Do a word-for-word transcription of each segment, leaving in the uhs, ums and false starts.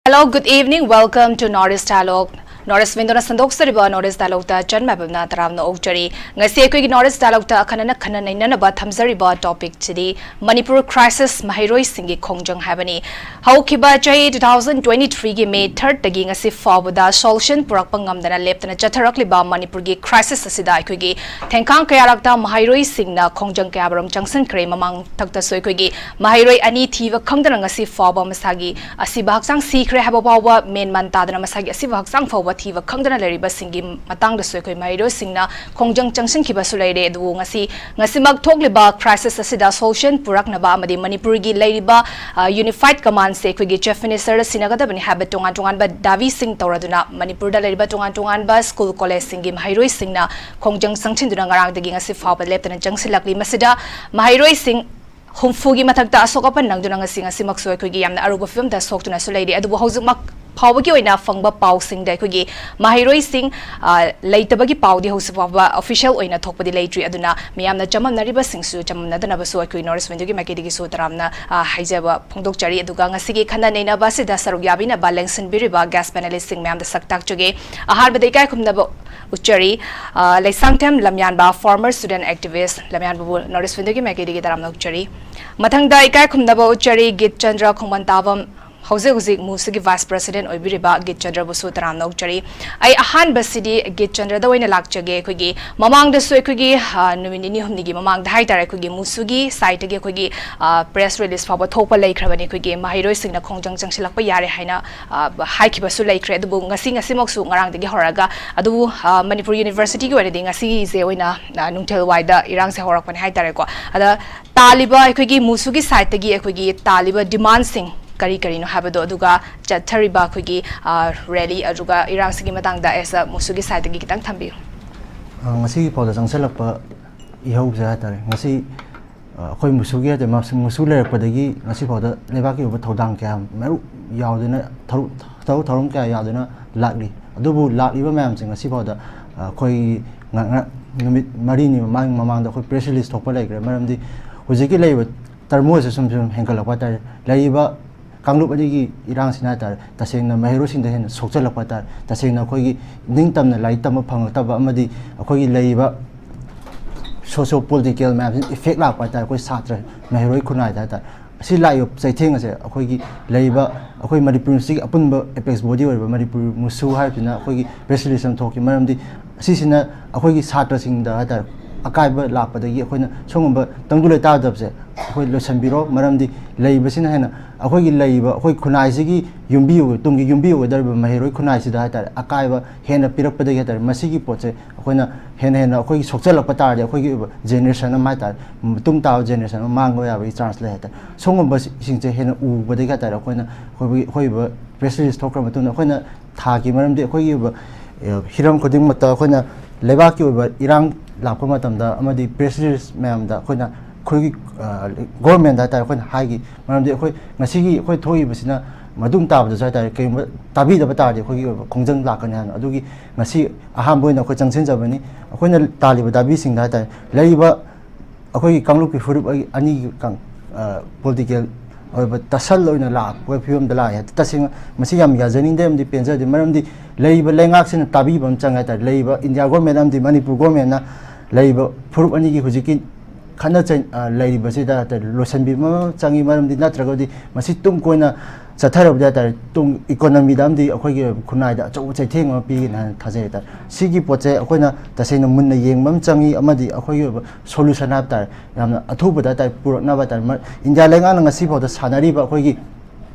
Hello, good evening. Welcome to North East Dialogue. North East Windowꯅ ꯁꯟꯗꯣꯛꯆꯔꯤꯕ North East Dialogueꯇ ꯆꯟ ꯃꯥꯏꯕꯝꯅ ꯇꯔꯥꯝꯅ ꯑꯣꯛꯆꯔꯤ꯫ ꯉꯁꯤ ꯑꯩꯈꯣꯏꯒꯤ North East Dialogueꯇ ꯑꯈꯟꯅꯅ ꯈꯟꯅ ꯅꯩꯅꯅꯕ ꯊꯝꯖꯔꯤꯕ topicꯁꯤꯗꯤ ꯃꯅꯤꯄꯨꯔ crisis, ꯃꯍꯩꯔꯣꯏꯁꯤꯡꯒꯤ ꯈꯣꯡꯖꯪ ꯍꯥꯏꯕꯅꯤ꯫ ꯍꯧꯈꯤꯕ ꯆꯍꯤ two thousand twenty threeꯒꯤ May thirdꯇꯒꯤ ꯉꯁꯤ ꯐꯥꯎꯕꯗ solution ꯄꯨꯔꯛꯄ ꯉꯝꯗꯅ ꯂꯦꯞꯇꯅ ꯆꯠꯊꯔꯛꯂꯤꯕ ꯃꯅꯤꯄꯨꯔꯒꯤ crisis ꯑꯁꯤꯗ ꯑꯩꯈꯣꯏꯒꯤ ꯊꯦꯡꯈꯥꯡ ꯀꯌꯥꯔꯛꯇ ꯃꯍꯩꯔꯣꯏꯁꯤꯡꯅ ꯈꯣꯡꯖꯪ ꯀꯌꯥꯃꯔꯨꯝ ꯆꯪꯁꯤꯟꯈ꯭ꯔꯦ꯫ ꯃꯃꯥꯡ ꯊꯛꯇꯁꯨ ꯑꯩꯈꯣꯏꯒꯤ ꯃꯍꯩꯔꯣꯏ ꯑꯅꯤ ꯊꯤꯕ ꯈꯪꯗꯅ ꯉꯁꯤ ꯐꯥꯎꯕ ꯃꯁꯥꯒꯤ ꯑꯁꯤꯕ ꯍꯛꯆꯥꯡ ꯁꯤꯈ꯭ꯔꯦ ꯍꯥꯏꯕ ꯐꯥꯎꯕ ꯃꯦꯟ ꯃꯥꯟ ꯇꯥꯗꯅ ꯃꯁꯥꯒꯤ ꯑꯁꯤꯕ ꯍꯛꯆꯥꯡ ꯐꯥꯎꯕ ꯊꯤꯕ ꯈꯪꯗꯅ ꯂꯩꯔꯤꯕꯁꯤꯡꯒꯤ ꯃꯇꯥꯡꯗꯁꯨ ꯑꯩꯈꯣꯏ ꯃꯍꯩꯔꯣꯏꯁꯤꯡꯅ ꯈꯣꯡꯖꯪ ꯆꯪꯁꯤꯟꯈꯤꯕꯁꯨ ꯂꯩꯔꯦ꯫ ꯑꯗꯨꯕꯨ ꯉꯁꯤ, ꯉꯁꯤꯃꯛ ꯊꯣꯛꯂꯤꯕ crisis ꯑꯁꯤꯗ solution ꯄꯨꯔꯛꯅꯕ ꯑꯃꯗꯤ ꯃꯅꯤꯄꯨꯔꯒꯤ ꯂꯩꯔꯤꯕ, ꯑ, unified commandꯁꯦ ꯑꯩꯈꯣꯏꯒꯤ Chief Ministerꯗ ꯁꯤꯟꯅꯒꯗꯕꯅꯤ ꯍꯥꯏꯕ ꯇꯣꯉꯥꯟ ꯇꯣꯉꯥꯟꯕ ꯗꯥꯕꯤꯁꯤꯡ ꯇꯧꯔꯗꯨꯅ ꯃꯅꯤꯄꯨꯔꯗ ꯂꯩꯔꯤꯕ ꯇꯣꯉꯥꯟ ꯇꯣꯉꯥꯟꯕ school collegeꯁꯤꯡꯒꯤ ꯃꯍꯩꯔꯣꯏꯁꯤꯡꯅ ꯈꯣꯡꯖꯪ ꯆꯪꯁꯤꯟꯗꯨꯅ ꯉꯔꯥꯡꯗꯒꯤ ꯉꯁꯤ ꯐꯥꯎꯕ ꯂꯦꯞꯇꯅ ꯆꯪꯁꯤꯜꯂꯛꯂꯤ꯫ ꯃꯁꯤꯗ ꯃꯍꯩꯔꯣꯏꯁꯤꯡ ꯍꯨꯝꯐꯨꯒꯤ ꯃꯊꯛꯇ ꯑꯁꯣꯛ ꯑꯄꯟ ꯅꯪꯗꯨꯅ ꯉꯁꯤ, ꯉꯁꯤꯃꯛꯁꯨ ꯑꯩꯈꯣꯏꯒꯤ ꯌꯥꯝꯅ ꯑꯔꯨꯕ ꯐꯤꯕꯝꯗ ꯁꯣꯛꯇꯨꯅꯁꯨ ꯂꯩꯔꯤ꯫ ꯑꯗꯨꯕꯨ ꯍꯧꯖꯤꯛꯃꯛ ꯐꯥꯎꯕꯒꯤ ꯑꯣꯏꯅ ꯐꯪꯕ ꯄꯥꯎꯁꯤꯡꯗ ꯑꯩꯈꯣꯏꯒꯤ ꯃꯍꯩꯔꯣꯏꯁꯤꯡ, ꯑ, ꯂꯩꯇꯕꯒꯤ ꯄꯥꯎꯗꯤ ꯍꯧꯖꯤꯛ ꯐꯥꯎꯕ official ꯑꯣꯏꯅ ꯊꯣꯛꯄꯗꯤ ꯂꯩꯇ꯭ꯔꯤ꯫ ꯑꯗꯨꯅ ꯃꯤꯌꯥꯝꯅ ꯆꯃꯝꯅꯔꯤꯕꯁꯤꯡꯁꯨ ꯆꯃꯝꯅꯗꯅꯕꯁꯨ ꯑꯩꯈꯣꯏ North East Windowꯒꯤ ꯃꯥꯏꯀꯩꯗꯒꯤꯁꯨ ꯇꯔꯥꯝꯅ, ꯑ, ꯍꯥꯏꯖꯕ ꯐꯣꯡꯗꯣꯛꯆꯔꯤ꯫ ꯑꯗꯨꯒ ꯉꯁꯤꯒꯤ ꯈꯟꯅ ꯅꯩꯅꯕ ꯑꯁꯤꯗ ꯁꯔꯨꯛ ꯌꯥꯕꯤꯅꯕ ꯂꯦꯡꯁꯤꯟꯕꯤꯔꯤꯕ guest panelistꯁꯤꯡ ꯃꯌꯥꯝꯗ ꯁꯛ ꯇꯥꯛꯆꯒꯦ꯫ ꯑꯍꯥꯟꯕꯗ ꯏꯀꯥꯏ ꯈꯨꯝꯅꯕ ꯎꯠꯆꯔꯤ, ꯑ, Leishangthem ꯂꯝꯌꯥꯟꯕ, former student activist, ꯂꯝꯌꯥꯟꯕꯕꯨ North East Windowꯒꯤ ꯃꯥꯏꯀꯩꯗꯒꯤ ꯇꯔꯥꯝꯅ ꯑꯣꯛꯆꯔꯤ꯫ ꯃꯊꯪꯗ ꯏꯀꯥꯏ ꯈꯨꯝꯅꯕ ꯎꯠꯆꯔꯤ ꯒꯤꯠꯆꯟꯗ꯭ꯔ ꯈꯣꯡꯃꯟꯇꯥꯕꯝ, ꯍꯧꯖꯤꯛ ꯍꯧꯖꯤꯛ ꯃꯨꯁꯨꯒꯤ vice president ꯑꯣꯏꯕꯤꯔꯤꯕ ꯒꯤꯠꯆꯟꯗ꯭ꯔꯕꯨꯁꯨ ꯇꯔꯥꯝꯅ ꯑꯣꯛꯆꯔꯤ꯫ ꯑꯩ ꯑꯍꯥꯟꯕꯁꯤꯗꯤ ꯒꯤꯠꯆꯟꯗ꯭ꯔꯗ ꯑꯣꯏꯅ ꯂꯥꯛꯆꯒꯦ꯫ ꯑꯩꯈꯣꯏꯒꯤ ꯃꯃꯥꯡꯗꯁꯨ ꯑꯩꯈꯣꯏꯒꯤ, ꯑ, ꯅꯨꯃꯤꯠ ꯅꯤꯅꯤ ꯍꯨꯝꯅꯤꯒꯤ ꯃꯃꯥꯡꯗ ꯍꯥꯏꯇꯥꯔꯦ, ꯑꯩꯈꯣꯏꯒꯤ ꯃꯨꯁꯨꯒꯤ sideꯇꯒꯤ ꯑꯩꯈꯣꯏꯒꯤ, ꯑ, press release ꯐꯥꯎꯕ ꯊꯣꯛꯄ ꯂꯩꯈ꯭ꯔꯕꯅꯤ꯫ ꯑꯩꯈꯣꯏꯒꯤ ꯃꯍꯩꯔꯣꯏꯁꯤꯡꯅ ꯈꯣꯡꯖꯪ ꯆꯪꯁꯤꯜꯂꯛꯄ ꯌꯥꯔꯦ ꯍꯥꯏꯅ, ꯑ, ꯍꯥꯏꯈꯤꯕꯁꯨ ꯂꯩꯈ꯭ꯔꯦ꯫ ꯑꯗꯨꯕꯨ ꯉꯁꯤ, ꯉꯁꯤꯃꯛꯁꯨ ꯉꯔꯥꯡꯗꯒꯤ ꯍꯧꯔꯒ, ꯑꯗꯨꯕꯨ, ꯑ, ꯃꯅꯤꯄꯨꯔ Universityꯒꯤ ꯑꯣꯏꯅꯗꯤ ꯉꯁꯤꯁꯦ ꯑꯣꯏꯅ, ꯑ, ꯅꯨꯡꯊꯤꯜ ꯋꯥꯏꯗ ꯏꯔꯥꯡꯁꯦ ꯍꯧꯔꯛꯄꯅꯦ ꯍꯥꯏꯇꯥꯔꯦꯀꯣ꯫ ꯑꯗ ꯇꯥꯜꯂꯤꯕ, ꯑꯩꯈꯣꯏꯒꯤ ꯃꯨꯁꯨꯒꯤ sideꯇꯒꯤ ꯑꯩꯈꯣꯏꯒꯤ ꯇꯥꯜꯂꯤꯕ demandꯁꯤꯡ ꯀꯔꯤ ꯀꯔꯤꯅꯣ ꯍꯥꯏꯕꯗꯣ, ꯑꯗꯨꯒ ꯆꯠꯊꯔꯤꯕ ꯑꯩꯈꯣꯏꯒꯤ, ꯑ, rally, ꯑꯗꯨꯒ ꯏꯔꯥꯡꯁꯤꯒꯤ ꯃꯇꯥꯡꯗ as a ꯃꯨꯁꯨꯒꯤ sideꯇꯒꯤ ꯈꯤꯇꯪ ꯊꯝꯕꯤꯌꯨ꯫ ꯑ, ꯉꯁꯤꯒꯤ ꯐꯥꯎꯗ ꯆꯪꯁꯤꯜꯂꯛꯄ ꯏꯍꯧꯁꯦ ꯍꯥꯏꯇꯥꯔꯦ, ꯉꯁꯤ, ꯑ, ꯑꯩꯈꯣꯏ ꯃꯨꯁꯨꯒꯤ ꯍꯥꯏꯇꯥꯔꯦ, ꯃꯁ-, ꯃꯨꯁꯨ ꯂꯩꯔꯛꯄꯗꯒꯤ ꯉꯁꯤ ꯐꯥꯎꯗ ꯂꯩꯕꯥꯛꯀꯤ ꯑꯣꯏꯕ ꯊꯧꯗꯥꯡ ꯀꯌꯥ ꯃꯔꯨ ꯌꯥꯎꯗꯨꯅ, ꯊꯧ-, ꯊꯧꯔꯛ ꯊꯧꯔꯝ ꯀꯌꯥ ꯌꯥꯎꯗꯨꯅ ꯂꯥꯛꯂꯤ꯫ ꯑꯗꯨꯕꯨ ꯂꯥꯛꯂꯤꯕ ꯃꯌꯥꯝꯁꯦ ꯉꯁꯤ ꯐꯥꯎꯗ, ꯑ, ꯑꯩꯈꯣꯏ ꯉ-, ꯉ-, ꯅꯨꯃꯤꯠ ꯃꯔꯤꯅꯤ ꯃꯃꯥꯡ-, ꯃꯃꯥꯡꯗ ꯑꯩꯈꯣꯏ press release ꯊꯣꯛꯄ ꯂꯩꯈ꯭ꯔꯦ꯫ ꯃꯔꯝꯗꯤ ꯍꯧꯖꯤꯛꯀꯤ ꯂꯩꯔꯤꯕ turmoilꯁꯦ ꯁꯨꯝ ꯁꯨꯝ ꯍꯦꯟꯒꯠꯂꯛꯄ ꯍꯥꯏꯇꯥꯔꯦ꯫ ꯂꯩꯔꯤꯕ ꯀꯥꯡꯂꯨꯞ ꯑꯅꯤꯒꯤ ꯏꯔꯥꯡꯁꯤꯅ ꯍꯥꯏꯇꯥꯔꯦ, ꯇꯁꯦꯡꯅ ꯃꯍꯩꯔꯣꯏꯁꯤꯡꯗ ꯍꯦꯟꯅ ꯁꯣꯛꯆꯜꯂꯛꯄ ꯍꯥꯏꯇꯥꯔꯦ꯫ ꯇꯁꯦꯡꯅ ꯑꯩꯈꯣꯏꯒꯤ ꯅꯤꯡꯇꯝꯅ ꯂꯥꯏꯔꯤꯛ ꯇꯝꯕ ꯐꯪꯉꯛꯇꯕ ꯑꯃꯗꯤ ꯑꯩꯈꯣꯏꯒꯤ ꯂꯩꯔꯤꯕ socio political ꯃꯌꯥꯝꯁꯤꯅ effect ꯂꯥꯛꯄ ꯍꯥꯏꯇꯥꯔꯦ, ꯑꯩꯈꯣꯏ ꯁꯥꯇ꯭ꯔ ꯃꯍꯩꯔꯣꯏ ꯈꯨꯟꯅꯥꯏꯗ ꯍꯥꯏꯇꯥꯔꯦ꯫ ꯑꯁꯤ ꯂꯥꯛꯏꯕ ꯆꯩꯊꯦꯡ ꯑꯁꯦ ꯑꯩꯈꯣꯏꯒꯤ ꯂꯩꯔꯤꯕ ꯑꯩꯈꯣꯏ ꯃꯅꯤꯄꯨꯔ ꯌꯨꯅꯤꯚꯔꯁꯤꯇꯤꯒꯤ ꯑꯄꯨꯟꯕ apex body ꯑꯣꯏꯔꯤꯕ ꯃꯅꯤꯄꯨꯔ ꯃꯨꯁꯨ ꯍꯥꯏꯕꯁꯤꯅ ꯑꯩꯈꯣꯏꯒꯤ press release ꯑꯃ ꯊꯣꯛꯈꯤ꯫ ꯃꯔꯝꯗꯤ ꯑꯁꯤꯁꯤꯅ ꯑꯩꯈꯣꯏꯒꯤ ꯁꯥꯇ꯭ꯔꯁꯤꯡꯗ ꯍꯥꯏꯇꯥꯔꯦ, ꯑꯀꯥꯏꯕ ꯂꯥꯛꯄꯗꯒꯤ ꯑꯩꯈꯣꯏꯅ ꯁꯤꯒꯨꯝꯕ ꯇꯪꯗꯨ ꯂꯩꯇꯥꯗꯕꯁꯦ ꯑꯩꯈꯣꯏ ꯂꯣꯏꯁꯤꯟꯕꯤꯔꯣ꯫ ꯃꯔꯝꯗꯤ ꯂꯩꯔꯤꯕꯁꯤꯅ ꯍꯦꯟꯅ ꯑꯩꯈꯣꯏꯒꯤ ꯂꯩꯔꯤꯕ ꯑꯩꯈꯣꯏ ꯈꯨꯟꯅꯥꯏꯁꯤꯒꯤ ꯌꯨꯝꯕꯤ ꯑꯣꯏ-, ꯇꯨꯡꯒꯤ ꯌꯨꯝꯕꯤ ꯑꯣꯏꯒꯗꯧꯔꯤꯕ ꯃꯍꯩꯔꯣꯏ ꯈꯨꯟꯅꯥꯏꯁꯤꯗ ꯍꯥꯏꯇꯥꯔꯦ, ꯑꯀꯥꯏꯕ ꯍꯦꯟꯅ ꯄꯤꯔꯛꯄꯗꯒꯤ ꯍꯥꯏꯇꯥꯔꯦ, ꯃꯁꯤꯒꯤ ꯄꯣꯠꯁꯦ ꯑꯩꯈꯣꯏꯅ ꯍꯦꯟꯅ ꯍꯦꯟꯅ ꯑꯩꯈꯣꯏꯒꯤ ꯁꯣꯛꯆꯜꯂꯛꯄ ꯇꯥꯔꯗꯤ ꯑꯩꯈꯣꯏꯒꯤ ꯑꯣꯏꯕ generation ꯑꯃ ꯍꯥꯏꯇꯥꯔꯦ, ꯃꯇꯨꯡ ꯇꯥꯕ generation ꯑꯃ ꯃꯥꯡꯕ ꯌꯥꯕꯒꯤ chance ꯂꯩ ꯍꯥꯏꯇꯥꯔꯦ꯫ ꯁꯤꯒꯨꯝꯕꯁꯤꯡꯁꯦ ꯍꯦꯟꯅ ꯎꯕꯗꯒꯤ ꯍꯥꯏꯇꯥꯔꯦ, ꯑꯩꯈꯣꯏꯅ ꯑꯩꯈꯣꯏꯒꯤ, ꯑꯩꯈꯣꯏ ꯑꯣꯏꯕ press release ꯊꯣꯛꯈ꯭ꯔ ꯃꯇꯨꯡꯗ ꯑꯩꯈꯣꯏꯅ ꯊꯥꯈꯤ꯫ ꯃꯔꯝꯗꯤ ꯑꯩꯈꯣꯏꯒꯤ ꯑꯣꯏꯕ, ꯑ, ꯍꯤꯔꯝ ꯈꯨꯗꯤꯡꯃꯛꯇ ꯑꯩꯈꯣꯏꯅ ꯂꯩꯕꯥꯛꯀꯤ ꯑꯣꯏꯕ ꯏꯔꯥꯡ ꯂꯥꯛꯄ ꯃꯇꯝꯗ ꯑꯃꯗꯤ press release ꯃꯌꯥꯝꯗ ꯑꯩꯈꯣꯏꯅ ꯑꯩꯈꯣꯏꯒꯤ, ꯑ, government ꯍꯥꯏꯇꯥꯔꯦ, ꯑꯩꯈꯣꯏꯅ ꯍꯥꯏꯈꯤ꯫ ꯃꯔꯝꯗꯤ ꯑꯩꯈꯣꯏ ꯉꯁꯤꯒꯤ ꯑꯩꯈꯣꯏ ꯊꯣꯛꯏꯕꯁꯤꯅ ꯃꯇꯨꯡ ꯇꯥꯕꯗꯁꯨ ꯍꯥꯏꯇꯥꯔꯦ, ꯀꯔꯤꯒꯨꯝꯕ ꯇꯥꯕꯤꯗꯕ ꯇꯥꯔꯗꯤ ꯑꯩꯈꯣꯏꯒꯤ ꯑꯣꯏꯕ ꯈꯣꯡꯖꯪ ꯂꯥꯛꯀꯅꯤ ꯍꯥꯏꯅ꯫ ꯑꯗꯨꯒꯤ ꯉꯁꯤ ꯑꯍꯥꯟꯕ ꯑꯣꯏꯅ ꯑꯩꯈꯣꯏ ꯆꯪꯁꯤꯟꯖꯕꯅꯤ꯫ ꯑꯩꯈꯣꯏꯅ ꯇꯥꯜꯂꯤꯕ ꯗꯥꯕꯤꯁꯤꯡꯗ ꯍꯥꯏꯇꯥꯔꯦ, ꯂꯩꯔꯤꯕ ꯑꯩꯈꯣꯏꯒꯤ ꯀꯥꯡꯂꯨꯞꯀꯤ ꯐꯨꯔꯨꯞ ꯑꯅꯤꯒꯤ ꯀꯥꯡ-, ꯑ, political ꯑꯣꯏꯕ tussle ꯑꯣꯏꯅ ꯂꯥꯛꯄꯒꯤ ꯐꯤꯕꯝꯗ ꯂꯥꯛꯑꯦ꯫ ꯇꯁꯦꯡꯅ ꯃꯁꯤ ꯌꯥꯝ ꯌꯥꯖꯅꯤꯡꯗꯦ ꯑꯃꯗꯤ ꯄꯦꯟꯖꯗꯦ꯫ ꯃꯔꯝꯗꯤ ꯂꯩꯔꯤꯕ ꯂꯩꯉꯥꯛꯁꯤꯅ ꯇꯥꯕꯤꯕ ꯑꯃ ꯆꯪꯉꯦ ꯍꯥꯏꯇꯥꯔꯦ꯫ ꯂꯩꯔꯤꯕ ꯏꯟꯗꯤꯌꯥ government ꯑꯃꯗꯤ ꯃꯅꯤꯄꯨꯔ governmentꯅ ꯂꯩꯔꯤꯕ ꯐꯨꯔꯨꯞ ꯑꯅꯤꯒꯤ ꯍꯧꯖꯤꯛꯀꯤ ꯈꯠꯅ ꯆꯩ-, ꯑ, ꯂꯩꯔꯤꯕꯁꯤꯗ ꯍꯥꯏꯇꯥꯔꯦ, ꯂꯣꯏꯁꯤꯟꯕꯤꯕ ꯑꯃ ꯆꯪꯉꯤ꯫ ꯃꯔꯝꯗꯤ ꯅꯠꯇ꯭ꯔꯒꯗꯤ ꯃꯁꯤ ꯇꯨꯡ ꯀꯣꯏꯅ ꯆꯠꯊꯔꯕꯗꯤ ꯍꯥꯏꯇꯥꯔꯦ, ꯇꯨꯡ economyꯗ ꯑꯃꯗꯤ ꯑꯩꯈꯣꯏꯒꯤ ꯈꯨꯟꯅꯥꯏꯗ ꯑꯆꯧꯕ ꯆꯩꯊꯦꯡ ꯑꯃ ꯄꯤꯒꯅꯤ ꯍꯥꯏꯅ ꯊꯥꯖꯩ ꯍꯥꯏꯇꯥꯔꯦ꯫ ꯁꯤꯒꯤ ꯄꯣꯠꯁꯦ ꯑꯩꯈꯣꯏꯅ ꯇꯁꯦꯡꯅ ꯃꯨꯟꯅ ꯌꯦꯡꯕ ꯑꯃ ꯆꯪꯉꯤ, ꯑꯃꯗꯤ ꯑꯩꯈꯣꯏꯒꯤ ꯑꯣꯏꯕ solution ꯍꯥꯏꯕ ꯇꯥꯔꯦ, ꯌꯥꯝꯅ ꯑꯊꯨꯕꯗ ꯍꯥꯏꯇꯥꯔꯦ, ꯄꯨꯔꯛꯅꯕ ꯍꯥꯏꯇꯥꯔꯦ꯫ ꯃ-, ꯏꯟꯗꯤꯌꯥ ꯂꯩꯉꯥꯛꯅ ꯉꯁꯤꯐꯥꯎꯗ ꯁꯥꯟꯅꯔꯤꯕ ꯑꯩꯈꯣꯏꯒꯤ,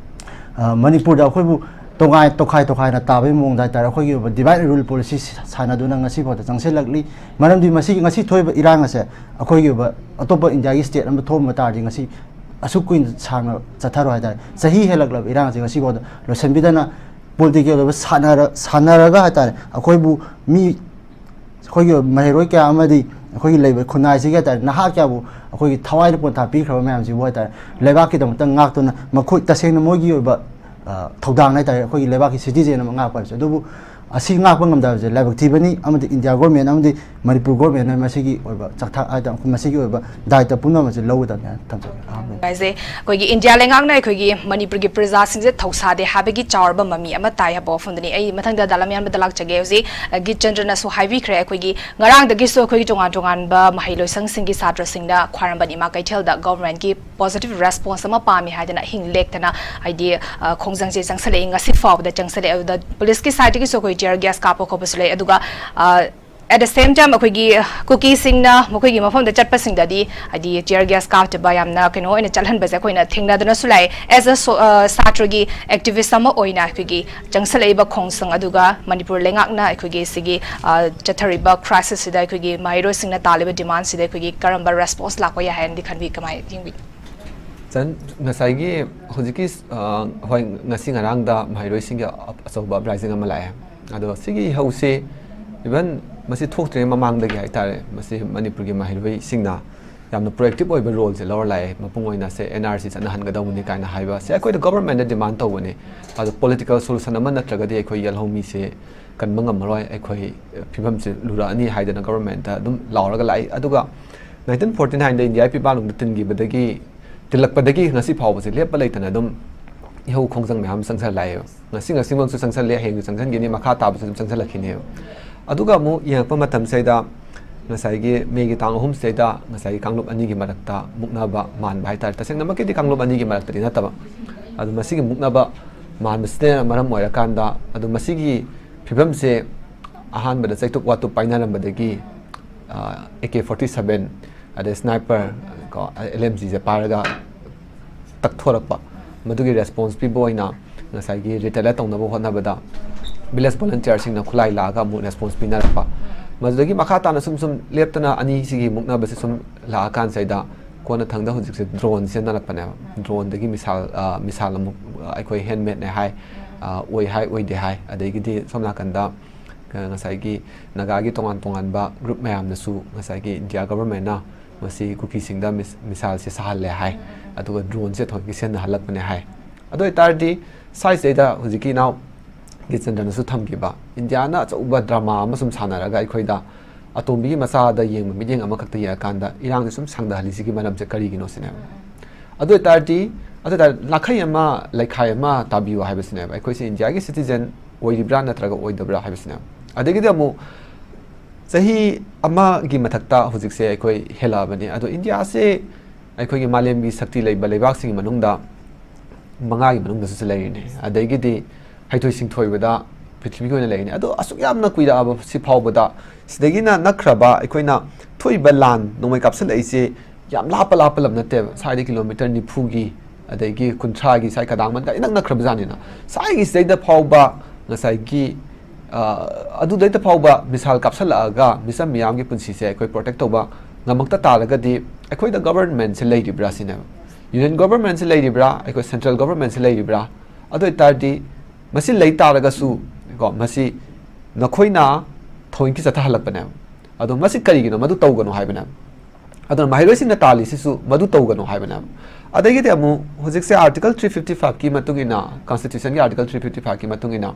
ꯑ, ꯃꯅꯤꯄꯨꯔꯗ ꯑꯩꯈꯣꯏꯕꯨ ꯇꯣꯉꯥꯏ-, ꯇꯣꯈꯥꯏ ꯇꯣꯈꯥꯏꯅ ꯇꯥꯕꯒꯤ ꯃꯑꯣꯡꯗ ꯍꯥꯏꯇꯥꯔꯦ, ꯑꯩꯈꯣꯏꯒꯤ ꯑꯣꯏꯕ divide and rule policy ꯁꯥꯟꯅꯗꯨꯅ ꯉꯁꯤꯐꯥꯎꯗ ꯆꯪꯁꯤꯜꯂꯛꯂꯤ꯫ ꯃꯔꯝꯗꯤ ꯃꯁꯤꯒꯤ ꯉꯁꯤ ꯊꯣꯛꯏꯕ ꯏꯔꯥꯡ ꯑꯁꯦ ꯑꯩꯈꯣꯏꯒꯤ ꯑꯣꯏꯕ ꯑꯇꯣꯞꯄ ꯏꯟꯗꯤꯌꯥꯒꯤ state ꯑꯃ ꯊꯣꯛꯑꯝꯕ ꯇꯥꯔꯗꯤ ꯉꯁꯤ ꯑꯁꯨꯛ ꯀꯨꯏꯅ ꯁꯥꯡꯅ ꯆꯠꯊꯔꯣꯏ ꯍꯥꯏꯇꯥꯔꯦ꯫ ꯆꯍꯤ ꯍꯦꯜꯂꯛꯂꯕ ꯏꯔꯥꯡ ꯑꯁꯦ ꯉꯁꯤꯐꯥꯎꯗ ꯂꯣꯏꯁꯤꯟꯕꯤꯗꯅ political ꯑꯣꯏꯕ ꯁꯥꯟꯅꯔ-, ꯁꯥꯟꯅꯔꯒ ꯍꯥꯏꯇꯥꯔꯦ, ꯑꯩꯈꯣꯏꯕꯨ ꯃꯤ, ꯑꯩꯈꯣꯏꯒꯤ ꯃꯍꯩꯔꯣꯏ ꯀꯌꯥ ꯑꯃꯗꯤ ꯑꯩꯈꯣꯏꯒꯤ ꯂꯩꯕ ꯈꯨꯟꯅꯥꯏꯁꯤꯒꯤ ꯍꯥꯏꯇꯥꯔꯦ, ꯅꯍꯥ ꯀꯌꯥꯕꯨ ꯑꯩꯈꯣꯏꯒꯤ ꯊꯋꯥꯏꯗ ꯄꯣꯟꯊꯥ ꯄꯤꯈ꯭ꯔꯕ ꯃꯌꯥꯝꯁꯤꯕꯨ ꯍꯥꯏꯇꯥꯔꯦ, ꯂꯩꯕꯥꯛꯀꯤꯗꯃꯛꯇ ꯉꯥꯛꯇꯨꯅ ꯃꯈꯣꯏ ꯇꯁꯦꯡꯅ ꯃꯣꯏꯒꯤ ꯑꯣꯏꯕ, ꯑ, ꯊꯧꯗꯥꯡ ꯍꯥꯏꯇꯥꯔꯦ, ꯑꯩꯈꯣꯏꯒꯤ ꯂꯩꯕꯥꯛꯀꯤ citizen ꯑꯃ ꯉꯥꯛꯄ ꯍꯥꯏꯕꯁꯦ꯫ ꯑꯗꯨꯕꯨ ꯑꯁꯤ ꯉꯥꯛꯄ ꯉꯝꯗꯕꯁꯦ ꯂꯥꯏꯕꯛ ꯊꯤꯕꯅꯤ, ꯑꯃꯗꯤ ꯏꯟꯗꯤꯌꯥ ꯒꯣꯔꯃꯦꯟ ꯑꯃꯗꯤ ꯃꯅꯤꯄꯨꯔ ꯒꯣꯔꯃꯦꯟꯅ ꯃꯁꯤꯒꯤ ꯑꯣꯏꯕ ꯆꯥꯛꯊꯥꯛ ꯍꯥꯏꯗꯤ ꯃꯁꯤꯒꯤ ꯑꯣꯏꯕ ꯗꯥꯏꯇ ꯄꯨꯝꯅꯃꯛ ꯑꯁꯤ ꯂꯧꯒꯗꯕꯅꯤ ꯍꯥꯏꯅ ꯊꯝꯖꯒꯦ꯫ ꯑꯍꯥꯟꯕꯗ ꯍꯥꯏꯁꯦ ꯑꯩꯈꯣꯏꯒꯤ ꯏꯟꯗꯤꯌꯥ ꯂꯩꯉꯥꯛꯅ ꯑꯩꯈꯣꯏꯒꯤ ꯃꯅꯤꯄꯨꯔꯒꯤ ꯄ꯭ꯔꯖꯥꯁꯤꯡꯁꯦ ꯊꯧꯁꯥꯗꯦ ꯍꯥꯏꯕꯒꯤ ꯆꯥꯎꯔꯕ ꯃꯃꯤ ꯑꯃ ꯇꯥꯏ ꯍꯥꯏꯕ ꯋꯥꯐꯝꯗꯨꯅꯤ꯫ ꯑꯩ ꯃꯊꯪꯗ ꯗꯥ ꯂꯝꯌꯥꯟꯕꯗ ꯂꯥꯛꯆꯒꯦ꯫ ꯍꯧꯖꯤꯛ ꯑ, ꯒꯤꯠ ꯆꯟꯗ꯭ꯔꯅꯁꯨ ꯍꯥꯏꯕꯤꯈ꯭ꯔꯦ, ꯑꯩꯈꯣꯏꯒꯤ ꯉꯔꯥꯡꯗꯒꯤꯁꯨ ꯑꯩꯈꯣꯏꯒꯤ ꯇꯣꯉꯥꯟ ꯇꯣꯉꯥꯟꯕ ꯃꯍꯩ ꯂꯣꯏꯁꯪꯁꯤꯡꯒꯤ ꯁꯥꯇ꯭ꯔꯁꯤꯡꯅ ꯈ꯭ꯋꯥꯏꯔꯝꯕꯟ ꯏꯃꯥ ꯀꯩꯊꯦꯜꯗ ꯒꯣꯚꯔꯟꯃꯦꯟꯠꯀꯤ ꯄꯣꯖꯤꯇꯤꯚ ꯔꯦꯁꯄꯣꯟꯁ ꯑꯃ ꯄꯥꯝꯃꯤ ꯍꯥꯏꯗꯅ ꯑꯍꯤꯡ ꯂꯦꯛꯇꯅ ꯍꯥꯏꯗꯤ ꯑ, ꯈꯣꯡꯖꯪꯁꯦ ꯆꯪꯁꯜꯂꯛꯏ, ꯉꯁꯤ ꯐꯥꯎꯕꯗ ꯆꯪꯁꯜꯂꯛꯑꯦ꯫ ꯑꯗꯨꯗ ꯄꯨꯂꯤꯁꯀꯤ ꯁꯥꯏꯠꯇꯒꯤꯁꯨ ꯑꯩꯈꯣꯏ ꯇꯤꯌꯔ ꯒ꯭ꯌꯥꯁ ꯀꯥꯞꯄ ꯈꯣꯠꯄꯁꯨ ꯂꯩ꯫ ꯑꯗꯨꯒ ꯑ, at the same time ꯑꯩꯈꯣꯏꯒꯤ ꯀꯨꯀꯤꯁꯤꯡꯅ ꯃꯈꯣꯏꯒꯤ ꯃꯐꯝꯗ ꯆꯠꯄꯁꯤꯡꯗꯗꯤ ꯍꯥꯏꯗꯤ ꯇꯤꯌꯔ ꯒ꯭ꯌꯥꯁ ꯀꯥꯞꯇꯕ ꯌꯥꯝꯅ ꯀꯩꯅꯣ ꯑꯣꯏꯅ ꯆꯠꯍꯟꯕꯁꯦ ꯑꯩꯈꯣꯏꯅ ꯊꯦꯡꯅꯗꯨꯅꯁꯨ ꯂꯥꯛꯑꯦ꯫ ꯑꯦꯁ ꯑ ꯁꯥꯇ꯭ꯔꯒꯤ ꯑꯦꯛꯇꯤꯚꯤꯁ ꯑꯃ ꯑꯣꯏꯅ ꯑꯩꯈꯣꯏꯒꯤ ꯆꯪꯁꯜꯂꯛꯏꯕ ꯈꯣꯡꯖꯪ ꯑꯗꯨꯒ ꯃꯅꯤꯄꯨꯔ ꯂꯩꯉꯥꯛꯅ ꯑꯩꯈꯣꯏꯒꯤ ꯁꯤꯒꯤ ꯑ, ꯆꯠꯊꯔꯤꯕ ꯀ꯭ꯔꯥꯏꯁꯤꯁꯁꯤꯗ ꯑꯩꯈꯣꯏꯒꯤ ꯃꯍꯩꯔꯣꯏꯁꯤꯡꯅ ꯇꯥꯜꯂꯤꯕ ꯗꯤꯃꯥꯟꯁꯤꯗ ꯑꯩꯈꯣꯏꯒꯤ ꯀꯔꯝꯕ ꯔꯦꯁꯄꯣꯟꯁ ꯂꯥꯛꯄ ꯌꯥꯏ ꯍꯥꯏꯅꯗꯤ ꯈꯟꯕꯤ, ꯀꯃꯥꯏꯅ ꯌꯦꯡꯕꯤ? ꯆꯟ, ꯉꯁꯥꯏꯒꯤ ꯍꯧꯖꯤꯛꯀꯤ ꯑ, ꯍꯣꯏ, ꯉꯁꯤ ꯉꯔꯥꯡꯗ ꯃꯍꯩꯔꯣꯏꯁꯤꯡꯒꯤ ꯑ-, ꯑꯆꯧꯕ ꯑꯞꯔꯥꯏꯖꯤꯡ ꯑꯃ ꯂꯥꯛꯑꯦ꯫ ꯑꯗꯣ ꯁꯤꯒꯤ ꯏꯍꯧꯁꯤ ꯏꯚꯟ ꯃꯁꯤ ꯊꯣꯛꯇ꯭ꯔꯤꯉꯩ ꯃꯃꯥꯡꯗꯒꯤ ꯍꯥꯏꯇꯥꯔꯦ, ꯃꯁꯤ ꯃꯅꯤꯄꯨꯔꯒꯤ ꯃꯍꯩꯔꯣꯏꯁꯤꯡꯅ ꯌꯥꯝꯅ ꯄ꯭ꯔꯣꯑꯦꯛꯇꯤꯚ ꯑꯣꯏꯕ ꯔꯣꯜꯁꯦ ꯂꯧꯔ ꯂꯥꯛꯑꯦ꯫ ꯃꯄꯨꯡ ꯑꯣꯏꯅ ꯁꯦ ꯑꯦꯟ ꯑꯥꯔ ꯁꯤ ꯆꯠꯅꯍꯟꯒꯗꯧꯕꯅꯤ ꯀꯥꯏꯅ ꯍꯥꯏꯕ ꯁꯦ ꯑꯩꯈꯣꯏꯗ ꯒꯣꯚꯔꯟꯃꯦꯟꯠꯅ ꯗꯤꯃꯥꯟ ꯇꯧꯕꯅꯤ꯫ ꯑꯗꯣ ꯄꯣꯂꯤꯇꯤꯀꯦꯜ ꯁꯣꯂꯨꯁꯟ ꯑꯃ ꯅꯠꯇ꯭ꯔꯒꯗꯤ ꯑꯩꯈꯣꯏ ꯌꯦꯜꯍꯧꯃꯤꯁꯦ ꯀꯟꯕ ꯉꯝꯃꯔꯣꯏ, ꯑꯩꯈꯣꯏ ꯐꯤꯕꯝꯁꯦ ꯂꯨꯔꯛꯑꯅꯤ ꯍꯥꯏꯗꯅ ꯒꯣꯚꯔꯟꯃꯦꯟꯠꯇ ꯑꯗꯨꯝ ꯂꯥꯎꯔꯒ ꯂꯥꯛꯏ꯫ ꯑꯗꯨꯒ ꯅꯥꯏꯟꯇꯤꯟ ꯐꯣꯔꯇꯤ ꯅꯥꯏꯟꯗ ꯏꯟꯗꯤꯌꯥ ꯏꯄꯥ ꯏꯄꯥꯂꯣꯟꯗ ꯇꯤꯟꯈꯤꯕꯗꯒꯤ ꯇꯤꯜꯂꯛꯄꯗꯒꯤ ꯉꯁꯤ ꯐꯥꯎꯕꯁꯦ ꯂꯦꯞꯄ ꯂꯩꯇꯅ ꯑꯗꯨꯝ ꯏꯍꯧ ꯈꯣꯡꯖꯪ ꯃꯌꯥꯝ ꯑꯃ ꯆꯪꯁꯜꯂꯛꯑꯦꯕ꯫ ꯉꯁꯤ ꯉꯁꯤꯃꯛꯁꯨ ꯆꯪꯁꯜꯂꯦ, ꯍꯌꯦꯡꯁꯨ ꯆꯪꯁꯟꯈꯤꯅꯤ, ꯃꯈꯥ ꯇꯥꯕꯁꯨ ꯑꯗꯨꯝ ꯆꯪꯁꯜꯂꯛꯈꯤꯅꯦꯕ꯫ ꯑꯗꯨꯒ ꯑꯃꯨꯛ ꯌꯦꯡꯉꯛꯄ ꯃꯇꯝꯁꯤꯗꯩꯗ ꯉꯁꯥꯏꯒꯤ ꯃꯦꯒꯤ ꯇꯥꯡ ꯑꯍꯨꯝꯁꯤꯗꯩꯗ ꯉꯁꯥꯏꯒꯤ ꯀꯥꯡꯂꯨꯞ ꯑꯅꯤꯒꯤ ꯃꯔꯛꯇ ꯃꯨꯛꯅꯕ ꯃꯥꯟꯕ ꯍꯥꯏꯇꯥꯔꯦ꯫ ꯇꯁꯦꯡꯅꯃꯛꯀꯤꯗꯤ ꯀꯥꯡꯂꯨꯞ ꯑꯅꯤꯒꯤ ꯃꯔꯛꯇꯗꯤ ꯅꯠꯇꯕ, ꯑꯗꯨ ꯃꯁꯤꯒꯤ ꯃꯨꯛꯅꯕ ꯃꯥꯟꯕꯁꯤꯅ ꯃꯔꯝ ꯑꯣꯏꯔꯀꯥꯟꯗ ꯑꯗꯨ ꯃꯁꯤꯒꯤ ꯐꯤꯕꯝꯁꯦ ꯑꯍꯥꯟꯕꯗ ꯆꯩꯇꯨꯞ ꯋꯥꯇꯨꯞ ꯄꯥꯏꯅꯔꯝꯕꯗꯒꯤ ꯑꯦ ꯀꯦ ꯐꯣꯔꯇꯤ ꯁꯕꯦꯟ ꯑꯗꯩ ꯁ꯭ꯅꯥꯏꯄꯔ ꯀꯣ ꯑꯦꯜ ꯑꯦꯝ ꯖꯤꯁꯦ ꯄꯥꯏꯔꯒ ꯇꯛꯊꯣꯔꯛꯄ, ꯃꯗꯨꯒꯤ ꯔꯦꯁꯄꯣꯟꯁ ꯄꯤꯕ ꯑꯣꯏꯅ ꯉꯁꯥꯏꯒꯤ ꯔꯤꯇꯦꯂꯦꯠ ꯇꯧꯅꯕ ꯍꯣꯠꯅꯕꯗ ꯚꯤꯂꯦꯖ ꯚꯣꯂꯟꯇꯤꯌꯔꯁꯤꯡꯅ ꯈꯨꯠꯂꯥꯏ ꯂꯥꯛꯑꯒ ꯑꯃꯨꯛ ꯔꯦꯁꯄꯣꯟꯁ ꯄꯤꯅꯔꯛꯄ, ꯃꯗꯨꯗꯒꯤ ꯃꯈꯥ ꯇꯥꯅ ꯁꯨꯝ ꯁꯨꯝ ꯂꯦꯞꯇꯅ ꯑꯅꯤꯁꯤꯒꯤ ꯃꯨꯛꯅꯕꯁꯦ ꯁꯨꯝ ꯂꯥꯛꯑꯀꯥꯟꯁꯤꯗ ꯀꯣꯟꯅ ꯊꯪꯗ ꯍꯧꯖꯤꯛꯁꯦ ꯗ꯭ꯔꯣꯟ ꯁꯤꯖꯤꯟꯅꯔꯛꯄꯅꯦꯕ꯫ ꯗ꯭ꯔꯣꯟꯗꯒꯤ ꯃꯤꯁꯥꯏꯜ ꯃꯤꯁꯥꯏꯜ ꯑꯃꯨꯛ ꯑꯩꯈꯣꯏ ꯍꯦꯟꯃꯦꯠꯅꯦ ꯍꯥꯏ, ꯑꯣꯏ ꯍꯥꯏ ꯑꯣꯏꯗꯦ ꯍꯥꯏ, ꯑꯗꯒꯤꯗꯤ ꯁꯣꯝ ꯅꯥꯀꯟꯗ ꯉꯁꯥꯏꯒꯤ ꯅꯥꯒꯥꯒꯤ ꯇꯣꯉꯥꯟ ꯇꯣꯉꯥꯟꯕ ꯒ꯭ꯔꯨꯞ ꯃꯌꯥꯝꯅꯁꯨ ꯉꯁꯥꯏꯒꯤ ꯏꯟꯗꯤꯌꯥ ꯒꯚꯔꯟꯃꯦꯟꯠꯅ ꯃꯁꯤ ꯀꯨꯀꯤꯁꯤꯡꯗ ꯃꯤꯁꯥꯏꯜꯁꯦ ꯁꯥꯍꯜꯂꯦ ꯍꯥꯏ, ꯑꯗꯨꯒ ꯗ꯭ꯔꯣꯟꯁꯦ ꯊꯑꯣꯏꯀꯤ ꯁꯤꯖꯤꯟꯅꯍꯜꯂꯛꯄꯅꯦ ꯍꯥꯏ꯫ ꯑꯗꯨ ꯑꯣꯏꯇꯥꯔꯗꯤ ꯁ꯭ꯋꯥꯏꯁꯤꯗꯩꯗ ꯍꯧꯖꯤꯛꯀꯤ ꯏꯅꯥꯎ ꯒꯤꯆꯟꯗ꯭ꯔꯅꯁꯨ ꯊꯝꯈꯤꯕ, ꯏꯟꯗꯤꯌꯥꯅ ꯑꯆꯧꯕ ꯗ꯭ꯔꯃꯥ ꯑꯃ ꯁꯨꯝ ꯁꯥꯟꯅꯔꯒ ꯑꯩꯈꯣꯏꯗ ꯑꯇꯣꯝꯕꯤꯒꯤ ꯃꯆꯥꯗ ꯌꯦꯡꯕ ꯃꯤꯠꯌꯦꯡ ꯑꯃꯈꯛꯇ ꯌꯦꯡꯉꯀꯥꯟꯗ ꯏꯔꯥꯡꯁꯦ ꯁꯨꯝ ꯁꯥꯡꯊꯍꯜꯂꯤꯁꯤꯒꯤ ꯃꯔꯝꯁꯦ ꯀꯔꯤꯒꯤꯅꯣ ꯁꯤꯅꯦꯕ꯫ ꯑꯗꯨ ꯑꯣꯏꯇꯥꯔꯗꯤ, ꯑꯗꯨ ꯑꯣꯏꯇꯥꯔꯗꯤ ꯂꯥꯈꯩ ꯑꯃ ꯂꯩꯈꯥꯏ ꯑꯃ ꯇꯥꯕꯤꯌꯨ ꯍꯥꯏꯕꯁꯤꯅꯦꯕ, ꯑꯩꯈꯣꯏꯁꯦ ꯏꯟꯗꯤꯌꯥꯒꯤ ꯁꯤꯇꯤꯖꯦꯟ ꯑꯣꯏꯔꯤꯕ꯭ꯔꯥ ꯅꯠꯇ꯭ꯔꯒ ꯑꯣꯏꯗꯕ꯭ꯔꯥ ꯍꯥꯏꯕꯁꯤꯅꯦꯕ꯫ ꯑꯗꯒꯤꯗꯤ ꯑꯃꯨꯛ ꯆꯍꯤ ꯑꯃꯒꯤ ꯃꯊꯛꯇ ꯍꯧꯖꯤꯛꯁꯦ ꯑꯩꯈꯣꯏ ꯍꯦꯜꯂꯛꯑꯕꯅꯤ꯫ ꯑꯗꯣ ꯏꯟꯗꯤꯌꯥꯁꯦ ꯑꯩꯈꯣꯏꯒꯤ ꯃꯥꯂꯦꯝꯒꯤ ꯁꯛꯇꯤ ꯂꯩꯕ ꯂꯩꯕꯥꯛꯁꯤꯡꯒꯤ ꯃꯅꯨꯡꯗ ꯃꯉꯥꯒꯤ ꯃꯅꯨꯡꯗꯁꯨ ꯂꯩꯔꯤꯅꯦ꯫ ꯑꯗꯒꯤꯗꯤ ꯍꯩꯊꯣꯏ ꯁꯤꯡꯊꯣꯏꯕꯗ ꯄ꯭ꯔꯤꯊꯤꯕꯤꯒꯤ ꯑꯣꯏꯅ ꯂꯩꯔꯤꯅꯦ꯫ ꯑꯗꯣ ꯑꯁꯨꯛ ꯌꯥꯝꯅ ꯀꯨꯏꯔꯛꯑꯕ ꯁꯤ ꯐꯥꯎꯕꯗ, ꯁꯤꯗꯒꯤꯅ ꯅꯛꯈ꯭ꯔꯕ ꯑꯩꯈꯣꯏꯅ ꯊꯣꯛꯏꯕ ꯂꯥꯟ ꯅꯣꯡꯃꯩ ꯀꯥꯞꯁꯤꯜꯂꯛꯏꯁꯦ ꯌꯥꯝ ꯂꯥꯞꯄ ꯂꯥꯞꯄ ꯂꯝ ꯅꯠꯇꯦꯕ, ꯁ꯭ꯋꯥꯏꯗ ꯀꯤꯂꯣꯃꯤꯇꯔ ꯅꯤꯐꯨꯒꯤ ꯑꯗꯒꯤ ꯀꯨꯟꯊ꯭ꯔꯥꯒꯤ ꯁ꯭ꯋꯥꯏ ꯀꯗꯥꯡꯃꯟꯒ ꯏꯅꯛ ꯅꯛꯈ꯭ꯔꯕ ꯖꯥꯠꯅꯤꯅ꯫ ꯁ꯭ꯋꯥꯏꯒꯤꯁꯤꯗꯩꯗ ꯐꯥꯎꯕ ꯉꯁꯥꯏꯒꯤ, ꯑ, ꯑꯗꯨꯗꯩꯗ ꯐꯥꯎꯕ ꯃꯤꯁꯥꯏꯜ ꯀꯥꯞꯁꯤꯜꯂꯛꯑꯒ ꯃꯤꯆꯝ ꯃꯤꯌꯥꯝꯒꯤ ꯄꯨꯟꯁꯤꯁꯦ ꯑꯩꯈꯣꯏ ꯄ꯭ꯔꯣꯇꯦꯛ ꯇꯧꯕ ꯉꯝꯃꯛꯇ ꯇꯥꯔꯒꯗꯤ ꯑꯩꯈꯣꯏꯗ ꯒꯕꯔꯟꯃꯦꯟꯁꯦ ꯂꯩꯔꯤꯕ꯭ꯔꯥ ꯁꯤꯅꯦꯕ꯫ ꯌꯨꯅꯤꯌꯟ ꯒꯕꯔꯟꯃꯦꯟꯁꯦ ꯂꯩꯔꯤꯕ꯭ꯔꯥ, ꯑꯩꯈꯣꯏ ꯁꯦꯟꯇ꯭ꯔꯦꯜ ꯒꯕꯔꯟꯃꯦꯟꯁꯦ ꯂꯩꯔꯤꯕ꯭ꯔꯥ? ꯑꯗꯨ ꯑꯣꯏꯇꯥꯔꯗꯤ ꯃꯁꯤ ꯂꯩ ꯇꯥꯔꯒꯁꯨ ꯀꯣ, ꯃꯁꯤ ꯅꯈꯣꯏꯅ ꯊꯑꯣꯏꯀꯤ ꯆꯠꯊꯍꯜꯂꯛꯄꯅꯦꯕ꯫ ꯑꯗꯣ ꯃꯁꯤ ꯀꯔꯤꯒꯤꯅꯣ? ꯃꯗꯨ ꯇꯧꯒꯅꯨ ꯍꯥꯏꯕꯅꯦꯕ꯫ ꯑꯗꯨꯅ ꯃꯍꯩꯔꯣꯏꯁꯤꯡꯅ ꯇꯥꯜꯂꯤꯁꯤꯁꯨ ꯃꯗꯨ ꯇꯧꯒꯅꯨ ꯍꯥꯏꯕꯅꯦꯕ꯫ ꯑꯗꯒꯤꯗꯤ ꯑꯃꯨꯛ ꯍꯧꯖꯤꯛꯁꯦ Article three fifty five ꯀꯤ ꯃꯇꯨꯡ ꯏꯟꯅ, Constitution ꯒꯤ Article three fifty five ꯀꯤ ꯃꯇꯨꯡ ꯏꯟꯅ,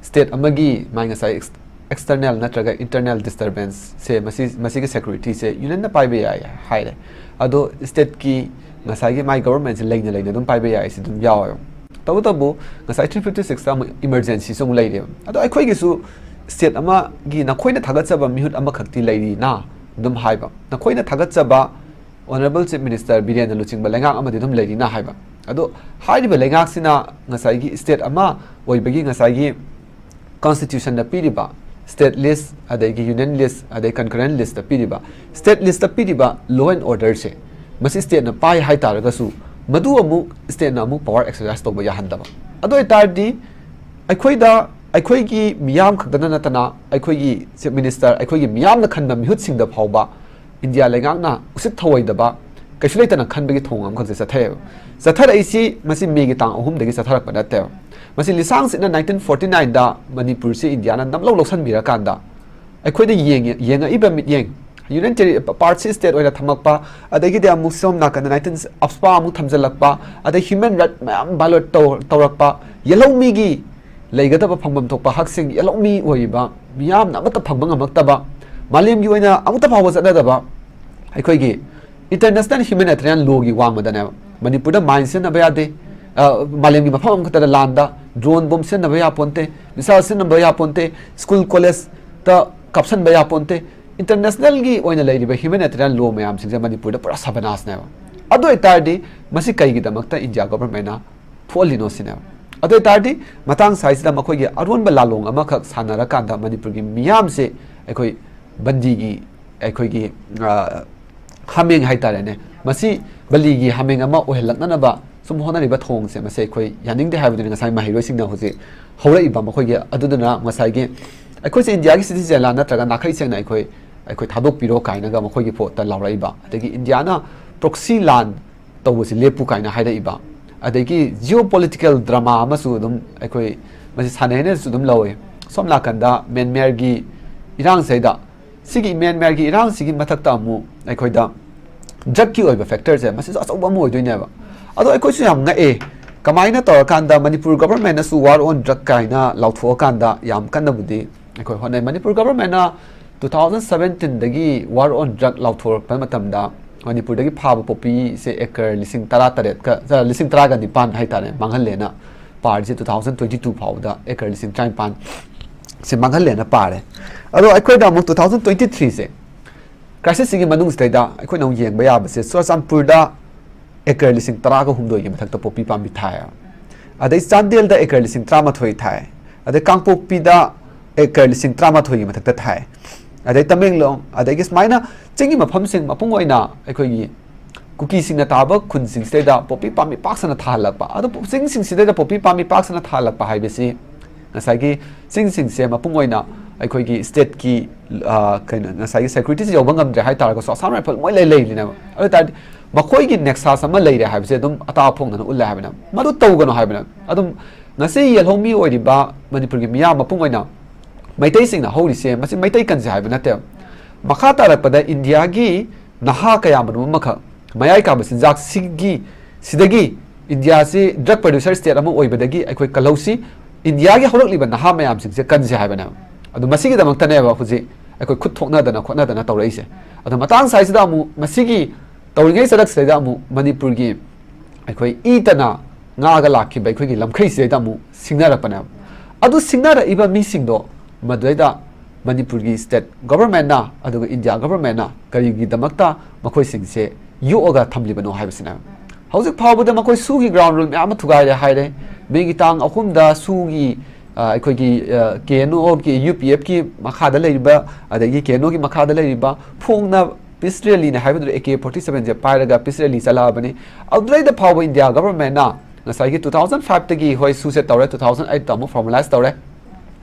state ꯑꯃꯒꯤ ꯃꯥꯏ ꯉꯁꯥꯏ ex-, external ꯅꯠꯇ꯭ꯔꯒ internal disturbance ꯁꯦ, ꯃꯁꯤ, ꯃꯁꯤꯒꯤ security ꯁꯦ union ꯅ ꯄꯥꯏꯕ ꯌꯥꯏ ꯍꯥꯏꯔꯦ꯫ ꯑꯗꯣ state ꯀꯤ ꯉꯁꯥꯏꯒꯤ ꯃꯥꯏ government ꯁꯦ ꯂꯩꯅ ꯂꯩꯅ ꯑꯗꯨꯝ ꯄꯥꯏꯕ ꯌꯥꯏ, ꯁꯤ ꯑꯗꯨꯝ ꯌꯥꯎꯋꯦꯕ꯫ ꯇꯧꯕꯇꯕꯨ ꯉꯁꯥꯏ three fifty six ꯇ ꯑꯃꯨꯛ emergency ꯁꯨ ꯑꯃꯨꯛ ꯂꯩꯔꯦꯕ꯫ ꯑꯗꯣ ꯑꯩꯈꯣꯏꯒꯤꯁꯨ state ꯑꯃꯒꯤ ꯅꯈꯣꯏꯅ ꯊꯥꯒꯠꯆꯕ ꯃꯤꯍꯨꯠ ꯑꯃꯈꯛꯇꯤ ꯂꯩꯔꯤꯅ ꯑꯗꯨꯝ ꯍꯥꯏꯕ, ꯅꯈꯣꯏꯅ ꯊꯥꯒꯠꯆꯕ Honourable Chief Minister ꯕꯤꯔꯦꯟꯅ ꯂꯨꯆꯤꯡꯕ ꯂꯩꯉꯥꯛ ꯑꯃꯗꯤ ꯑꯗꯨꯝ ꯂꯩꯔꯤꯅ ꯍꯥꯏꯕ꯫ ꯑꯗꯣ ꯍꯥꯏꯔꯤꯕ ꯂꯩꯉꯥꯛꯁꯤꯅ ꯉꯁꯥꯏꯒꯤ state ꯑꯃ ꯑꯣꯏꯕꯒꯤ ꯉꯁꯥꯏꯒꯤ Constitution ꯅ ꯄꯤꯔꯤꯕ state list, ꯑꯗꯒꯤ union list, ꯑꯗꯩ concurrent list ꯇ ꯄꯤꯔꯤꯕ, state list ꯇ ꯄꯤꯔꯤꯕ law and order ꯁꯦ, ꯃꯁꯤ state ꯅ ꯄꯥꯏ ꯍꯥꯏꯇꯥꯔꯒꯁꯨ, ꯃꯗꯨ ꯑꯃꯨꯛ state ꯅ ꯑꯃꯨꯛ power exercise ꯇꯧꯕ ꯌꯥꯍꯟꯗꯕ꯫ ꯑꯗꯨ ꯑꯣꯏꯇꯥꯔꯗꯤ ꯑꯩꯈꯣꯏꯗ, ꯑꯩꯈꯣꯏꯒꯤ ꯃꯤꯌꯥꯝ ꯈꯛꯇꯅ ꯅꯠꯇꯅ ꯑꯩꯈꯣꯏꯒꯤ Chief Minister, ꯑꯩꯈꯣꯏꯒꯤ ꯃꯤꯌꯥꯝꯅ ꯈꯟꯕ ꯃꯤꯍꯨꯠꯁꯤꯡꯗ ꯐꯥꯎꯕ ꯏꯟꯗꯤꯌꯥ ꯂꯩꯉꯥꯛꯅ ꯎꯁꯤꯠ ꯊꯑꯣꯏꯗꯕ, ꯀꯩꯁꯨ ꯂꯩꯇꯅ ꯈꯟꯕꯒꯤ ꯊꯧꯑꯣꯡ ꯑꯃꯈꯛꯁꯦ ꯆꯠꯊꯩꯑꯕ꯫ ꯆꯠꯊꯔꯛꯏꯁꯤ ꯃꯁꯤ ꯃꯦꯒꯤ ꯇꯥꯡ ꯑꯍꯨꯝꯗꯒꯤ ꯆꯠꯊꯔꯛꯄ ꯅꯠꯇꯦꯕ꯫ ꯃꯁꯤ ꯂꯤꯁꯥꯡ ꯁꯤꯠꯅ nineteen forty nine ꯗ ꯃꯅꯤꯄꯨꯔꯁꯤ ꯏꯟꯗꯤꯌꯥꯅ ꯅꯝꯂꯧ ꯂꯧꯁꯤꯟꯕꯤꯔꯀꯥꯟꯗ ꯑꯩꯈꯣꯏꯗ ꯌꯦꯡꯉꯤ-, ꯌꯦꯡꯉꯛꯏꯕ ꯃꯤꯠꯌꯦꯡ, Union Terri-, part ꯁꯤ state ꯑꯣꯏꯅ ꯊꯝꯃꯛꯄ, ꯑꯗꯒꯤꯗꯤ ꯑꯃꯨꯛ ꯁꯣꯝ ꯅꯥꯀꯟꯗ nineteen, AFSPA ꯑꯃꯨꯛ ꯊꯝꯖꯤꯜꯂꯛꯄ, ꯑꯗꯩ human right ꯃꯌꯥꯝ violate ꯇꯧ-, ꯇꯧꯔꯛꯄ, ꯌꯦꯜꯍꯧꯃꯤꯒꯤ ꯂꯩꯒꯗꯕ ꯐꯪꯐꯝ ꯊꯣꯛꯄ ꯍꯛꯁꯤꯡ ꯌꯦꯜꯍꯧꯃꯤ ꯑꯣꯏꯔꯤꯕ ꯃꯤꯌꯥꯝꯅ ꯑꯃꯠꯇ ꯐꯪꯕ ꯉꯝꯃꯛꯇꯕ, ꯃꯥꯂꯦꯝꯒꯤ ꯑꯣꯏꯅ ꯑꯃꯨꯛꯇ ꯐꯥꯎꯕ ꯆꯠꯅꯗꯕ ꯑꯩꯈꯣꯏꯒꯤ international humanitarian lawꯒꯤ ꯋꯥꯡꯃꯗꯅꯦꯕ꯫ ꯃꯅꯤꯄꯨꯔꯗ mine ꯁꯤꯖꯤꯟꯅꯕ ꯌꯥꯗꯦ, ꯑ, ꯃꯥꯂꯦꯝꯒꯤ ꯃꯐꯝ ꯑꯃꯈꯛꯇꯗ ꯂꯥꯟꯗ drone bomb ꯁꯤꯖꯤꯟꯅꯕ ꯌꯥꯄꯣꯟꯇꯦ, missile ꯁꯤꯖꯤꯟꯅꯕ ꯌꯥꯄꯣꯟꯇꯦ, school collegeꯇ ꯀꯥꯞꯁꯟꯕ ꯌꯥꯄꯣꯟꯇꯦ꯫ Internationalꯒꯤ ꯑꯣꯏꯅ ꯂꯩꯔꯤꯕ humanitarian law ꯃꯌꯥꯝꯁꯤꯡꯁꯦ ꯃꯅꯤꯄꯨꯔꯗ ꯄꯨꯔꯥ ꯁꯕꯅꯥꯁꯅꯦꯕ꯫ ꯑꯗꯨ ꯑꯣꯏꯇꯥꯔꯗꯤ ꯃꯁꯤ ꯀꯩꯒꯤꯗꯃꯛꯇ ꯏꯟꯗꯤꯌꯥ governmentꯅ ꯊꯣꯛꯍꯜꯂꯤꯅꯣ ꯁꯤꯅꯦꯕ꯫ ꯑꯗꯨ ꯑꯣꯏꯇꯥꯔꯗꯤ ꯃꯇꯥꯡ ꯁ꯭ꯋꯥꯏꯁꯤꯗ ꯃꯈꯣꯏꯒꯤ ꯑꯔꯣꯟꯕ ꯂꯥꯂꯣꯡ ꯑꯃꯈꯛ ꯁꯥꯟꯅꯔꯀꯥꯟꯗ ꯃꯅꯤꯄꯨꯔꯒꯤ ꯃꯤꯌꯥꯝꯁꯦ ꯑꯩꯈꯣꯏ ꯕꯟꯗꯤꯒꯤ ꯑꯩꯈꯣꯏꯒꯤ, ꯑ, ꯍꯥꯃꯦꯡ ꯍꯥꯏꯇꯥꯔꯦꯅꯦ, ꯃꯁꯤ ꯕꯂꯤꯒꯤ ꯍꯥꯃꯦꯡ ꯑꯃ ꯑꯣꯏꯍꯜꯂꯛꯅꯅꯕ ꯁꯨꯝ ꯍꯣꯠꯅꯔꯤꯕ ꯊꯧꯑꯣꯡꯁꯦ, ꯃꯁꯤ ꯑꯩꯈꯣꯏ ꯌꯥꯅꯤꯡꯗꯦ ꯍꯥꯏꯕꯗꯨꯅꯤ ꯉꯁꯥꯏ ꯃꯍꯩꯔꯣꯏꯁꯤꯡꯅ ꯍꯧꯖꯤꯛ ꯍꯧꯔꯛꯏꯕ ꯃꯈꯣꯏꯒꯤ꯫ ꯑꯗꯨꯗꯨꯅ ꯉꯁꯥꯏꯒꯤ ꯑꯩꯈꯣꯏꯁꯦ ꯏꯟꯗꯤꯌꯥꯒꯤ citizenꯂꯥ ꯅꯠꯇ꯭ꯔꯒ ꯅꯥꯈꯩ ꯁꯦꯡꯅ ꯑꯩꯈꯣꯏ, ꯑꯩꯈꯣꯏ ꯊꯥꯗꯣꯛꯄꯤꯔꯣ ꯀꯥꯏꯅꯒ ꯃꯈꯣꯏꯒꯤ ꯄꯣꯠꯇ ꯂꯥꯎꯔꯛꯏꯕ, ꯑꯗꯒꯤ ꯏꯟꯗꯤꯌꯥꯅ proxy ꯂꯥꯟ ꯇꯧꯕꯁꯤ ꯂꯦꯞꯄꯨ ꯀꯥꯏꯅ ꯍꯥꯏꯔꯛꯏꯕ, ꯑꯗꯒꯤ geopolitical drama ꯑꯃꯁꯨ ꯑꯗꯨꯝ ꯑꯩꯈꯣꯏ ꯃꯁꯤ ꯁꯥꯟꯅꯩ ꯍꯥꯏꯅꯁꯨ ꯑꯗꯨꯝ ꯂꯧꯋꯦ꯫ ꯁꯣꯝ ꯅꯥꯀꯟꯗ ꯃ꯭ꯌꯥꯟꯃꯥꯔꯒꯤ ꯏꯔꯥꯡꯁꯤꯗꯩꯗ, ꯁꯤꯒꯤ ꯃ꯭ꯌꯥꯟꯃꯥꯔꯒꯤ ꯏꯔꯥꯡꯁꯤꯒꯤ ꯃꯊꯛꯇ ꯑꯃꯨꯛ ꯑꯩꯈꯣꯏꯗ drugꯀꯤ ꯑꯣꯏꯕ factorꯁꯦ ꯃꯁꯤꯁꯨ ꯑꯆꯧꯕ ꯑꯃ ꯑꯣꯏꯗꯣꯏꯅꯦꯕ꯫ ꯑꯗꯣ ꯑꯩꯈꯣꯏꯁꯨ ꯌꯥꯝ ꯉꯛꯑꯦ, ꯀꯃꯥꯏꯅ ꯇꯧꯔꯀꯥꯟꯗ ꯃꯅꯤꯄꯨꯔ governmentꯅꯁꯨ war on drug ꯀꯥꯏꯅ ꯂꯥꯎꯊꯣꯛꯑꯀꯥꯟꯗ ꯌꯥꯝ ꯀꯟꯅꯕꯨꯗꯤ ꯑꯩꯈꯣꯏ ꯍꯣꯠꯅꯩ꯫ Manipur governmentꯅ two thousand seventeenꯗꯒꯤ war on drug ꯂꯥꯎꯊꯣꯔꯛꯄ ꯃꯇꯝꯗ ꯃꯅꯤꯄꯨꯔꯗꯒꯤ ꯐꯥꯕ ꯄꯣꯄꯤꯁꯦ acre ꯂꯤꯁꯤꯡ ꯇꯔꯥ ꯇꯔꯦꯠꯀ, ꯑ, ꯂꯤꯁꯤꯡ ꯇꯔꯥꯒ ꯅꯤꯄꯥꯟ ꯍꯥꯏꯇꯥꯔꯦ, ꯃꯥꯡꯍꯜꯂꯦꯅ ꯄꯥꯔꯤꯁꯦ two thousand twenty two ꯐꯥꯎꯕꯗ acre ꯂꯤꯁꯤꯡ ꯇꯔꯥꯅꯤꯄꯥꯟ ꯁꯦ ꯃꯥꯡꯍꯜꯂꯦꯅ ꯄꯥꯔꯦ꯫ ꯑꯗꯣ ꯑꯩꯈꯣꯏꯗ ꯑꯃꯨꯛ two thousand twenty threeꯁꯦ, crisisꯁꯤꯒꯤ ꯃꯅꯨꯡꯁꯤꯗꯩꯗ ꯑꯩꯈꯣꯏꯅ ꯑꯃꯨꯛ ꯌꯦꯡꯕ ꯌꯥꯕꯁꯦ, ꯆꯨꯔꯆꯥꯟꯄꯨꯔꯗ acre ꯂꯤꯁꯤꯡ ꯇꯔꯥꯒ ꯍꯨꯝꯗꯣꯏꯒꯤ ꯃꯊꯛꯇ ꯄꯣꯄꯤ ꯄꯥꯝꯕꯤ ꯊꯥꯏ꯫ ꯑꯗꯩ ꯆꯥꯟꯗꯦꯜꯗ acre ꯂꯤꯁꯤꯡ ꯇꯔꯥꯃꯥꯊꯣꯏ ꯊꯥꯏ꯫ ꯑꯗꯩ ꯀꯥꯡꯄꯣꯛꯄꯤꯗ acre ꯂꯤꯁꯤꯡ ꯇꯔꯥꯃꯥꯊꯣꯏꯒꯤ ꯃꯊꯛꯇ ꯊꯥꯏ꯫ ꯑꯗꯩ ꯇꯃꯦꯡꯂꯣꯡ, ꯑꯗꯒꯤ ꯁꯨꯃꯥꯏꯅ ꯆꯤꯡꯒꯤ ꯃꯐꯝꯁꯤꯡ ꯃꯄꯨꯡ ꯑꯣꯏꯅ ꯑꯩꯈꯣꯏꯒꯤ ꯀꯨꯀꯤꯁꯤꯡꯅ ꯇꯥꯕ ꯈꯨꯟꯁꯤꯡꯁꯤꯗꯩꯗ ꯄꯣꯄꯤ ꯄꯥꯝꯕꯤ ꯄꯥꯛ ꯁꯟꯅ ꯊꯥꯍꯜꯂꯛꯄ꯫ ꯑꯗꯣ ꯆꯤꯡꯁꯤꯡꯁꯤꯗꯩꯗ ꯄꯣꯄꯤ ꯄꯥꯝꯕꯤ ꯄꯥꯛ ꯁꯟꯅ ꯊꯥꯍꯜꯂꯛꯄ ꯍꯥꯏꯕꯁꯤ ꯉꯁꯥꯏꯒꯤ ꯆꯤꯡꯁꯤꯡꯁꯦ ꯃꯄꯨꯡ ꯑꯣꯏꯅ ꯑꯩꯈꯣꯏꯒꯤ stateꯀꯤ, ꯑ, ꯀꯩꯅꯣ, ꯉꯁꯥꯏꯒꯤ securityꯁꯤ ꯌꯧꯕ ꯉꯝꯗ꯭ꯔꯦ ꯍꯥꯏꯇꯥꯔꯒꯁꯨ Assam Rifle ꯃꯣꯏ ꯂꯩ ꯂꯩꯔꯤꯅꯦꯕ꯫ ꯑꯗꯨ ꯑꯣꯏ ꯇꯥꯔꯗꯤ ꯃꯈꯣꯏꯒꯤ nexus ꯑꯃ ꯂꯩꯔꯦ ꯍꯥꯏꯕꯁꯦ ꯑꯗꯨꯝ ꯑꯇꯥ ꯐꯣꯡꯗꯅ ꯎꯠꯂꯦ ꯍꯥꯏꯕꯅꯦꯕ꯫ ꯃꯗꯨ ꯇꯧꯒꯅꯨ ꯍꯥꯏꯕꯅꯦꯕ꯫ ꯑꯗꯨꯝ ꯉꯁꯤ ꯌꯦꯜꯍꯧꯃꯤ ꯑꯣꯏꯔꯤꯕ ꯃꯅꯤꯄꯨꯔꯒꯤ ꯃꯤꯌꯥꯝ ꯃꯄꯨꯡ ꯑꯣꯏꯅ ꯃꯩꯇꯩꯁꯤꯡꯅ ꯍꯧꯔꯤꯁꯦ ꯃꯁꯤ ꯃꯩꯇꯩ ꯀꯟꯁꯦ ꯍꯥꯏꯕ ꯅꯠꯇꯦꯕ꯫ ꯃꯈꯥ ꯇꯥꯔꯛꯄꯗ ꯏꯟꯗꯤꯌꯥꯒꯤ ꯅꯍꯥ ꯀꯌꯥ ꯃꯔꯨꯝ ꯑꯃꯈꯛ ꯃꯌꯥꯏ ꯀꯥꯕ ꯆꯤꯟꯖꯥꯛꯁꯤꯒꯤ, ꯁꯤꯗꯒꯤ ꯏꯟꯗꯤꯌꯥꯁꯤ drug producer state ꯑꯃ ꯑꯣꯏꯕꯗꯒꯤ ꯑꯩꯈꯣꯏ ꯀꯜꯍꯧꯁꯤ꯫ ꯏꯟꯗꯤꯌꯥꯒꯤ ꯍꯧꯔꯛꯂꯤꯕ ꯅꯍꯥ ꯃꯌꯥꯝꯁꯤꯡꯁꯦ ꯀꯟꯁꯦ ꯍꯥꯏꯕꯅꯦꯕ꯫ ꯑꯗꯨ ꯃꯁꯤꯒꯤꯗꯃꯛꯇꯅꯦꯕ ꯍꯧꯖꯤꯛ ꯑꯩꯈꯣꯏ ꯈꯨꯠ ꯊꯣꯛꯅꯗꯅ ꯈꯣꯠꯅꯗꯅ ꯇꯧꯔꯛꯏꯁꯦ꯫ ꯑꯗꯣ ꯃꯇꯥꯡ ꯁ꯭ꯋꯥꯏꯁꯤꯗ ꯑꯃꯨꯛ ꯃꯁꯤꯒꯤ ꯇꯧꯔꯤꯉꯩ ꯆꯔꯛꯁꯤꯗꯩꯗ ꯑꯃꯨꯛ ꯃꯅꯤꯄꯨꯔꯒꯤ ꯑꯩꯈꯣꯏ ꯏ ꯇꯅ ꯉꯥꯒ ꯂꯥꯛꯈꯤꯕ ꯑꯩꯈꯣꯏꯒꯤ ꯂꯝꯈꯩꯁꯤꯗꯩꯗ ꯑꯃꯨꯛ ꯁꯤꯡꯅꯔꯛꯄꯅꯦꯕ꯫ ꯑꯗꯨ ꯁꯤꯡꯅꯔꯛꯏꯕ ꯃꯤꯁꯤꯡꯗꯣ ꯃꯗꯨꯗꯩꯗ ꯃꯅꯤꯄꯨꯔꯒꯤ state governmentꯅ ꯑꯗꯨꯒ ꯏꯟꯗꯤꯌꯥ governmentꯅ ꯀꯔꯤꯒꯤꯗꯃꯛꯇ ꯃꯈꯣꯏꯁꯤꯡꯁꯦ ꯌꯣꯛꯑꯒ ꯊꯝꯂꯤꯕꯅꯣ ꯍꯥꯏꯕꯁꯤꯅꯦꯕ꯫ ꯍꯧꯖꯤꯛ ꯐꯥꯎꯕꯗ ꯃꯈꯣꯏ ꯁꯨꯒꯤ ground rule ꯃꯌꯥꯝ ꯑꯃ ꯊꯨꯒꯥꯏꯔꯦ ꯍꯥꯏꯔꯦ꯫ ꯃꯦꯒꯤ ꯇꯥꯡ ꯑꯍꯨꯝꯗ ꯁꯨꯒꯤ, ꯑ, ꯑꯩꯈꯣꯏꯒꯤ, ꯑ, ꯀꯦ ꯑꯦꯟ ꯑꯣꯒꯤ, ꯌꯨ ꯄꯤ ꯑꯦꯐꯀꯤ ꯃꯈꯥꯗ ꯂꯩꯔꯤꯕ, ꯑꯗꯒꯤ ꯀꯦ ꯑꯦꯟ ꯑꯣꯒꯤ ꯃꯈꯥꯗ ꯂꯩꯔꯤꯕ ꯐꯣꯡꯅ peace rallyꯅꯦ ꯍꯥꯏꯕꯗꯨꯗ ꯑꯦ ꯀꯦ ꯐꯣꯔꯇꯤ ꯁꯚꯦꯟꯁꯦ ꯄꯥꯏꯔꯒ peace rally ꯆꯠꯂꯛꯑꯕꯅꯤ꯫ ꯑꯗꯨꯗꯩꯗ ꯐꯥꯎꯕ ꯏꯟꯗꯤꯌꯥ governmentꯅ ꯉꯁꯥꯏꯒꯤ two thousand fiveꯇꯒꯤ ꯍꯣꯏ ꯁꯨꯁꯦ ꯇꯧꯔꯦ, two thousand eightꯇ ꯑꯃꯨꯛ formalize ꯇꯧꯔꯦ꯫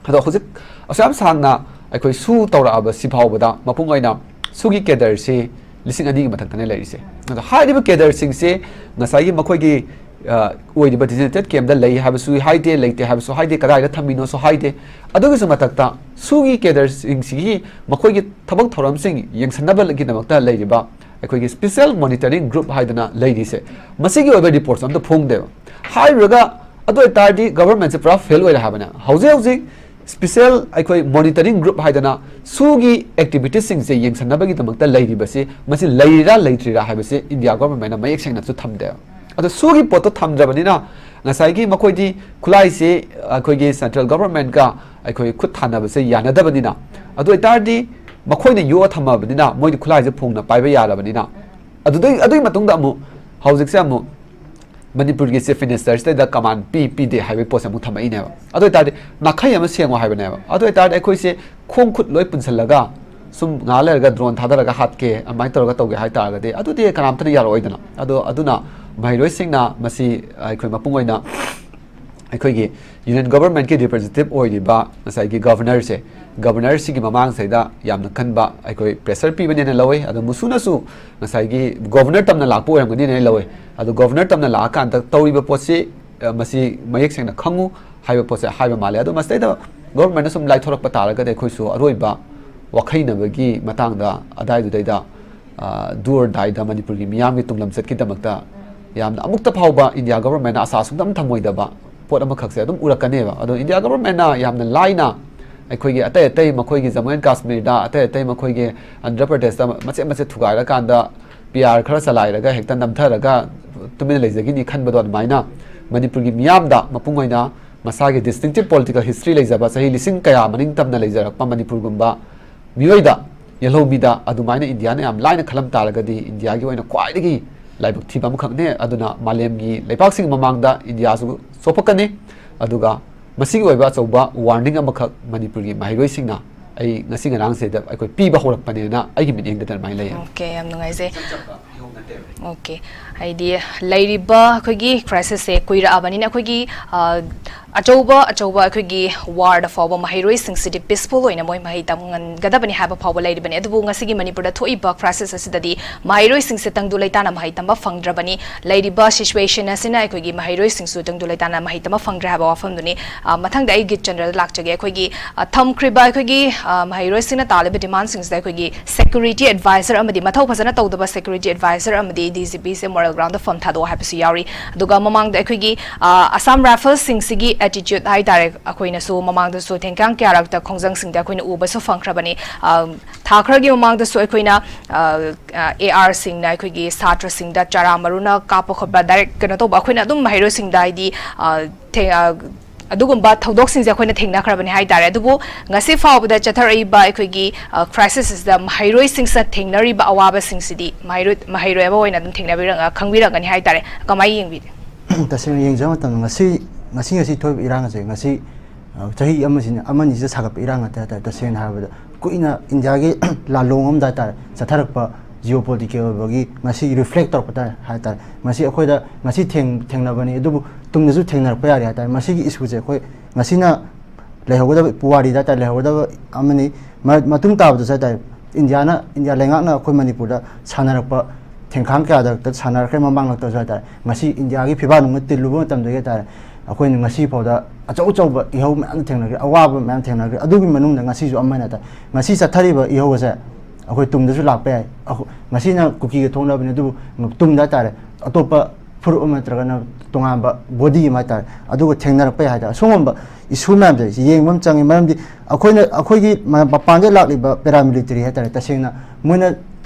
ꯑꯗꯣ ꯍꯧꯖꯤꯛ ꯑꯁꯨꯛ ꯌꯥꯝ ꯁꯥꯡꯅ ꯑꯩꯈꯣꯏ ꯁꯨ ꯇꯧꯔꯛꯑꯕ ꯁꯤ ꯐꯥꯎꯕꯗ ꯃꯄꯨꯡ ꯑꯣꯏꯅ ꯁꯨꯒꯤ cadreꯁꯤ ꯂꯤꯁꯤꯡ ꯑꯅꯤꯒꯤ ꯃꯊꯛꯇꯅꯦ ꯂꯩꯔꯤꯁꯦ꯫ ꯑꯗꯣ ꯍꯥꯏꯔꯤꯕ cadreꯁꯤꯡꯁꯦ ꯉꯁꯥꯏꯒꯤ ꯃꯈꯣꯏꯒꯤ, ꯑ, ꯑꯣꯏꯔꯤꯕ designated campꯗ ꯂꯩ ꯍꯥꯏꯕꯁꯨ ꯍꯥꯏꯗꯦ, ꯂꯩꯇꯦ ꯍꯥꯏꯕꯁꯨ ꯍꯥꯏꯗꯦ, ꯀꯗꯥꯏꯗ ꯊꯝꯃꯤꯅꯣꯁꯨ ꯍꯥꯏꯗꯦ꯫ ꯑꯗꯨꯒꯤꯁꯨ ꯃꯊꯛꯇ ꯁꯨꯒꯤ cadreꯁꯤꯡꯁꯤꯒꯤ ꯃꯈꯣꯏꯒꯤ ꯊꯕꯛ ꯊꯧꯔꯝꯁꯤꯡ ꯌꯦꯡꯁꯤꯟꯅꯕꯒꯤꯗꯃꯛꯇ ꯂꯩꯔꯤꯕ ꯑꯩꯈꯣꯏꯒꯤ special monitoring group ꯍꯥꯏꯗꯅ ꯂꯩꯔꯤꯁꯦ, ꯃꯁꯤꯒꯤ ꯑꯣꯏꯕ reportꯁꯨ ꯑꯝꯇ ꯐꯣꯡꯗꯦꯕ꯫ ꯍꯥꯏꯔꯨꯔꯒ ꯑꯗꯨ ꯑꯣꯏꯇꯥꯔꯗꯤ governmentꯁꯦ ꯄꯨꯔꯥ fail ꯑꯣꯏꯔꯦ ꯍꯥꯏꯕꯅꯦ꯫ ꯍꯧꯖꯤꯛ ꯍꯧꯖꯤꯛ special ꯑꯩꯈꯣꯏ monitoring group ꯍꯥꯏꯗꯅ ꯁꯨꯒꯤ activitiesꯁꯤꯡꯁꯦ ꯌꯦꯡꯁꯤꯟꯅꯕꯒꯤꯗꯃꯛꯇ ꯂꯩꯔꯤꯕꯁꯤ, ꯃꯁꯤ ꯂꯩꯔꯤꯔꯥ ꯂꯩꯇ꯭ꯔꯤꯔꯥ ꯍꯥꯏꯕꯁꯤ ꯏꯟꯗꯤꯌꯥ governmentꯅ ꯃꯌꯦꯛ ꯁꯦꯡꯅꯁꯨ ꯊꯝꯗꯦꯕ꯫ ꯑꯗꯣ ꯁꯨꯒꯤ ꯄꯣꯠꯇꯣ ꯊꯝꯗ꯭ꯔꯕꯅꯤꯅ ꯉꯁꯥꯏꯒꯤ ꯃꯈꯣꯏꯗꯤ ꯈꯨꯠꯂꯥꯏꯁꯤ ꯑꯩꯈꯣꯏꯒꯤ central governmentꯀ ꯑꯩꯈꯣꯏ ꯈꯨꯠ ꯊꯥꯅꯕꯁꯦ ꯌꯥꯅꯗꯕꯅꯤꯅ, ꯑꯗꯨ ꯑꯣꯏꯇꯥꯔꯗꯤ ꯃꯈꯣꯏꯅ ꯌꯣꯛꯑ ꯊꯝꯃꯕꯅꯤꯅ ꯃꯣꯏꯗꯤ ꯈꯨꯠꯂꯥꯏꯁꯦ ꯐꯣꯡꯅ ꯄꯥꯏꯕ ꯌꯥꯔꯕꯅꯤꯅ, ꯑꯗꯨꯗꯩ, ꯑꯗꯨꯒꯤ ꯃꯇꯨꯡꯗ ꯑꯃꯨꯛ ꯍꯧꯖꯤꯛꯁꯦ ꯑꯃꯨꯛ ꯃꯅꯤꯄꯨꯔꯒꯤ chief ministerꯁꯤꯗ command ꯄꯤ ꯄꯤꯗꯦ ꯍꯥꯏꯕꯒꯤ ꯄꯣꯠꯁꯦ ꯑꯃꯨꯛ ꯊꯝꯃꯛꯏꯅꯦꯕ꯫ ꯑꯗꯨ ꯑꯣꯏꯇꯥꯔꯗꯤ ꯅꯥꯈꯩ ꯑꯃ ꯁꯦꯡꯉꯣ ꯍꯥꯏꯕꯅꯦꯕ꯫ ꯑꯗꯨ ꯑꯣꯏꯇꯥꯔꯗꯤ ꯑꯩꯈꯣꯏꯁꯦ ꯈꯣꯡ ꯈꯨꯠ ꯂꯣꯏ ꯄꯨꯟꯁꯤꯜꯂꯒ ꯁꯨꯝ ꯉꯥꯏꯍꯥꯛ ꯂꯩꯔꯒ drone ꯊꯥꯗꯔꯒ ꯍꯥꯠꯀꯦ, ꯑꯗꯨꯃꯥꯏꯅ ꯇꯧꯔꯒ ꯇꯧꯒꯦ ꯍꯥꯏꯇꯥꯔꯒꯗꯤ ꯑꯗꯨꯗꯤ ꯀꯅꯥꯝꯇꯅ ꯌꯥꯔꯛꯑꯣꯏꯗꯅ꯫ ꯑꯗꯣ ꯑꯗꯨꯅ ꯃꯍꯩꯔꯣꯏꯁꯤꯡꯅ ꯃꯁꯤ ꯑꯩꯈꯣꯏ ꯃꯄꯨꯡ ꯑꯣꯏꯅ ꯑꯩꯈꯣꯏꯒꯤ union governmentꯀꯤ representative ꯑꯣꯏꯔꯤꯕ ꯉꯁꯥꯏꯒꯤ governorꯁꯦ, governorꯁꯤꯒꯤ ꯃꯃꯥꯡꯁꯤꯗ ꯌꯥꯝꯅ ꯀꯟꯕ ꯑꯩꯈꯣꯏ pressure ꯄꯤꯕꯅꯦꯅ ꯂꯧꯋꯤ꯫ ꯑꯗꯣ ꯃꯨꯁꯨꯅꯁꯨ ꯉꯁꯥꯏꯒꯤ governor ꯇꯝꯅ ꯂꯥꯛꯄ ꯑꯣꯏꯔꯝꯒꯅꯤꯅ ꯑꯩ ꯂꯧꯋꯤ꯫ ꯑꯗꯣ governor ꯇꯝꯅ ꯂꯥꯛꯑꯀꯥꯟꯗ ꯇꯧꯔꯤꯕ ꯄꯣꯠꯁꯤ, ꯑ, ꯃꯁꯤ ꯃꯌꯦꯛ ꯁꯦꯡꯅ ꯈꯪꯉꯨ ꯍꯥꯏꯕ ꯄꯣꯠꯁꯦ ꯍꯥꯏꯕ ꯃꯥꯜꯂꯦ꯫ ꯑꯗꯣ ꯃꯁꯤꯗꯩꯗ governmentꯅ ꯁꯨꯝ ꯂꯥꯏꯊꯣꯔꯛꯄ ꯇꯥꯔꯒꯗꯤ ꯑꯩꯈꯣꯏꯁꯨ ꯑꯔꯣꯏꯕ ꯋꯥꯈꯩꯅꯕꯒꯤ ꯃꯇꯥꯡꯗ ꯑꯗꯥꯏꯗꯨꯗꯩꯗ, ꯑ, do or dieꯗ ꯃꯅꯤꯄꯨꯔꯒꯤ ꯃꯤꯌꯥꯝꯒꯤ ꯇꯨꯡꯂꯝꯆꯠꯀꯤꯗꯃꯛꯇ ꯌꯥꯝꯅ ꯑꯃꯨꯛꯇ ꯐꯥꯎꯕ ꯏꯟꯗꯤꯌꯥ governmentꯅ ꯑꯁꯥ ꯁꯨꯡꯊꯝ ꯊꯝꯃꯣꯏꯗꯕ ꯄꯣꯠ ꯑꯃꯈꯛꯁꯦ ꯑꯗꯨꯝ ꯎꯔꯛꯀꯅꯦꯕ꯫ ꯑꯗꯣ ꯏꯟꯗꯤꯌꯥ ꯒꯚꯔꯟꯃꯦꯟꯠꯅ ꯌꯥꯝꯅ ꯂꯥꯏꯅ ꯑꯩꯈꯣꯏꯒꯤ ꯑꯇꯩ ꯑꯇꯩ ꯃꯈꯣꯏꯒꯤ ꯖꯃꯨ ꯑꯦꯟ ꯀꯥꯁꯃꯤꯔꯗ, ꯑꯇꯩ ꯑꯇꯩ ꯃꯈꯣꯏꯒꯤ ꯑꯟꯙ꯭ꯔ ꯄ꯭ꯔꯗꯦꯁꯇ ꯃꯆꯦꯠ ꯃꯆꯦꯠ ꯊꯨꯒꯥꯏꯔꯀꯥꯟꯗ ꯄꯤ ꯑꯥꯔ ꯈꯔ ꯆꯂꯥꯏꯔꯒ ꯍꯦꯛꯇ ꯅꯝꯊꯔꯒ ꯇꯨꯃꯤꯟꯅ ꯂꯩꯖꯈꯤꯅꯤ ꯈꯟꯕꯗꯣ, ꯑꯗꯨꯃꯥꯏꯅ ꯃꯅꯤꯄꯨꯔꯒꯤ ꯃꯤꯌꯥꯝꯗ ꯃꯄꯨꯡ ꯑꯣꯏꯅ ꯃꯁꯥꯒꯤ distinctive political history ꯂꯩꯖꯕ, ꯆꯍꯤ ꯂꯤꯁꯤꯡ ꯀꯌꯥ ꯃꯅꯤꯡ ꯇꯝꯅ ꯂꯩꯖꯔꯛꯄ ꯃꯅꯤꯄꯨꯔꯒꯨꯝꯕ ꯃꯤꯑꯣꯏꯗ, ꯌꯦꯜꯍꯧꯃꯤꯗ ꯑꯗꯨꯃꯥꯏꯅ ꯏꯟꯗꯤꯌꯥꯅ ꯌꯥꯝ ꯂꯥꯏꯅ ꯈꯜꯂꯝ ꯇꯥꯔꯒꯗꯤ ꯏꯟꯗꯤꯌꯥꯒꯤ ꯑꯣꯏꯅ ꯈ꯭ꯋꯥꯏꯗꯒꯤ ꯂꯥꯏꯕꯛ ꯊꯤꯕ ꯑꯃꯈꯛꯅꯦ꯫ ꯑꯗꯨꯅ ꯃꯥꯂꯦꯝꯒꯤ ꯂꯩꯕꯥꯛꯁꯤꯡꯒꯤ ꯃꯃꯥꯡꯗ ꯏꯟꯗꯤꯌꯥꯁꯨ ꯆꯣꯞꯄꯛꯀꯅꯤ꯫ ꯑꯗꯨꯒ ꯃꯁꯤꯒꯤ ꯑꯣꯏꯕ ꯑꯆꯧꯕ warning ꯑꯃꯈꯛ ꯃꯅꯤꯄꯨꯔꯒꯤ ꯃꯍꯩꯔꯣꯏꯁꯤꯡꯅ ꯑꯩ ꯉꯁꯤ ꯉꯔꯥꯡꯁꯤꯗ ꯑꯩꯈꯣꯏ ꯄꯤꯕ ꯍꯧꯔꯛꯄꯅꯦꯅ ꯑꯩꯒꯤ ꯃꯤꯠꯌꯦꯡꯗꯗꯤ ꯑꯗꯨꯃꯥꯏꯅ ꯂꯩꯌꯦ꯫ ꯑꯣꯀꯦ, ꯌꯥꯝ ꯅꯨꯡꯉꯥꯏꯖꯩ꯫ ꯑꯣꯀꯦ, ꯍꯥꯏꯗꯤ ꯂꯩꯔꯤꯕ ꯑꯩꯈꯣꯏꯒꯤ crisis ꯁꯦ ꯀꯨꯏꯔꯛꯑꯕꯅꯤꯅ ꯑꯩꯈꯣꯏꯒꯤ ꯑ, ꯑꯆꯧꯕ ꯑꯆꯧꯕ ꯑꯩꯈꯣꯏꯒꯤ ꯋꯥꯔꯗ ꯐꯥꯎꯕ ꯃꯍꯩꯔꯣꯏꯁꯤꯡꯁꯤꯗꯤ peaceful ꯑꯣꯏꯅ ꯃꯣꯏ ꯃꯍꯩ ꯇꯝꯒꯗꯕꯅꯤ ꯍꯥꯏꯕ ꯐꯥꯎꯕ ꯂꯩꯔꯤꯕꯅꯤ꯫ ꯑꯗꯨꯕꯨ ꯉꯁꯤꯒꯤ ꯃꯅꯤꯄꯨꯔꯗ ꯊꯣꯛꯏꯕ crisis ꯑꯁꯤꯗꯗꯤ ꯃꯍꯩꯔꯣꯏꯁꯤꯡꯁꯦ ꯇꯪꯗꯨ ꯂꯩꯇꯥꯅ ꯃꯍꯩ ꯇꯝꯕ ꯐꯪꯗ꯭ꯔꯕꯅꯤ꯫ ꯂꯩꯔꯤꯕ situation ꯑꯁꯤꯅ ꯑꯩꯈꯣꯏꯒꯤ ꯃꯍꯩꯔꯣꯏꯁꯤꯡꯁꯨ ꯇꯪꯗꯨ ꯂꯩꯇꯥꯅ ꯃꯍꯩ ꯇꯝꯕ ꯐꯪꯗ꯭ꯔꯦ ꯍꯥꯏꯕ ꯋꯥꯐꯝꯗꯨꯅꯤ꯫ ꯑ, ꯃꯊꯪꯗ ꯑꯩ ꯒꯤꯠ ꯆꯟꯗ꯭ꯔꯗ ꯂꯥꯛꯆꯒꯦ꯫ ꯑꯩꯈꯣꯏꯒꯤ ꯑ, ꯊꯝꯈ꯭ꯔꯤꯕ ꯑꯩꯈꯣꯏꯒꯤ ꯑ, ꯃꯍꯩꯔꯣꯏꯁꯤꯡꯅ ꯇꯥꯜꯂꯤꯕ demand ꯁꯤꯡꯁꯤꯗ ꯑꯩꯈꯣꯏꯒꯤ security advisor ꯑꯃꯗꯤ ꯃꯊꯧ ꯐꯖꯅ ꯇꯧꯗꯕ security advisor ꯑꯃꯗꯤ D G P ꯁꯦ moral ground ꯗ ꯐꯝ ꯊꯥꯗꯣꯛꯑꯣ ꯍꯥꯏꯕꯁꯨ ꯌꯥꯎꯔꯤ꯫ ꯑꯗꯨꯒ ꯃꯃꯥꯡꯗ ꯑꯩꯈꯣꯏꯒꯤ ꯑ, Assam Rifles ꯁꯤꯡꯁꯤꯒꯤ attitude ꯍꯥꯏꯇꯥꯔꯦ, ꯑꯩꯈꯣꯏꯅꯁꯨ ꯃꯃꯥꯡꯗꯁꯨ ꯊꯦꯡꯀꯥꯡ ꯀꯌꯥꯔꯛꯇ ꯈꯣꯡꯖꯪꯁꯤꯡꯗ ꯑꯩꯈꯣꯏꯅ ꯎꯕꯁꯨ ꯐꯪꯈ꯭ꯔꯕꯅꯤ꯫ ꯑ, ꯊꯥ ꯈꯔꯒꯤ ꯃꯃꯥꯡꯗꯁꯨ ꯑꯩꯈꯣꯏꯅ ꯑ, ꯑ, A R ꯁꯤꯡꯅ ꯑꯩꯈꯣꯏꯒꯤ ꯁꯥꯇ꯭ꯔꯁꯤꯡꯗ ꯆꯥꯔꯥ ꯃꯔꯨꯅ ꯀꯥꯞꯄ ꯈꯣꯠꯄ direct ꯀꯩꯅꯣ ꯇꯧꯕ, ꯑꯩꯈꯣꯏꯅ ꯑꯗꯨꯝ ꯃꯍꯩꯔꯣꯏꯁꯤꯡꯗ ꯍꯥꯏꯗꯤ ꯑ, ꯊꯦ-, ꯑ, ꯑꯗꯨꯒꯨꯝꯕ ꯊꯧꯗꯣꯛꯁꯤꯡꯁꯦ ꯑꯩꯈꯣꯏꯅ ꯊꯦꯡꯅꯈ꯭ꯔꯕꯅꯤ ꯍꯥꯏꯇꯥꯔꯦ꯫ ꯑꯗꯨꯕꯨ ꯉꯁꯤ ꯐꯥꯎꯕꯗ ꯆꯠꯊꯔꯛꯏꯕ ꯑꯩꯈꯣꯏꯒꯤ ꯑ, crisis ꯑꯁꯤꯗ ꯃꯍꯩꯔꯣꯏꯁꯤꯡꯁꯤꯅ ꯊꯦꯡꯅꯔꯤꯕ ꯑꯋꯥꯕꯁꯤꯡꯁꯤꯗꯤ ꯃꯍꯩꯔꯣꯏ ꯃꯍꯩꯔꯣꯏ ꯑꯃ ꯑꯣꯏꯅ ꯑꯗꯨꯝ ꯊꯦꯡꯅꯕꯤꯔ-, ꯈꯪꯕꯤꯔꯝꯒꯅꯤ ꯍꯥꯏꯇꯥꯔꯦ꯫ ꯀꯃꯥꯏꯅ ꯌꯦꯡꯕꯤꯔꯤ? ꯇꯁꯦꯡꯅ ꯌꯦꯡꯖꯕ ꯃꯇꯝꯗ ꯉꯁꯤ ꯉꯁꯤ ꯉꯁꯤ ꯊꯣꯛꯏꯕ ꯏꯔꯥꯡ ꯑꯁꯦ ꯉꯁꯤ ꯑ, ꯆꯍꯤ ꯑꯃꯁꯤꯅ ꯑꯃꯅꯤꯁꯤꯗ ꯁꯥꯒꯠꯄ ꯏꯔꯥꯡ ꯅꯠꯇꯦ ꯍꯥꯏꯇꯥꯔꯦ꯫ ꯇꯁꯦꯡꯅ ꯍꯥꯏꯔꯕꯗ ꯀꯨꯏꯅ ꯏꯟꯗꯤꯌꯥꯒꯤ ꯂꯥꯜꯂꯣꯡ ꯑꯃꯗ ꯍꯥꯏꯇꯥꯔꯦ ꯆꯠꯊꯔꯛꯄ geopolitical ꯑꯣꯏꯕꯒꯤ ꯉꯁꯤ reflect ꯇꯧꯔꯛꯄ ꯇꯥꯔꯦ ꯍꯥꯏꯇꯥꯔꯦ꯫ ꯉꯁꯤ ꯑꯩꯈꯣꯏꯗ ꯉꯁꯤ ꯊꯦꯡ ꯊꯦꯡꯅꯕꯅꯤ, ꯑꯗꯨꯕꯨ ꯇꯨꯡꯗꯁꯨ ꯊꯦꯡꯅꯔꯛꯄ ꯌꯥꯔꯤ ꯍꯥꯏꯇꯥꯔꯦ꯫ ꯃꯁꯤꯒꯤ ꯏꯁꯨꯁꯦ ꯑꯩꯈꯣꯏ ꯉꯁꯤꯅ ꯂꯩꯍꯧꯒꯗꯕ ꯄꯨꯋꯥꯔꯤꯗ ꯍꯥꯏꯇꯥꯔꯦ ꯂꯩꯍꯧꯒꯗꯕ ꯑꯃꯅꯤ꯫ ꯃ- ꯃꯇꯨꯡ ꯇꯥꯕꯗꯁꯨ ꯍꯥꯏꯇꯥꯔꯦ ꯏꯟꯗꯤꯌꯥꯅ ꯏꯟꯗꯤꯌꯥ ꯂꯩꯉꯥꯛꯅ ꯑꯩꯈꯣꯏ ꯃꯅꯤꯄꯨꯔꯗ ꯁꯥꯟꯅꯔꯛꯄ ꯊꯦꯡꯈꯥꯡ ꯀꯌꯥꯗ ꯁꯥꯟꯅꯔꯛꯈ꯭ꯔꯦ꯫ ꯃꯃꯥꯡꯂꯛꯇꯁꯨ ꯍꯥꯏꯇꯥꯔꯦ ꯉꯁꯤ ꯏꯟꯗꯤꯌꯥꯒꯤ ꯐꯤꯕꯥ ꯅꯨꯡꯅ ꯇꯤꯜꯂꯨꯕ ꯃꯇꯝꯗꯒꯤ ꯍꯥꯏꯇꯥꯔꯦ ꯑꯩꯈꯣꯏꯅ ꯉꯁꯤ ꯐꯥꯎꯗ ꯑꯆꯧ ꯑꯆꯧꯕ ꯏꯍꯧ ꯃꯌꯥꯝ ꯊꯦꯡꯅꯈ꯭ꯔꯦ, ꯑꯋꯥꯕ ꯃꯌꯥꯝ ꯊꯦꯡꯅꯈ꯭ꯔꯦ꯫ ꯑꯗꯨꯒꯤ ꯃꯅꯨꯡꯗ ꯉꯁꯤꯁꯨ ꯑꯃꯅ ꯍꯥꯏꯇꯥꯔꯦ ꯉꯁꯤ ꯆꯠꯊꯔꯤꯕ ꯏꯍꯧ ꯑꯁꯦ ꯑꯩꯈꯣꯏ ꯇꯨꯡꯗꯁꯨ ꯂꯥꯛꯄ ꯌꯥꯏ꯫ ꯑꯩꯈꯣꯏ ꯉꯁꯤꯅ ꯀꯨꯀꯤꯒ ꯊꯣꯛꯅꯕꯅꯤ, ꯑꯗꯨꯕꯨ ꯇꯨꯡꯗ ꯍꯥꯏꯇꯥꯔꯦ ꯑꯇꯣꯞꯄ ꯐꯨꯔꯨꯞ ꯑꯃ ꯅꯠꯇ꯭ꯔꯒꯅ ꯇꯣꯉꯥꯟꯕ ꯕꯣꯗꯤ ꯑꯃ ꯍꯥꯏꯇꯥꯔꯦ, ꯑꯗꯨꯒ ꯊꯦꯡꯅꯔꯛꯄ ꯌꯥꯏ ꯍꯥꯏꯇꯥꯔꯦ꯫ ꯑꯁꯤꯒꯨꯝꯕ ꯏꯁꯨ ꯃꯌꯥꯝꯁꯦ ꯌꯦꯡꯕ ꯑꯃ ꯆꯪꯉꯤ꯫ ꯃꯔꯝꯗꯤ ꯑꯩꯈꯣꯏꯅ, ꯑꯩꯈꯣꯏꯒꯤ ꯃ-, ꯃꯄꯥꯟꯗ ꯂꯥꯛꯂꯤꯕ ꯄꯦꯔꯥꯃꯤꯂꯤꯇꯔꯤ ꯍꯥꯏꯇꯥꯔꯦ, ꯇꯁꯦꯡꯅ ꯃꯣꯏꯅ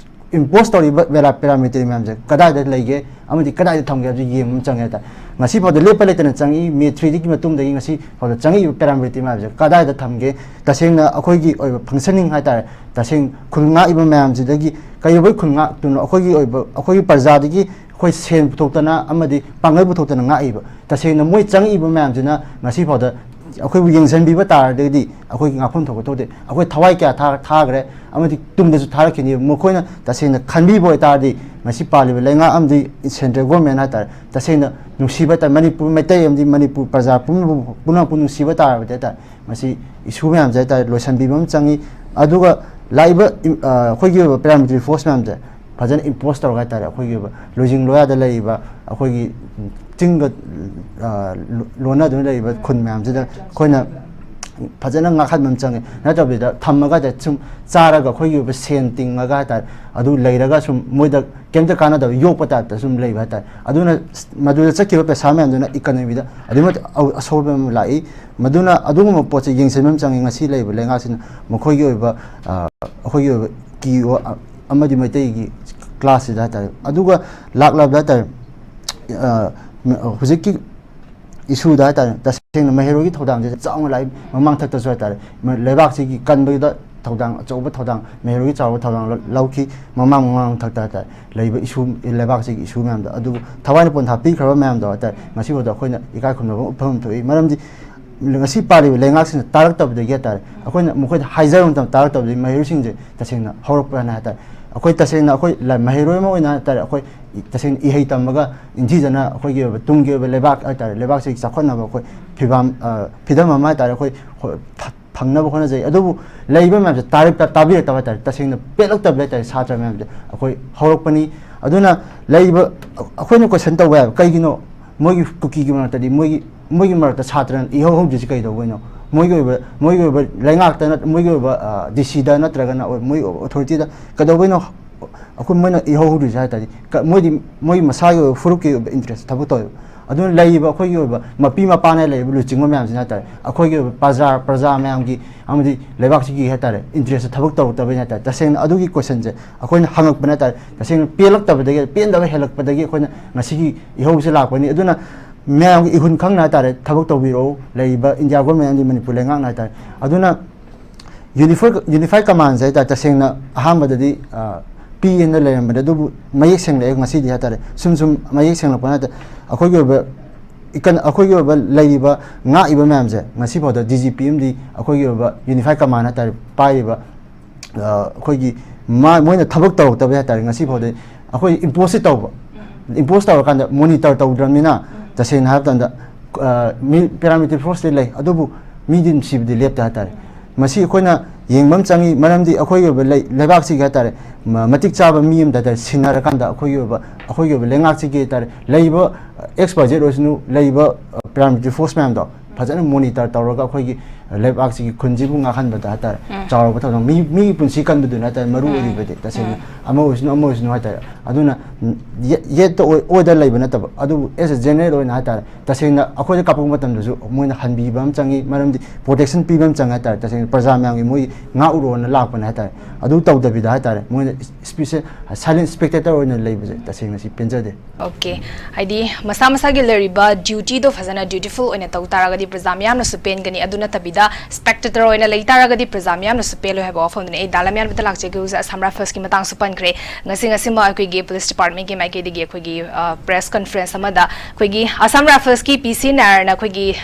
ꯏꯝꯄꯣꯁ ꯇꯧꯔꯤꯕ ꯄꯦꯔꯥ-, ꯄꯦꯔꯥꯃꯤꯂꯤꯇꯔꯤ ꯃꯌꯥꯝꯁꯦ ꯀꯗꯥꯏꯗ ꯂꯩꯒꯦ ꯑꯃꯗꯤ ꯀꯗꯥꯏꯗ ꯊꯝꯒꯦ ꯍꯥꯏꯕꯁꯤ ꯌꯦꯡꯕ ꯑꯃ ꯆꯪꯉꯦ ꯍꯥꯏꯇꯥꯔꯦ꯫ ꯉꯁꯤ ꯐꯥꯎꯗ ꯂꯦꯞꯄ ꯂꯩꯇꯅ ꯆꯪꯉꯛꯏ, ꯃꯦ ꯊ꯭ꯔꯤꯗꯒꯤ ꯃꯇꯨꯡꯗꯒꯤ ꯉꯁꯤ ꯐꯥꯎꯗ ꯆꯪꯉꯛꯏꯕ ꯄꯦꯔꯥꯃꯤꯂꯤꯇꯔꯤ ꯃꯌꯥꯝꯁꯦ ꯀꯗꯥꯏꯗ ꯊꯝꯒꯦ? ꯇꯁꯦꯡꯅ ꯑꯩꯈꯣꯏꯒꯤ ꯑꯣꯏꯕ ꯐꯪꯁꯅꯤꯡ ꯍꯥꯏꯇꯥꯔꯦ, ꯇꯁꯦꯡ ꯈꯨꯜ ꯉꯥꯛꯏꯕ ꯃꯌꯥꯝꯁꯤꯗꯒꯤ ꯀꯩꯗꯧꯕꯩ ꯈꯨꯜ ꯉꯥꯛꯇꯨꯅꯣ? ꯑꯩꯈꯣꯏꯒꯤ ꯑꯣꯏꯕ, ꯑꯩꯈꯣꯏꯒꯤ ꯄ꯭ꯔꯖꯥꯗꯒꯤ ꯑꯩꯈꯣꯏ ꯁꯦꯟ ꯄꯨꯊꯣꯛꯇꯅ ꯑꯃꯗꯤ ꯄꯥꯡꯒꯜ ꯄꯨꯊꯣꯛꯇꯅ ꯉꯥꯛꯏꯕ, ꯇꯁꯦꯡꯅ ꯃꯣꯏ ꯆꯪꯉꯛꯏꯕ ꯃꯌꯥꯝꯁꯤꯅ ꯉꯁꯤ ꯐꯥꯎꯗ ꯑꯩꯈꯣꯏꯕꯨ ꯌꯦꯡꯁꯤꯟꯕꯤꯕ ꯇꯥꯔꯒꯗꯤ ꯑꯩꯈꯣꯏꯒꯤ ꯉꯥꯛꯐꯝ ꯊꯣꯛꯄ ꯊꯣꯛꯇꯦ꯫ ꯑꯩꯈꯣꯏ ꯊꯋꯥꯏ ꯀꯌꯥ ꯊꯥ-, ꯊꯥꯈ꯭ꯔꯦ ꯑꯃꯗꯤ ꯇꯨꯡꯗꯁꯨ ꯊꯥꯔꯛꯈꯤꯅꯤ꯫ ꯃꯈꯣꯏꯅ ꯇꯁꯦꯡꯅ ꯈꯟꯕꯤꯕ ꯑꯣꯏꯇꯥꯔꯗꯤ ꯉꯁꯤ ꯄꯥꯜꯂꯤꯕ ꯂꯩꯉꯥꯛ ꯑꯃꯗꯤ ꯁꯦꯟꯇ꯭ꯔꯦꯜ ꯒꯣꯔꯃꯦꯟ ꯍꯥꯏꯇꯥꯔꯦ, ꯇꯁꯦꯡꯅ ꯅꯨꯡꯁꯤꯕ ꯍꯥꯏꯇꯥꯔꯦ, ꯃꯅꯤꯄꯨꯔ ꯃꯩꯇꯩ ꯑꯃꯗꯤ ꯃꯅꯤꯄꯨꯔ ꯄ꯭ꯔꯖꯥ ꯄꯨꯝꯅꯃꯛꯄꯨ, ꯄꯨꯝꯅꯃꯛꯄꯨ ꯅꯨꯡꯁꯤꯕ ꯇꯥꯔꯕꯗꯤ ꯍꯥꯏꯇꯥꯔꯦ, ꯃꯁꯤ ꯏꯁꯨ ꯃꯌꯥꯝꯁꯦ ꯍꯥꯏꯇꯥꯔꯦ ꯂꯣꯏꯁꯤꯟꯕꯤꯕ ꯑꯃ ꯆꯪꯉꯤ꯫ ꯑꯗꯨꯒ ꯂꯥꯛꯏꯕ ꯏꯝ-, ꯑ, ꯑꯩꯈꯣꯏꯒꯤ ꯑꯣꯏꯕ ꯄꯦꯔꯥꯃꯤꯂꯤꯇꯔꯤ ꯐꯣꯔꯁ ꯃꯌꯥꯝꯁꯦ ꯐꯖꯅ ꯏꯝꯄꯣꯁ ꯇꯧꯔꯒ ꯍꯥꯏꯇꯥꯔꯦ, ꯑꯩꯈꯣꯏꯒꯤ ꯑꯣꯏꯕ ꯂꯣꯏꯖꯤꯡ ꯂꯣꯌꯥꯗ ꯂꯩꯔꯤꯕ ꯑꯩꯈꯣꯏꯒꯤ ꯆꯤꯡꯒ, ꯑ, ꯂꯣ-, ꯂꯣꯟꯅꯗꯨꯅ ꯂꯩꯔꯤꯕ ꯈꯨꯟ ꯃꯌꯥꯝꯁꯤꯗ ꯑꯩꯈꯣꯏꯅ ꯐꯖꯅ ꯉꯥꯛꯍꯟꯕ ꯑꯃ ꯆꯪꯉꯤ꯫ ꯅꯠꯇꯕꯤꯗ ꯊꯝꯃꯒ ꯍꯥꯏꯇꯥꯔꯦ ꯁꯨꯝ ꯆꯥꯔꯒ ꯑꯩꯈꯣꯏꯒꯤ ꯑꯣꯏꯕ ꯁꯦꯟ ꯇꯤꯡꯉꯒ ꯍꯥꯏꯇꯥꯔꯦ, ꯑꯗꯨ ꯂꯩꯔꯒ ꯁꯨꯝ ꯃꯣꯏꯗ ꯀꯩꯝꯇ ꯀꯥꯟꯅꯗꯕ ꯌꯣꯛꯄ ꯇꯥꯏꯞꯇ ꯁꯨꯝ ꯂꯩꯕ ꯍꯥꯏꯇꯥꯔꯦ꯫ ꯑꯗꯨꯅ ꯃꯗꯨꯗ ꯆꯠꯈꯤꯕ ꯄꯩꯁꯥ ꯃꯌꯥꯝꯗꯨꯅ ꯏꯀꯅꯃꯤꯗ ꯑꯗꯨꯛꯀꯤ ꯃꯇꯤꯛ ꯑ-, ꯑꯁꯣꯏꯕ ꯑꯃ ꯂꯥꯛꯏ꯫ ꯃꯗꯨꯅ ꯑꯗꯨꯒꯨꯝꯕ ꯄꯣꯠꯁꯦ ꯌꯦꯡꯁꯤꯟꯕ ꯑꯃ ꯆꯪꯉꯤ꯫ ꯉꯁꯤ ꯂꯩꯔꯤꯕ ꯂꯩꯉꯥꯛꯁꯤꯅ ꯃꯈꯣꯏꯒꯤ ꯑꯣꯏꯕ, ꯑ, ꯑꯩꯈꯣꯏꯒꯤ ꯑꯣꯏꯕ ꯀꯤ ꯑꯣ-, ꯑ-, ꯑꯃꯗꯤ ꯃꯩꯇꯩꯒꯤ ꯀ꯭ꯂꯥꯁꯁꯤꯗ ꯍꯥꯏꯇꯥꯔꯦ꯫ ꯑꯗꯨꯒ ꯂꯥꯛꯂꯕꯗ ꯍꯥꯏꯇꯥꯔꯦ, ꯑ, ꯃ-, ꯍꯧꯖꯤꯛꯀꯤ ꯏꯁꯨꯗ ꯍꯥꯏꯇꯥꯔꯦ, ꯇꯁꯦꯡꯅ ꯃꯍꯩꯔꯣꯏꯒꯤ ꯊꯧꯗꯥꯡꯁꯦ ꯆꯥꯎꯅ ꯂꯥꯛꯏ꯫ ꯃꯃꯥꯡꯊꯛꯇꯁꯨ ꯍꯥꯏꯇꯥꯔꯦ, ꯃ-, ꯂꯩꯕꯥꯛꯁꯤꯒꯤ ꯀꯟꯕꯗ ꯊꯧꯗꯥꯡ, ꯑꯆꯧꯕ ꯊꯧꯗꯥꯡ, ꯃꯍꯩꯔꯣꯏꯒꯤ ꯆꯥꯎꯕ ꯊꯧꯗꯥꯡ ꯂꯧ-, ꯂꯧꯈꯤ꯫ ꯃꯃꯥꯡ ꯃꯃꯥꯡꯊꯛꯇ ꯍꯥꯏꯇꯥꯔꯦ, ꯂꯩꯕ ꯏꯁꯨ, ꯂꯩꯕꯥꯛꯁꯤꯒꯤ ꯏꯁꯨ ꯃꯌꯥꯝꯗꯣ, ꯑꯗꯨꯕꯨ ꯊꯋꯥꯏꯅ ꯄꯣꯟꯊꯥ ꯄꯤꯈ꯭ꯔꯕ ꯃꯌꯥꯝꯗꯣ ꯍꯥꯏꯇꯥꯔꯦ, ꯉꯁꯤ ꯐꯥꯎꯗ ꯑꯩꯈꯣꯏꯅ ꯏꯀꯥꯏ ꯈꯨꯝꯅꯕ ꯎꯠꯐꯝ ꯊꯣꯛꯏ꯫ ꯃꯔꯝꯗꯤ ꯉꯁꯤ ꯄꯥꯜꯂꯤꯕ ꯂꯩꯉꯥꯛꯁꯤꯡꯅ ꯇꯥꯔꯛꯇꯕꯗꯒꯤ ꯍꯥꯏꯇꯥꯔꯦ, ꯑꯩꯈꯣꯏꯅ ꯃꯈꯣꯏꯗ ꯍꯥꯏꯖꯔꯨꯕ ꯃꯇꯝꯗ ꯇꯥꯔꯛꯇꯕꯗꯒꯤ ꯃꯍꯩꯔꯣꯏꯁꯤꯡꯁꯦ ꯇꯁꯦꯡꯅ ꯍꯧꯔꯛꯄ꯭ꯔꯅ ꯍꯥꯏꯇꯥꯔꯦ꯫ ꯑꯩꯈꯣꯏ ꯇꯁꯦꯡꯅ ꯑꯩꯈꯣꯏ ꯂ-, ꯃꯍꯩꯔꯣꯏ ꯑꯃ ꯑꯣꯏꯅ ꯍꯥꯏꯇꯥꯔꯦ, ꯑꯩꯈꯣꯏ ꯇꯁꯦꯡꯅ ꯏꯍꯩ ꯇꯝꯃꯒ ꯅꯤꯡꯊꯤꯖꯅ ꯑꯩꯈꯣꯏꯒꯤ ꯑꯣꯏꯕ ꯇꯨꯡꯒꯤ ꯑꯣꯏꯕ ꯂꯩꯕꯥꯛ ꯍꯥꯏꯇꯥꯔꯦ, ꯂꯩꯕꯥꯛꯁꯤꯒꯤ ꯆꯥꯎꯈꯠꯅꯕ ꯑꯩꯈꯣꯏ ꯐꯤꯕꯝ, ꯑ, ꯐꯤꯗꯝ ꯑꯃ ꯍꯥꯏꯇꯥꯔꯦ, ꯑꯩꯈꯣꯏ ꯍꯣ-, ꯐ-, ꯐꯪꯅꯕ ꯍꯣꯠꯅꯖꯩ꯫ ꯑꯗꯨꯕꯨ ꯂꯩꯔꯤꯕ ꯃꯌꯥꯝꯁꯦ ꯇꯥꯔꯛ-, ꯇꯥꯕꯤꯔꯛꯇꯕ ꯍꯥꯏꯇꯥꯔꯦ, ꯇꯁꯦꯡꯅ ꯄꯦꯜꯂꯛꯇꯕ ꯍꯥꯏꯇꯥꯔꯦ ꯁꯥꯇ꯭ꯔ ꯃꯌꯥꯝꯁꯦ꯫ ꯑꯩꯈꯣꯏ ꯍꯧꯔꯛꯄꯅꯤ꯫ ꯑꯗꯨꯅ ꯂꯩꯔꯤꯕ, ꯑꯩꯈꯣꯏꯅ ꯀꯣꯏꯁꯟ ꯇꯧꯕ ꯌꯥꯕ, ꯀꯩꯒꯤꯅꯣ ꯃꯣꯏꯒꯤ ꯀꯨꯀꯤꯒꯤ ꯃꯔꯛꯇꯗꯤ ꯃꯣꯏꯒꯤ, ꯃꯣꯏꯒꯤ ꯃꯔꯛꯇ ꯁꯥꯇ꯭ꯔꯅ ꯏꯍꯧ ꯍꯧꯗ꯭ꯔꯤꯁꯤ ꯀꯩꯗꯧꯕꯩꯅꯣ? ꯃꯣꯏꯒꯤ ꯑꯣꯏꯕ, ꯃꯣꯏꯒꯤ ꯑꯣꯏꯕ ꯂꯩꯉꯥꯛꯇ ꯅꯠ-, ꯃꯣꯏꯒꯤ ꯑꯣꯏꯕ, ꯑ, ꯗꯤ ꯁꯤꯗ ꯅꯠꯇ꯭ꯔꯒꯅ ꯑꯣꯏ-, ꯃꯣꯏꯒꯤ ꯑꯣꯏꯕ ꯑꯣꯊꯣꯔꯤꯇꯤꯗ ꯀꯩꯗꯧꯕꯩꯅꯣ ꯑꯩꯈꯣꯏ ꯃꯣꯏꯅ ꯏꯍꯧ ꯍꯧꯗ꯭ꯔꯤꯁꯦ ꯍꯥꯏ ꯇꯥꯔꯗꯤ, ꯀ-, ꯃꯣꯏꯗꯤ ꯃꯣꯏꯒꯤ ꯃꯁꯥꯒꯤ ꯑꯣꯏꯕ ꯐꯨꯔꯨꯞꯀꯤ ꯑꯣꯏꯕ ꯏꯟꯇꯔꯦꯁ ꯊꯕꯛ ꯇꯧꯋꯦꯕ꯫ ꯑꯗꯨꯅ ꯂꯩꯔꯤꯕ ꯑꯩꯈꯣꯏꯒꯤ ꯑꯣꯏꯕ ꯃꯄꯤ ꯃꯄꯥꯅ ꯂꯩꯔꯤꯕ ꯂꯨꯆꯤꯡꯕ ꯃꯌꯥꯝꯁꯤꯅ ꯍꯥꯏꯇꯥꯔꯦ, ꯑꯩꯈꯣꯏꯒꯤ ꯑꯣꯏꯕ ꯄ꯭ꯔꯖꯥ ꯄ꯭ꯔꯖꯥ ꯃꯌꯥꯝꯒꯤ ꯑꯃꯗꯤ ꯂꯩꯕꯥꯛꯁꯤꯒꯤ ꯍꯥꯏꯇꯥꯔꯦ interest ꯊꯕꯛ ꯇꯧꯔꯛꯇꯕꯅꯤ ꯍꯥꯏꯇꯥꯔꯦ꯫ ꯇꯁꯦꯡꯅ ꯑꯗꯨꯒꯤ question ꯁꯦ ꯑꯩꯈꯣꯏꯅ ꯍꯪꯉꯛꯄꯅ ꯍꯥꯏꯇꯥꯔꯦ, ꯇꯁꯦꯡꯅ ꯄꯦꯜꯂꯛꯇꯕꯗꯒꯤ, ꯄꯦꯟꯗꯕ ꯍꯦꯜꯂꯛꯄꯗꯒꯤ ꯑꯩꯈꯣꯏꯅ ꯉꯁꯤꯒꯤ ꯏꯍꯧꯁꯦ ꯂꯥꯛꯄꯅꯤ꯫ ꯑꯗꯨꯅ ꯃꯌꯥꯝꯒꯤ ꯏꯍꯨꯟ ꯈꯪꯅ ꯍꯥꯏꯇꯥꯔꯦ ꯊꯕꯛ ꯇꯧꯕꯤꯔꯛꯎ, ꯂꯩꯔꯤꯕ ꯏꯟꯗꯤꯌꯥ ꯒꯣꯔꯃꯦꯟ ꯑꯃꯗꯤ ꯃꯅꯤꯄꯨꯔ ꯂꯩꯉꯥꯛꯅ ꯍꯥꯏꯇꯥꯔꯦ꯫ ꯑꯗꯨꯅ ꯌꯨꯅꯤꯐꯣꯏ ꯌꯨꯅꯤꯐꯥꯏ ꯀꯃꯥꯟꯁꯦ ꯍꯥꯏꯇꯥꯔꯦ, ꯇꯁꯦꯡꯅ ꯑꯍꯥꯟꯕꯗꯗꯤ ꯄꯤꯛꯑꯦꯅ ꯂꯩꯔꯝꯕꯅꯦ, ꯑꯗꯨꯕꯨ ꯃꯌꯦꯛ ꯁꯦꯡꯂꯛꯑꯦ ꯉꯁꯤꯗꯤ ꯍꯥꯏꯇꯥꯔꯦ꯫ ꯁꯨꯝ ꯁꯨꯝ ꯃꯌꯦꯛ ꯁꯦꯡꯂꯛꯄꯅ ꯍꯥꯏꯇꯥꯔꯦ, ꯑꯩꯈꯣꯏꯒꯤ ꯑꯣꯏꯕ ꯏꯀꯟ ꯑꯩꯈꯣꯏꯒꯤ ꯑꯣꯏꯕ ꯂꯩꯔꯤꯕ ꯉꯥꯛꯏꯕ ꯃꯌꯥꯝꯁꯦ ꯉꯁꯤꯐꯥꯎꯗ ꯗꯤ ꯖꯤ ꯄꯤ ꯑꯃꯗꯤ ꯑꯩꯈꯣꯏꯒꯤ ꯑꯣꯏꯕ ꯌꯨꯅꯤꯐꯥꯏ ꯀꯃꯥꯟ ꯍꯥꯏꯇꯥꯔꯦ ꯄꯥꯏꯔꯤꯕ, ꯑ, ꯑꯩꯈꯣꯏꯒꯤ ꯃꯥ ꯃꯣꯏꯅ ꯊꯕꯛ ꯇꯧꯔꯛꯇꯕꯩ ꯍꯥꯏꯇꯥꯔꯦ ꯉꯁꯤꯐꯥꯎꯗ ꯑꯩꯈꯣꯏ impose ꯁꯤ ꯇꯧꯕ꯫ Impose ꯇꯧꯔꯀꯥꯟꯗ monitor ꯇꯧꯗ꯭ꯔꯕꯅꯤꯅ, ꯇꯁꯦꯡꯅ ꯍꯥꯏꯕ ꯃꯇꯝꯗ, ꯑ, ꯃꯤ paramilitary force ꯇꯤ ꯂꯩ, ꯑꯗꯨꯕꯨ ꯃꯤꯗꯤ ꯅꯨꯡꯁꯤꯕꯗꯤ ꯂꯦꯞꯇꯦ ꯍꯥꯏꯇꯥꯔꯦ꯫ ꯃꯁꯤ ꯑꯩꯈꯣꯏꯅ ꯌꯦꯡꯕ ꯑꯃ ꯆꯪꯉꯤ, ꯃꯔꯝꯗꯤ ꯑꯩꯈꯣꯏꯒꯤ ꯑꯣꯏꯕ ꯂꯩ ꯂꯩꯕꯥꯛꯁꯤꯒꯤ ꯍꯥꯏꯇꯥꯔꯦ, ꯃ- ꯃꯇꯤꯛ ꯆꯥꯕ ꯃꯤ ꯑꯃꯗ ꯍꯥꯏꯇꯥꯔꯦ ꯁꯤꯟꯅꯔꯀꯥꯟꯗ ꯑꯩꯈꯣꯏꯒꯤ ꯑꯣꯏꯕ ꯑꯩꯈꯣꯏꯒꯤ ꯑꯣꯏꯕ ꯂꯩꯉꯥꯛꯁꯤꯒꯤ ꯍꯥꯏꯇꯥꯔꯦ ꯂꯩꯕ X Y Z ꯑꯣꯏꯁꯅꯨ, ꯂꯩꯕ paramilitary force ꯃꯌꯥꯝꯗꯣ ꯐꯖꯅ monitor ꯇꯧꯔꯒ ꯑꯩꯈꯣꯏꯒꯤ ꯂꯩꯕꯥꯛꯁꯤꯒꯤ ꯈꯨꯟꯁꯤꯕꯨ ꯉꯥꯛꯍꯟꯕꯗ ꯍꯥꯏꯇꯥꯔꯦ ꯆꯥꯎꯔꯕ ꯊꯧꯗꯥꯡ꯫ ꯃꯤ ꯃꯤꯒꯤ ꯄꯨꯟꯁꯤ ꯀꯟꯕꯗꯨꯅ ꯍꯥꯏꯇꯥꯔꯦ ꯃꯔꯨ ꯑꯣꯏꯔꯤꯕꯗꯤ, ꯇꯁꯦꯡꯅ ꯑꯃ ꯑꯣꯏꯁꯅꯨ ꯑꯃ ꯑꯣꯏꯁꯅꯨ ꯍꯥꯏꯇꯥꯔꯦ꯫ ꯑꯗꯨꯅ ꯌꯦ- ꯌꯦꯠꯇ ꯑꯣꯏ- ꯑꯣꯏꯗ ꯂꯩꯕ ꯅꯠꯇꯕ, ꯑꯗꯨꯕꯨ as a general ꯑꯣꯏꯅ ꯍꯥꯏꯇꯥꯔꯦ ꯇꯁꯦꯡꯅ ꯑꯩꯈꯣꯏꯗ ꯀꯥꯞꯄꯛꯄ ꯃꯇꯝꯗꯁꯨ ꯃꯣꯏꯅ ꯍꯟꯕꯤꯕ ꯑꯃ ꯆꯪꯉꯤ, ꯃꯔꯝꯗꯤ protection ꯄꯤꯕ ꯑꯃ ꯆꯪꯉꯦ ꯍꯥꯏꯇꯥꯔꯦ꯫ ꯇꯁꯦꯡꯅ ꯄ꯭ꯔꯖꯥ ꯃꯌꯥꯝꯒꯤ ꯃꯣꯏ ꯉꯥꯛꯎꯔꯣꯅ ꯂꯥꯛꯄꯅꯦ ꯍꯥꯏꯇꯥꯔꯦ꯫ ꯑꯗꯨ ꯇꯧꯗꯕꯤꯗ ꯍꯥꯏꯇꯥꯔꯦ ꯃꯣꯏꯅ special silent spectator ꯑꯣꯏꯅ ꯂꯩꯕꯁꯦ ꯇꯁꯦꯡꯅ ꯁꯤ ꯄꯦꯟꯖꯗꯦ꯫ Okay, ꯍꯥꯏꯗꯤ ꯃꯁꯥ ꯃꯁꯥꯒꯤ ꯂꯩꯔꯤꯕ duty ꯗꯣ ꯐꯖꯅ dutiful ꯑꯣꯏꯅ ꯇꯧ ꯇꯥꯔꯒꯗꯤ ꯄ꯭ꯔꯖꯥ ꯃꯤꯌꯥꯝꯅꯁꯨ ꯄꯦꯟꯒꯅꯤ, ꯑꯗꯨ ꯅꯠꯇꯕꯤꯗ spectator ꯑꯣꯏꯅ ꯂꯩ ꯇꯥꯔꯒꯗꯤ ꯄ꯭ꯔꯖꯥ ꯃꯤꯌꯥꯝꯅꯁꯨ ꯄꯦꯜꯂꯣꯏ ꯍꯥꯏꯕ ꯋꯥꯐꯝꯗꯨꯅꯤ꯫ ꯑꯩ ꯗꯥ ꯂꯝꯌꯥꯟꯕꯗ ꯂꯥꯛꯆꯒꯦ꯫ ꯍꯧꯖꯤꯛ Assam Rifles ꯀꯤ ꯃꯇꯥꯡꯁꯨ ꯄꯟꯈ꯭ꯔꯦ꯫ ꯉꯁꯤ ꯉꯁꯤꯃꯛ ꯑꯩꯈꯣꯏꯒꯤ police department ꯀꯤ ꯃꯥꯏꯀꯩꯗꯒꯤ ꯑꯩꯈꯣꯏꯒꯤ, ꯑ, press conference ꯑꯃꯗ ꯑꯩꯈꯣꯏꯒꯤ Assam Rifles ꯀꯤ P C ꯅꯥꯌꯔꯅ ꯑꯩꯈꯣꯏꯒꯤ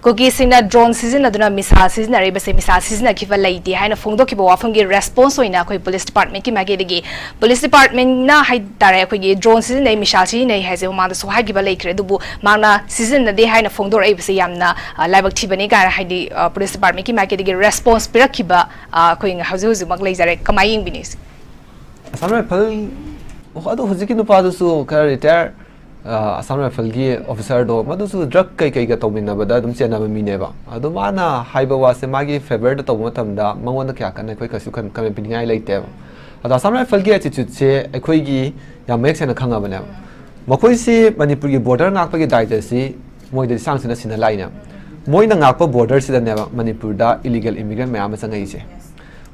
ꯀꯨꯀꯤꯁꯤꯡꯅ drone ꯁꯤꯖꯤꯟꯅꯗꯨꯅ missile ꯁꯤꯖꯤꯟꯅꯔꯤꯕꯁꯦ, missile ꯁꯤꯖꯤꯟꯅꯈꯤꯕ ꯂꯩꯇꯦ ꯍꯥꯏꯅ ꯐꯣꯡꯗꯣꯛꯈꯤꯕ ꯋꯥꯐꯝꯒꯤ response ꯑꯣꯏꯅ ꯑꯩꯈꯣꯏ police department ꯀꯤ ꯃꯥꯏꯀꯩꯗꯒꯤ, police department ꯅ ꯍꯥꯏꯇꯥꯔꯦ ꯑꯩꯈꯣꯏꯒꯤ drone ꯁꯤꯖꯤꯟꯅꯩ, missile ꯁꯤꯖꯤꯟꯅꯩ ꯍꯥꯏꯁꯦ ꯃꯃꯥꯡꯗꯁꯨ ꯍꯥꯏꯈꯤꯕ ꯂꯩꯈ꯭ꯔꯦ, ꯑꯗꯨꯕꯨ ꯃꯍꯥꯛꯅ ꯁꯤꯖꯤꯟꯅꯗꯦ ꯍꯥꯏꯅ ꯐꯣꯡꯗꯣꯔꯛꯏꯕꯁꯦ ꯌꯥꯝꯅ, ꯑ, ꯂꯥꯏꯕꯛ ꯊꯤꯕꯅꯤ ꯀꯥꯏꯅ ꯍꯥꯏꯗꯤ, ꯑ, police department ꯀꯤ ꯃꯥꯏꯀꯩꯗꯒꯤ response ꯄꯤꯔꯛꯈꯤꯕ, ꯑ, ꯑꯩꯈꯣꯏ ꯍꯧꯖꯤꯛ ꯍꯧꯖꯤꯛꯃꯛ ꯂꯩꯖꯔꯦ꯫ ꯀꯃꯥꯏꯅ ꯌꯦꯡꯕꯤꯅꯤ ꯁꯤ? Assam Rifle, ꯑꯣ, ꯑꯗꯣ ꯍꯧꯖꯤꯛꯀꯤ ꯅꯨꯄꯥꯗꯨꯁꯨ ꯈꯔ retire, ꯑ, Assam Rifle ꯒꯤ officer ꯗꯣ, ꯃꯗꯨꯁꯨ drug ꯀꯩꯀꯩꯒ ꯇꯧꯃꯤꯟꯅꯕꯗ ꯑꯗꯨꯝ ꯆꯦꯟꯅꯕ ꯃꯤꯅꯦꯕ꯫ ꯑꯗꯣ ꯃꯥꯅ ꯍꯥꯏꯕ ꯋꯥꯁꯦ ꯃꯥꯒꯤ favour ꯗ ꯇꯧꯕ ꯃꯇꯝꯗ ꯃꯉꯣꯟꯗ ꯀꯌꯥ ꯀꯟꯅ ꯑꯩꯈꯣꯏ ꯀꯩꯁꯨ ꯀꯟ- comment ꯄꯤꯅꯤꯡꯉꯥꯏ ꯂꯩꯇꯦꯕ꯫ ꯑꯗꯣ Assam Rifle ꯒꯤ attitude ꯁꯦ ꯑꯩꯈꯣꯏꯒꯤ ꯌꯥꯝ ꯃꯌꯦꯛ ꯁꯦꯡꯅ ꯈꯪꯉꯕꯅꯦꯕ꯫ ꯃꯈꯣꯏꯁꯤ ꯃꯅꯤꯄꯨꯔꯒꯤ ꯕꯣꯔꯗꯔ ꯉꯥꯛꯄꯒꯤ ꯗꯥꯏꯇꯁꯤ ꯃꯣꯏꯗ ꯂꯤꯁꯥꯡꯁꯤꯟꯅ ꯁꯤꯟꯅ ꯂꯥꯛꯏꯅꯦ꯫ ꯃꯣꯏꯅ ꯉꯥꯛꯄ ꯕꯣꯔꯗꯔꯁꯤꯗꯅꯦꯕ ꯃꯅꯤꯄꯨꯔꯗ ꯏꯂꯤꯒꯦꯜ ꯏꯃꯤꯒ꯭ꯔꯦꯟ ꯃꯌꯥꯝ ꯑꯃ ꯆꯪꯉꯛꯏꯁꯦ꯫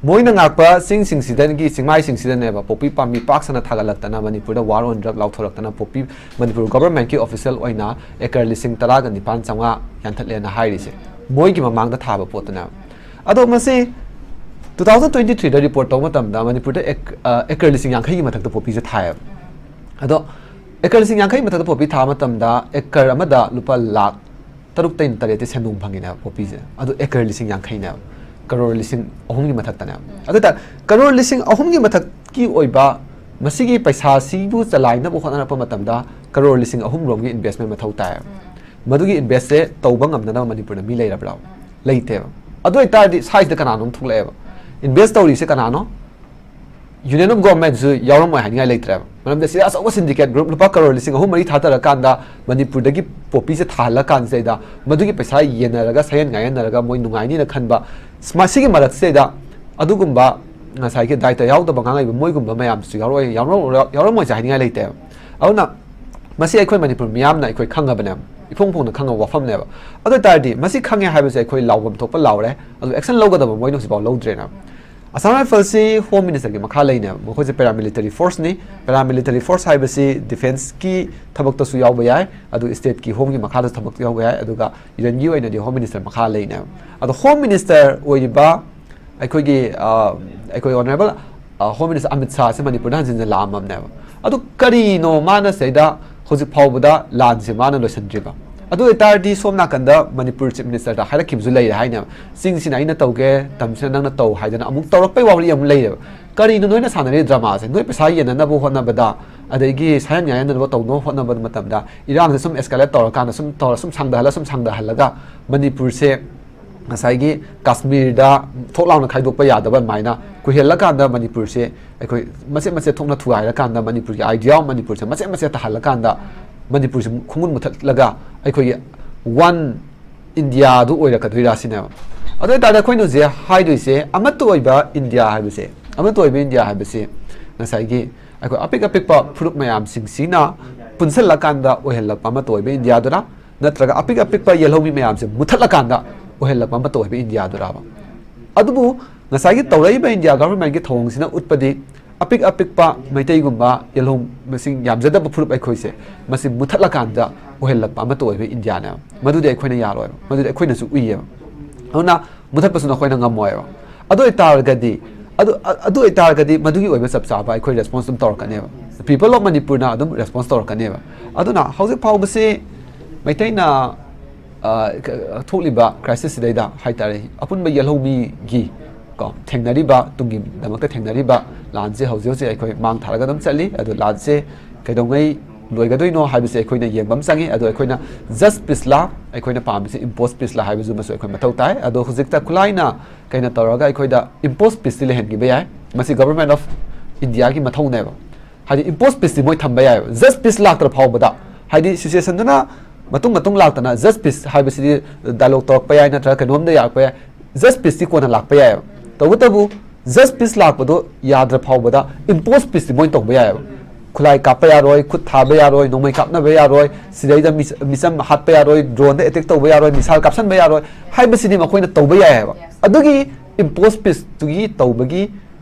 ꯃꯣꯏꯅ ꯉꯥꯛꯄ ꯆꯤꯡꯁꯤꯡꯁꯤꯗꯒꯤ, ꯆꯤꯡꯃꯥꯏꯁꯤꯡꯁꯤꯗꯅꯦꯕ ꯄꯣꯄꯤ ꯄꯥꯝꯕꯤ ꯄꯥꯛ ꯁꯟꯅ ꯊꯥꯒꯠꯂꯛꯇꯅ, ꯃꯅꯤꯄꯨꯔꯗ ꯋꯥꯔ ꯑꯣꯟ ꯗ꯭ꯔꯒ ꯂꯥꯎꯊꯣꯔꯛꯇꯅ, ꯄꯣꯄꯤ, ꯃꯅꯤꯄꯨꯔ ꯒꯣꯕꯔꯃꯦꯟꯠꯀꯤ ꯑꯣꯐꯤꯁꯤꯌꯦꯜ ꯑꯣꯏꯅ ꯑꯦꯀꯔ ꯂꯤꯁꯤꯡ ꯇꯔꯥꯒ ꯅꯤꯄꯥꯟ ꯆꯥꯝꯃꯉꯥ ꯌꯥꯟꯊꯠꯂꯦꯅ ꯍꯥꯏꯔꯤꯁꯦ ꯃꯣꯏꯒꯤ ꯃꯃꯥꯡꯗ ꯊꯥꯕ ꯄꯣꯠꯇꯨꯅꯦꯕ꯫ ꯑꯗꯣ ꯃꯁꯤ two thousand twenty threeꯗ ꯔꯤꯄꯣꯔꯠ ꯇꯧꯕ ꯃꯇꯝꯗ ꯃꯅꯤꯄꯨꯔꯗ ꯑꯦꯛ-, ꯑ, ꯑꯦꯀꯔ ꯂꯤꯁꯤꯡ ꯌꯥꯡꯈꯩꯒꯤ ꯃꯊꯛꯇ ꯄꯣꯄꯤꯁꯦ ꯊꯥꯏꯌꯦꯕ꯫ ꯑꯗꯣ ꯑꯦꯀꯔ ꯂꯤꯁꯤꯡ ꯌꯥꯡꯈꯩ ꯃꯊꯛꯇ ꯄꯣꯄꯤ ꯊꯥꯕ ꯃꯇꯝꯗ ꯑꯦꯀꯔ ꯑꯃꯗ ꯂꯨꯄꯥ ꯂꯥꯈ ꯇꯔꯨꯛꯇꯩꯅ ꯇꯔꯦꯠꯇꯤ ꯁꯦꯟꯗꯣꯡ ꯐꯪꯉꯤꯅꯦꯕ ꯄꯣꯄꯤꯁꯦ꯫ ꯑꯗꯨ ꯑꯦꯀꯔ ꯂꯤꯁꯤꯡ ꯌꯥꯡꯈꯩꯅꯦꯕ, ꯀꯔꯣꯔ ꯂꯤꯁꯤꯡ ꯑꯍꯨꯝꯒꯤ ꯃꯊꯛꯇꯅꯦꯕ꯫ ꯑꯗꯨ ꯑꯣꯏꯇꯥꯔ ꯀꯔꯣꯔ ꯂꯤꯁꯤꯡ ꯑꯍꯨꯝꯒꯤ ꯃꯊꯛꯀꯤ ꯑꯣꯏꯕ ꯃꯁꯤꯒꯤ ꯄꯩꯁꯥꯁꯤꯕꯨ ꯆꯂꯥꯏꯅꯕ ꯍꯣꯠꯅꯔꯛꯄ ꯃꯇꯝꯗ ꯀꯔꯣꯔ ꯂꯤꯁꯤꯡ ꯑꯍꯨꯝ ꯔꯣꯝꯒꯤ ꯏꯟꯚꯦꯁꯃꯦꯟ ꯃꯊꯧ ꯇꯥꯏꯌꯦꯕ꯫ ꯃꯗꯨꯒꯤ ꯏꯟꯚꯦꯁꯁꯦ ꯇꯧꯕ ꯉꯝꯅꯅꯕ ꯃꯅꯤꯄꯨꯔꯗ ꯃꯤ ꯂꯩꯔꯕ꯭ꯔꯥ? ꯂꯩꯇꯦꯕ꯫ ꯑꯗꯨ ꯑꯣꯏꯇꯥꯔꯗꯤ ꯁ꯭ꯋꯥꯏꯁꯤꯗ ꯀꯅꯥꯅꯣꯝ ꯊꯣꯛꯂꯛꯑꯦꯕ꯫ ꯏꯟꯚꯦꯁ ꯇꯧꯔꯤꯁꯦ ꯀꯅꯥꯅꯣ? ꯌꯨꯅꯤꯌꯟ ꯑꯣꯐ ꯒꯣꯔꯃꯦꯟꯠꯁꯨ ꯌꯥꯎꯔꯝꯃꯣꯏ ꯍꯥꯏꯅꯤꯡꯉꯥꯏ ꯂꯩꯇ꯭ꯔꯦꯕ꯫ ꯃꯔꯝꯗꯤ ꯁꯤꯗ ꯑꯆꯧꯕ ꯁꯤꯟꯗꯤꯀꯦꯠ ꯒ꯭ꯔꯨꯞ ꯂꯨꯄꯥ ꯀꯔꯣꯔ ꯂꯤꯁꯤꯡ ꯑꯍꯨꯝ ꯃꯔꯤ ꯊꯥꯗꯔꯀꯥꯟꯗ ꯃꯅꯤꯄꯨꯔꯗꯒꯤ ꯄꯣꯄꯤꯁꯦ ꯊꯥꯍꯜꯂꯀꯥꯟꯁꯤꯗꯩꯗ ꯃꯗꯨꯒꯤ ꯄꯩꯁꯥ ꯌꯦꯟꯅꯔꯒ ꯁꯌꯦꯟ ꯉꯥꯌꯦꯟꯅꯔꯒ ꯃꯣꯏ ꯅꯨꯡꯉꯥꯏꯅꯤꯅ ꯈꯟꯕ, ꯃꯁꯤꯒꯤ ꯃꯔꯛꯁꯤꯗꯩꯗ ꯑꯗꯨꯒꯨꯝꯕ ꯉꯁꯥꯏꯒꯤ ꯗꯥꯏꯇ ꯌꯥꯎꯗꯕ ꯉꯥꯡꯉꯛꯏꯕ ꯃꯣꯏꯒꯨꯝꯕ ꯃꯌꯥꯝꯁꯨ ꯌꯥꯎꯔꯛꯑꯣꯏ, ꯌꯥꯎꯔꯛꯑꯣꯏ, ꯌꯥꯎꯔꯝꯃꯣꯏꯁꯦ ꯍꯥꯏꯅꯤꯡꯉꯥꯏ ꯂꯩꯇꯦꯕ꯫ ꯑꯗꯨꯅ ꯃꯁꯤ ꯑꯩꯈꯣꯏ ꯃꯅꯤꯄꯨꯔ ꯃꯤꯌꯥꯝꯅ ꯑꯩꯈꯣꯏ ꯈꯪꯉꯕꯅꯦꯕ, ꯏꯐꯣꯡ ꯐꯣꯡꯅ ꯈꯪꯉꯕ ꯋꯥꯐꯝꯅꯦꯕ꯫ ꯑꯗꯨ ꯑꯣꯏ ꯇꯥꯔꯗꯤ ꯃꯁꯤ ꯈꯪꯉꯦ ꯍꯥꯏꯕꯁꯦ ꯑꯩꯈꯣꯏ ꯂꯥꯎꯐꯝ ꯊꯣꯛꯄ ꯂꯥꯎꯔꯦ, ꯑꯗꯨ ꯑꯦꯛꯁꯟ ꯂꯧꯒꯗꯕ ꯃꯣꯏꯅ ꯍꯧꯖꯤꯛꯐꯥꯎ ꯂꯧꯗ꯭ꯔꯦꯅ꯫ ꯑꯁꯥꯝ ꯔꯥꯏꯐꯜꯁꯤ ꯍꯣꯝ ꯃꯤꯅꯤꯁꯇꯔꯒꯤ ꯃꯈꯥ ꯂꯩꯅꯦꯕ, ꯃꯈꯣꯏꯁꯦ ꯄꯦꯔꯥꯃꯤꯂꯤꯇꯔꯤ ꯐꯣꯔꯁꯅꯤ꯫ ꯄꯦꯔꯥꯃꯤꯂꯤꯇꯔꯤ ꯐꯣꯔꯁ ꯍꯥꯏꯕꯁꯤ ꯗꯤꯐꯦꯟꯁꯀꯤ ꯊꯕꯛꯇꯁꯨ ꯌꯥꯎꯕ ꯌꯥꯏ, ꯑꯗꯨ ꯁ꯭ꯇꯦꯠꯀꯤ ꯍꯣꯝꯒꯤ ꯃꯈꯥꯗꯁꯨ ꯊꯕꯛ ꯌꯥꯎꯕ ꯌꯥꯏ, ꯑꯗꯨꯒ ꯌꯨꯅꯤꯌꯟꯒꯤ ꯑꯣꯏꯅꯗꯤ ꯍꯣꯝ ꯃꯤꯅꯤꯁꯇꯔ ꯃꯈꯥ ꯂꯩꯅꯦꯕ꯫ ꯑꯗꯣ ꯍꯣꯝ ꯃꯤꯅꯤꯁꯇꯔ ꯑꯣꯏꯔꯤꯕ ꯑꯩꯈꯣꯏꯒꯤ, ꯑ, ꯑꯩꯈꯣꯏ ꯑꯣꯅꯔꯦꯕꯜ, ꯑ, ꯍꯣꯝ ꯃꯤꯅꯤꯁꯇꯔ ꯑꯃꯤꯠ ꯁꯥꯍꯁꯦ ꯃꯅꯤꯄꯨꯔꯗ ꯍꯟꯖꯤꯟ ꯍꯟꯖꯤꯟ ꯂꯥꯛꯑꯝꯃꯕꯅꯦꯕ꯫ ꯑꯗꯨ ꯀꯔꯤꯅꯣ ꯃꯥꯅ ꯁꯤꯗꯩꯗ ꯍꯧꯖꯤꯛ ꯐꯥꯎꯕꯗ ꯂꯥꯟꯁꯦ ꯃꯥꯅ ꯂꯣꯏꯁꯤꯟꯗ꯭ꯔꯤꯕ? ꯑꯗꯨ ꯑꯣꯏꯇꯥꯔꯗꯤ ꯁꯣꯝ ꯅꯥꯀꯟꯗ ꯃꯅꯤꯄꯨꯔ ꯆꯤꯐ ꯃꯤꯅꯤꯁꯇꯔꯗ ꯍꯥꯏꯔꯛꯈꯤꯕꯁꯨ ꯂꯩꯔꯦ ꯍꯥꯏꯅꯦꯕ, "ꯆꯤꯡꯁꯤꯅ ꯑꯩꯅ ꯇꯧꯒꯦ, ꯇꯝꯁꯤꯅ ꯅꯪꯅ ꯇꯧ" ꯍꯥꯏꯗꯅ ꯑꯃꯨꯛ ꯇꯧꯔꯛꯄꯩ ꯋꯥꯔꯤ ꯑꯃꯨꯛ ꯂꯩꯔꯦꯕ꯫ ꯀꯔꯤꯅꯣ ꯅꯣꯏꯅ ꯁꯥꯟꯅꯔꯤ ꯗ꯭ꯔꯃꯥꯁꯦ? ꯅꯣꯏ ꯄꯩꯁꯥ ꯌꯦꯟꯅꯅꯕ ꯍꯣꯠꯅꯕꯗ, ꯑꯗꯒꯤ ꯁꯥꯌꯟ ꯉꯥꯌꯟꯅꯅꯕ ꯇꯧꯅꯕ ꯍꯣꯠꯅꯕ ꯃꯇꯝꯗ ꯏꯔꯥꯡꯁꯦ ꯁꯨꯝ ꯑꯦꯁꯀꯦꯂꯦꯠ ꯇꯧꯔꯀꯥꯟꯗ, ꯁꯨꯝ ꯇꯧꯔ, ꯁꯨꯝ ꯁꯥꯡꯗꯍꯜꯂ, ꯁꯨꯝ ꯁꯥꯡꯗꯍꯜꯂꯒ ꯃꯅꯤꯄꯨꯔꯁꯦ ꯉꯁꯥꯏꯒꯤ ꯀꯥꯁꯃꯤꯔꯗ ꯊꯣꯛ ꯂꯥꯎꯅ ꯈꯥꯏꯗꯣꯛꯄ ꯌꯥꯗꯕ ꯑꯗꯨꯃꯥꯏꯅ ꯀꯨꯏꯍꯜꯂꯀꯥꯟꯗ ꯃꯅꯤꯄꯨꯔꯁꯦ ꯑꯩꯈꯣꯏ ꯃꯆꯦꯠ ꯃꯆꯦꯠ ꯊꯣꯛꯅ ꯊꯨꯒꯥꯏꯔꯀꯥꯟꯗ, ꯃꯅꯤꯄꯨꯔꯒꯤ idea ꯑꯃ ꯃꯅꯤꯄꯨꯔꯁꯦ ꯃꯆꯦꯠ ꯃꯆꯦꯠ ꯇꯥꯍꯜꯂꯀꯥꯟꯗ ꯃꯅꯤꯄꯨꯔꯁꯦ ꯈꯣꯡꯒꯨꯟ ꯃꯨꯊꯠꯂꯒ ꯑꯩꯈꯣꯏꯒꯤ ꯋꯥꯟ ꯏꯟꯗꯤꯌꯥꯗꯨ ꯑꯣꯏꯔꯛꯀꯗꯣꯏꯔꯥ ꯁꯤꯅꯦꯕ꯫ ꯑꯗꯨ ꯑꯣꯏꯇꯥꯔꯗꯤ ꯑꯩꯈꯣꯏꯅ ꯍꯧꯖꯤꯛ ꯍꯥꯏꯗꯣꯏꯁꯦ ꯑꯃꯠꯇ ꯑꯣꯏꯕ ꯏꯟꯗꯤꯌꯥ ꯍꯥꯏꯕꯁꯦ, ꯑꯃꯠꯇ ꯑꯣꯏꯕ ꯏꯟꯗꯤꯌꯥ ꯍꯥꯏꯕꯁꯤ ꯉꯁꯥꯏꯒꯤ ꯑꯩꯈꯣꯏ ꯑꯄꯤꯛ ꯑꯄꯤꯛꯄ ꯐꯨꯔꯨꯞ ꯃꯌꯥꯝꯁꯤꯡꯁꯤꯅ ꯄꯨꯟꯁꯤꯜꯂꯀꯥꯟꯗ ꯑꯣꯏꯍꯜꯂꯛꯄ ꯑꯃꯠꯇ ꯑꯣꯏꯕ ꯏꯟꯗꯤꯌꯥꯗꯨꯔꯥ, ꯅꯠꯇ꯭ꯔꯒ ꯑꯄꯤꯛ ꯑꯄꯤꯛꯄ ꯌꯦꯜꯍꯧꯃꯤ ꯃꯌꯥꯝꯁꯦ ꯃꯨꯊꯠꯂꯀꯥꯟꯗ ꯑꯣꯏꯍꯜꯂꯛꯄ ꯑꯃꯠꯇ ꯑꯣꯏꯕ ꯏꯟꯗꯤꯌꯥꯗꯨꯔꯥꯕ? ꯑꯗꯨꯕꯨ ꯉꯁꯥꯏꯒꯤ ꯇꯧꯔꯛꯏꯕ ꯏꯟꯗꯤꯌꯥ ꯒꯚꯔꯟꯃꯦꯟꯒꯤ ꯊꯧꯑꯣꯡꯁꯤꯅ ꯎꯠꯄꯗꯤ ꯑꯄꯤꯛ ꯑꯄꯤꯛꯄ ꯃꯩꯇꯩꯒꯨꯝꯕ ꯌꯦꯜꯍꯧ ꯃꯁꯤꯡ ꯌꯥꯝꯖꯗꯕ ꯐꯨꯔꯨꯞ ꯑꯩꯈꯣꯏꯁꯦ ꯃꯁꯤ ꯃꯨꯊꯠꯂꯀꯥꯟꯗ ꯑꯣꯏꯍꯜꯂꯛꯄ ꯑꯃꯠꯇ ꯑꯣꯏꯕ ꯏꯟꯗꯤꯌꯥꯅꯦꯕ꯫ ꯃꯗꯨꯗꯤ ꯑꯩꯈꯣꯏꯅ ꯌꯥꯔꯣꯏꯕ, ꯃꯗꯨꯗꯤ ꯑꯩꯈꯣꯏꯅꯁꯨ ꯎꯏꯌꯦꯕ꯫ ꯑꯗꯨꯅ ꯃꯨꯊꯠꯄꯁꯨ ꯅꯈꯣꯏꯅ ꯉꯝꯃꯣꯏꯕ꯫ ꯑꯗꯨ ꯑꯣꯏꯇꯥꯔꯒꯗꯤ ꯑꯗꯨ ꯑꯗꯨ ꯑꯣꯏꯇꯥꯔꯒꯗꯤ ꯃꯗꯨꯒꯤ ꯑꯣꯏꯕ ꯆꯞ ꯆꯥꯕ ꯑꯩꯈꯣꯏ ꯔꯦꯁꯄꯣꯟꯁ ꯑꯗꯨꯝ ꯇꯧꯔꯛꯀꯅꯦꯕ꯫ ꯄꯤꯄꯜ ꯑꯣꯐ ꯃꯅꯤꯄꯨꯔꯅ ꯑꯗꯨꯝ ꯔꯦꯁꯄꯣꯟꯁ ꯇꯧꯔꯛꯀꯅꯦꯕ꯫ ꯑꯗꯨꯅ ꯍꯧꯖꯤꯛ ꯐꯥꯎꯕꯁꯤ ꯃꯩꯇꯩꯅ ꯑ, ꯊꯣꯛꯂꯤꯕ ꯀ꯭ꯔꯥꯏꯁꯤꯁꯁꯤꯗꯩꯗ ꯍꯥꯏꯇꯥꯔꯦ, ꯑꯄꯨꯟꯕ ꯌꯦꯜꯍꯧꯃꯤꯒꯤ ꯀꯣ ꯊꯦꯡꯅꯔꯤꯕ, ꯇꯨꯡꯒꯤꯗꯃꯛꯇ ꯊꯦꯡꯅꯔꯤꯕ ꯂꯥꯟꯁꯦ ꯍꯧꯖꯤꯛ ꯍꯧꯖꯤꯛ ꯑꯩꯈꯣꯏ ꯃꯥꯡ ꯊꯥꯔꯒ ꯑꯗꯨꯝ ꯆꯠꯂꯤ꯫ ꯑꯗꯨ ꯂꯥꯟꯁꯦ ꯀꯩꯗꯧꯉꯩ ꯂꯣꯏꯒꯗꯣꯏꯅꯣ ꯍꯥꯏꯕꯁꯦ ꯑꯩꯈꯣꯏꯅ ꯌꯦꯡꯕ ꯑꯃ ꯆꯪꯉꯤ꯫ ꯑꯗꯣ ꯑꯩꯈꯣꯏꯅ ꯖꯁ ꯄꯤꯁꯂꯥ, ꯑꯩꯈꯣꯏꯅ ꯄꯥꯝꯃꯤꯁꯦ ꯏꯝꯄꯣꯁ ꯄꯤꯁꯂꯥ ꯍꯥꯏꯕꯁꯤꯃꯁꯨ ꯑꯩꯈꯣꯏ ꯃꯊꯧ ꯇꯥꯏ꯫ ꯑꯗꯣ ꯍꯧꯖꯤꯛꯇ ꯈꯨꯠꯂꯥꯏꯅ ꯀꯩꯅꯣ ꯇꯧꯔꯒ ꯑꯩꯈꯣꯏꯗ ꯏꯝꯄꯣꯁ ꯄꯤꯁꯇꯤ ꯂꯩꯍꯟꯈꯤꯕ ꯌꯥꯏ꯫ ꯃꯁꯤ ꯒꯚꯔꯟꯃꯦꯟ ꯑꯣꯐ ꯏꯟꯗꯤꯌꯥꯒꯤ ꯃꯊꯧꯅꯦꯕ꯫ ꯍꯥꯏꯗꯤ ꯏꯝꯄꯣꯁ ꯄꯤꯁꯇꯤ ꯃꯣꯏ ꯊꯝꯕ ꯌꯥꯏꯑꯕ, ꯖꯁ ꯄꯤꯁ ꯂꯥꯛꯇ꯭ꯔ ꯐꯥꯎꯕꯗ, ꯍꯥꯏꯗꯤ ꯁꯤꯆꯨꯋꯦꯁꯟꯗꯨꯅ ꯃꯇꯨꯡ ꯃꯇꯨꯡ ꯂꯥꯛꯇꯅ ꯖꯁ ꯄꯤꯁ ꯍꯥꯏꯕꯁꯤꯗꯤ ꯗꯥꯏꯂꯣꯛ ꯇꯧꯔꯛꯄ ꯌꯥꯏ, ꯅꯠꯇ꯭ꯔꯒ ꯀꯩꯅꯣꯝꯗ ꯌꯥꯔꯛꯄ ꯌꯥꯏ, ꯖꯁ ꯄꯤꯁꯇꯤ ꯀꯣꯟꯅ ꯂꯥꯛꯄ ꯌꯥꯏꯑꯕ꯫ ꯇꯧꯕꯇꯕꯨ ꯖꯁ ꯄꯤꯁ ꯂꯥꯛꯄꯗꯣ ꯌꯥꯗ꯭ꯔ ꯐꯥꯎꯕꯗ ꯏꯝꯄꯣꯁ ꯄꯤꯁꯇꯤ ꯃꯣꯏꯅ ꯇꯧꯕ ꯌꯥꯏꯑꯕ꯫ ꯈꯨꯠꯂꯥꯏ ꯀꯥꯞꯄ ꯌꯥꯔꯣꯏ, ꯈꯨꯠ ꯊꯥꯕ ꯌꯥꯔꯣꯏ, ꯅꯣꯡꯃꯩ ꯀꯥꯞꯅꯕ ꯌꯥꯔꯣꯏ, ꯁꯤꯗꯩꯗ ꯃꯤꯆ-, ꯃꯤꯆꯝ ꯍꯥꯠꯄ ꯌꯥꯔꯣꯏ, ꯗ꯭ꯔꯣꯟꯗ ꯑꯦꯇꯦꯛ ꯇꯧꯕ ꯌꯥꯔꯣꯏ, ꯃꯤꯁꯥꯏꯜ ꯀꯥꯞꯁꯟꯕ ꯌꯥꯔꯣꯏ ꯍꯥꯏꯕꯁꯤꯗꯤ ꯃꯈꯣꯏꯅ ꯇꯧꯕ ꯌꯥꯏꯑꯕ꯫ ꯑꯗꯨꯒꯤ ꯏꯝꯄꯣꯁ ꯄꯤꯁꯇꯨꯒꯤ ꯇꯧꯕꯒꯤ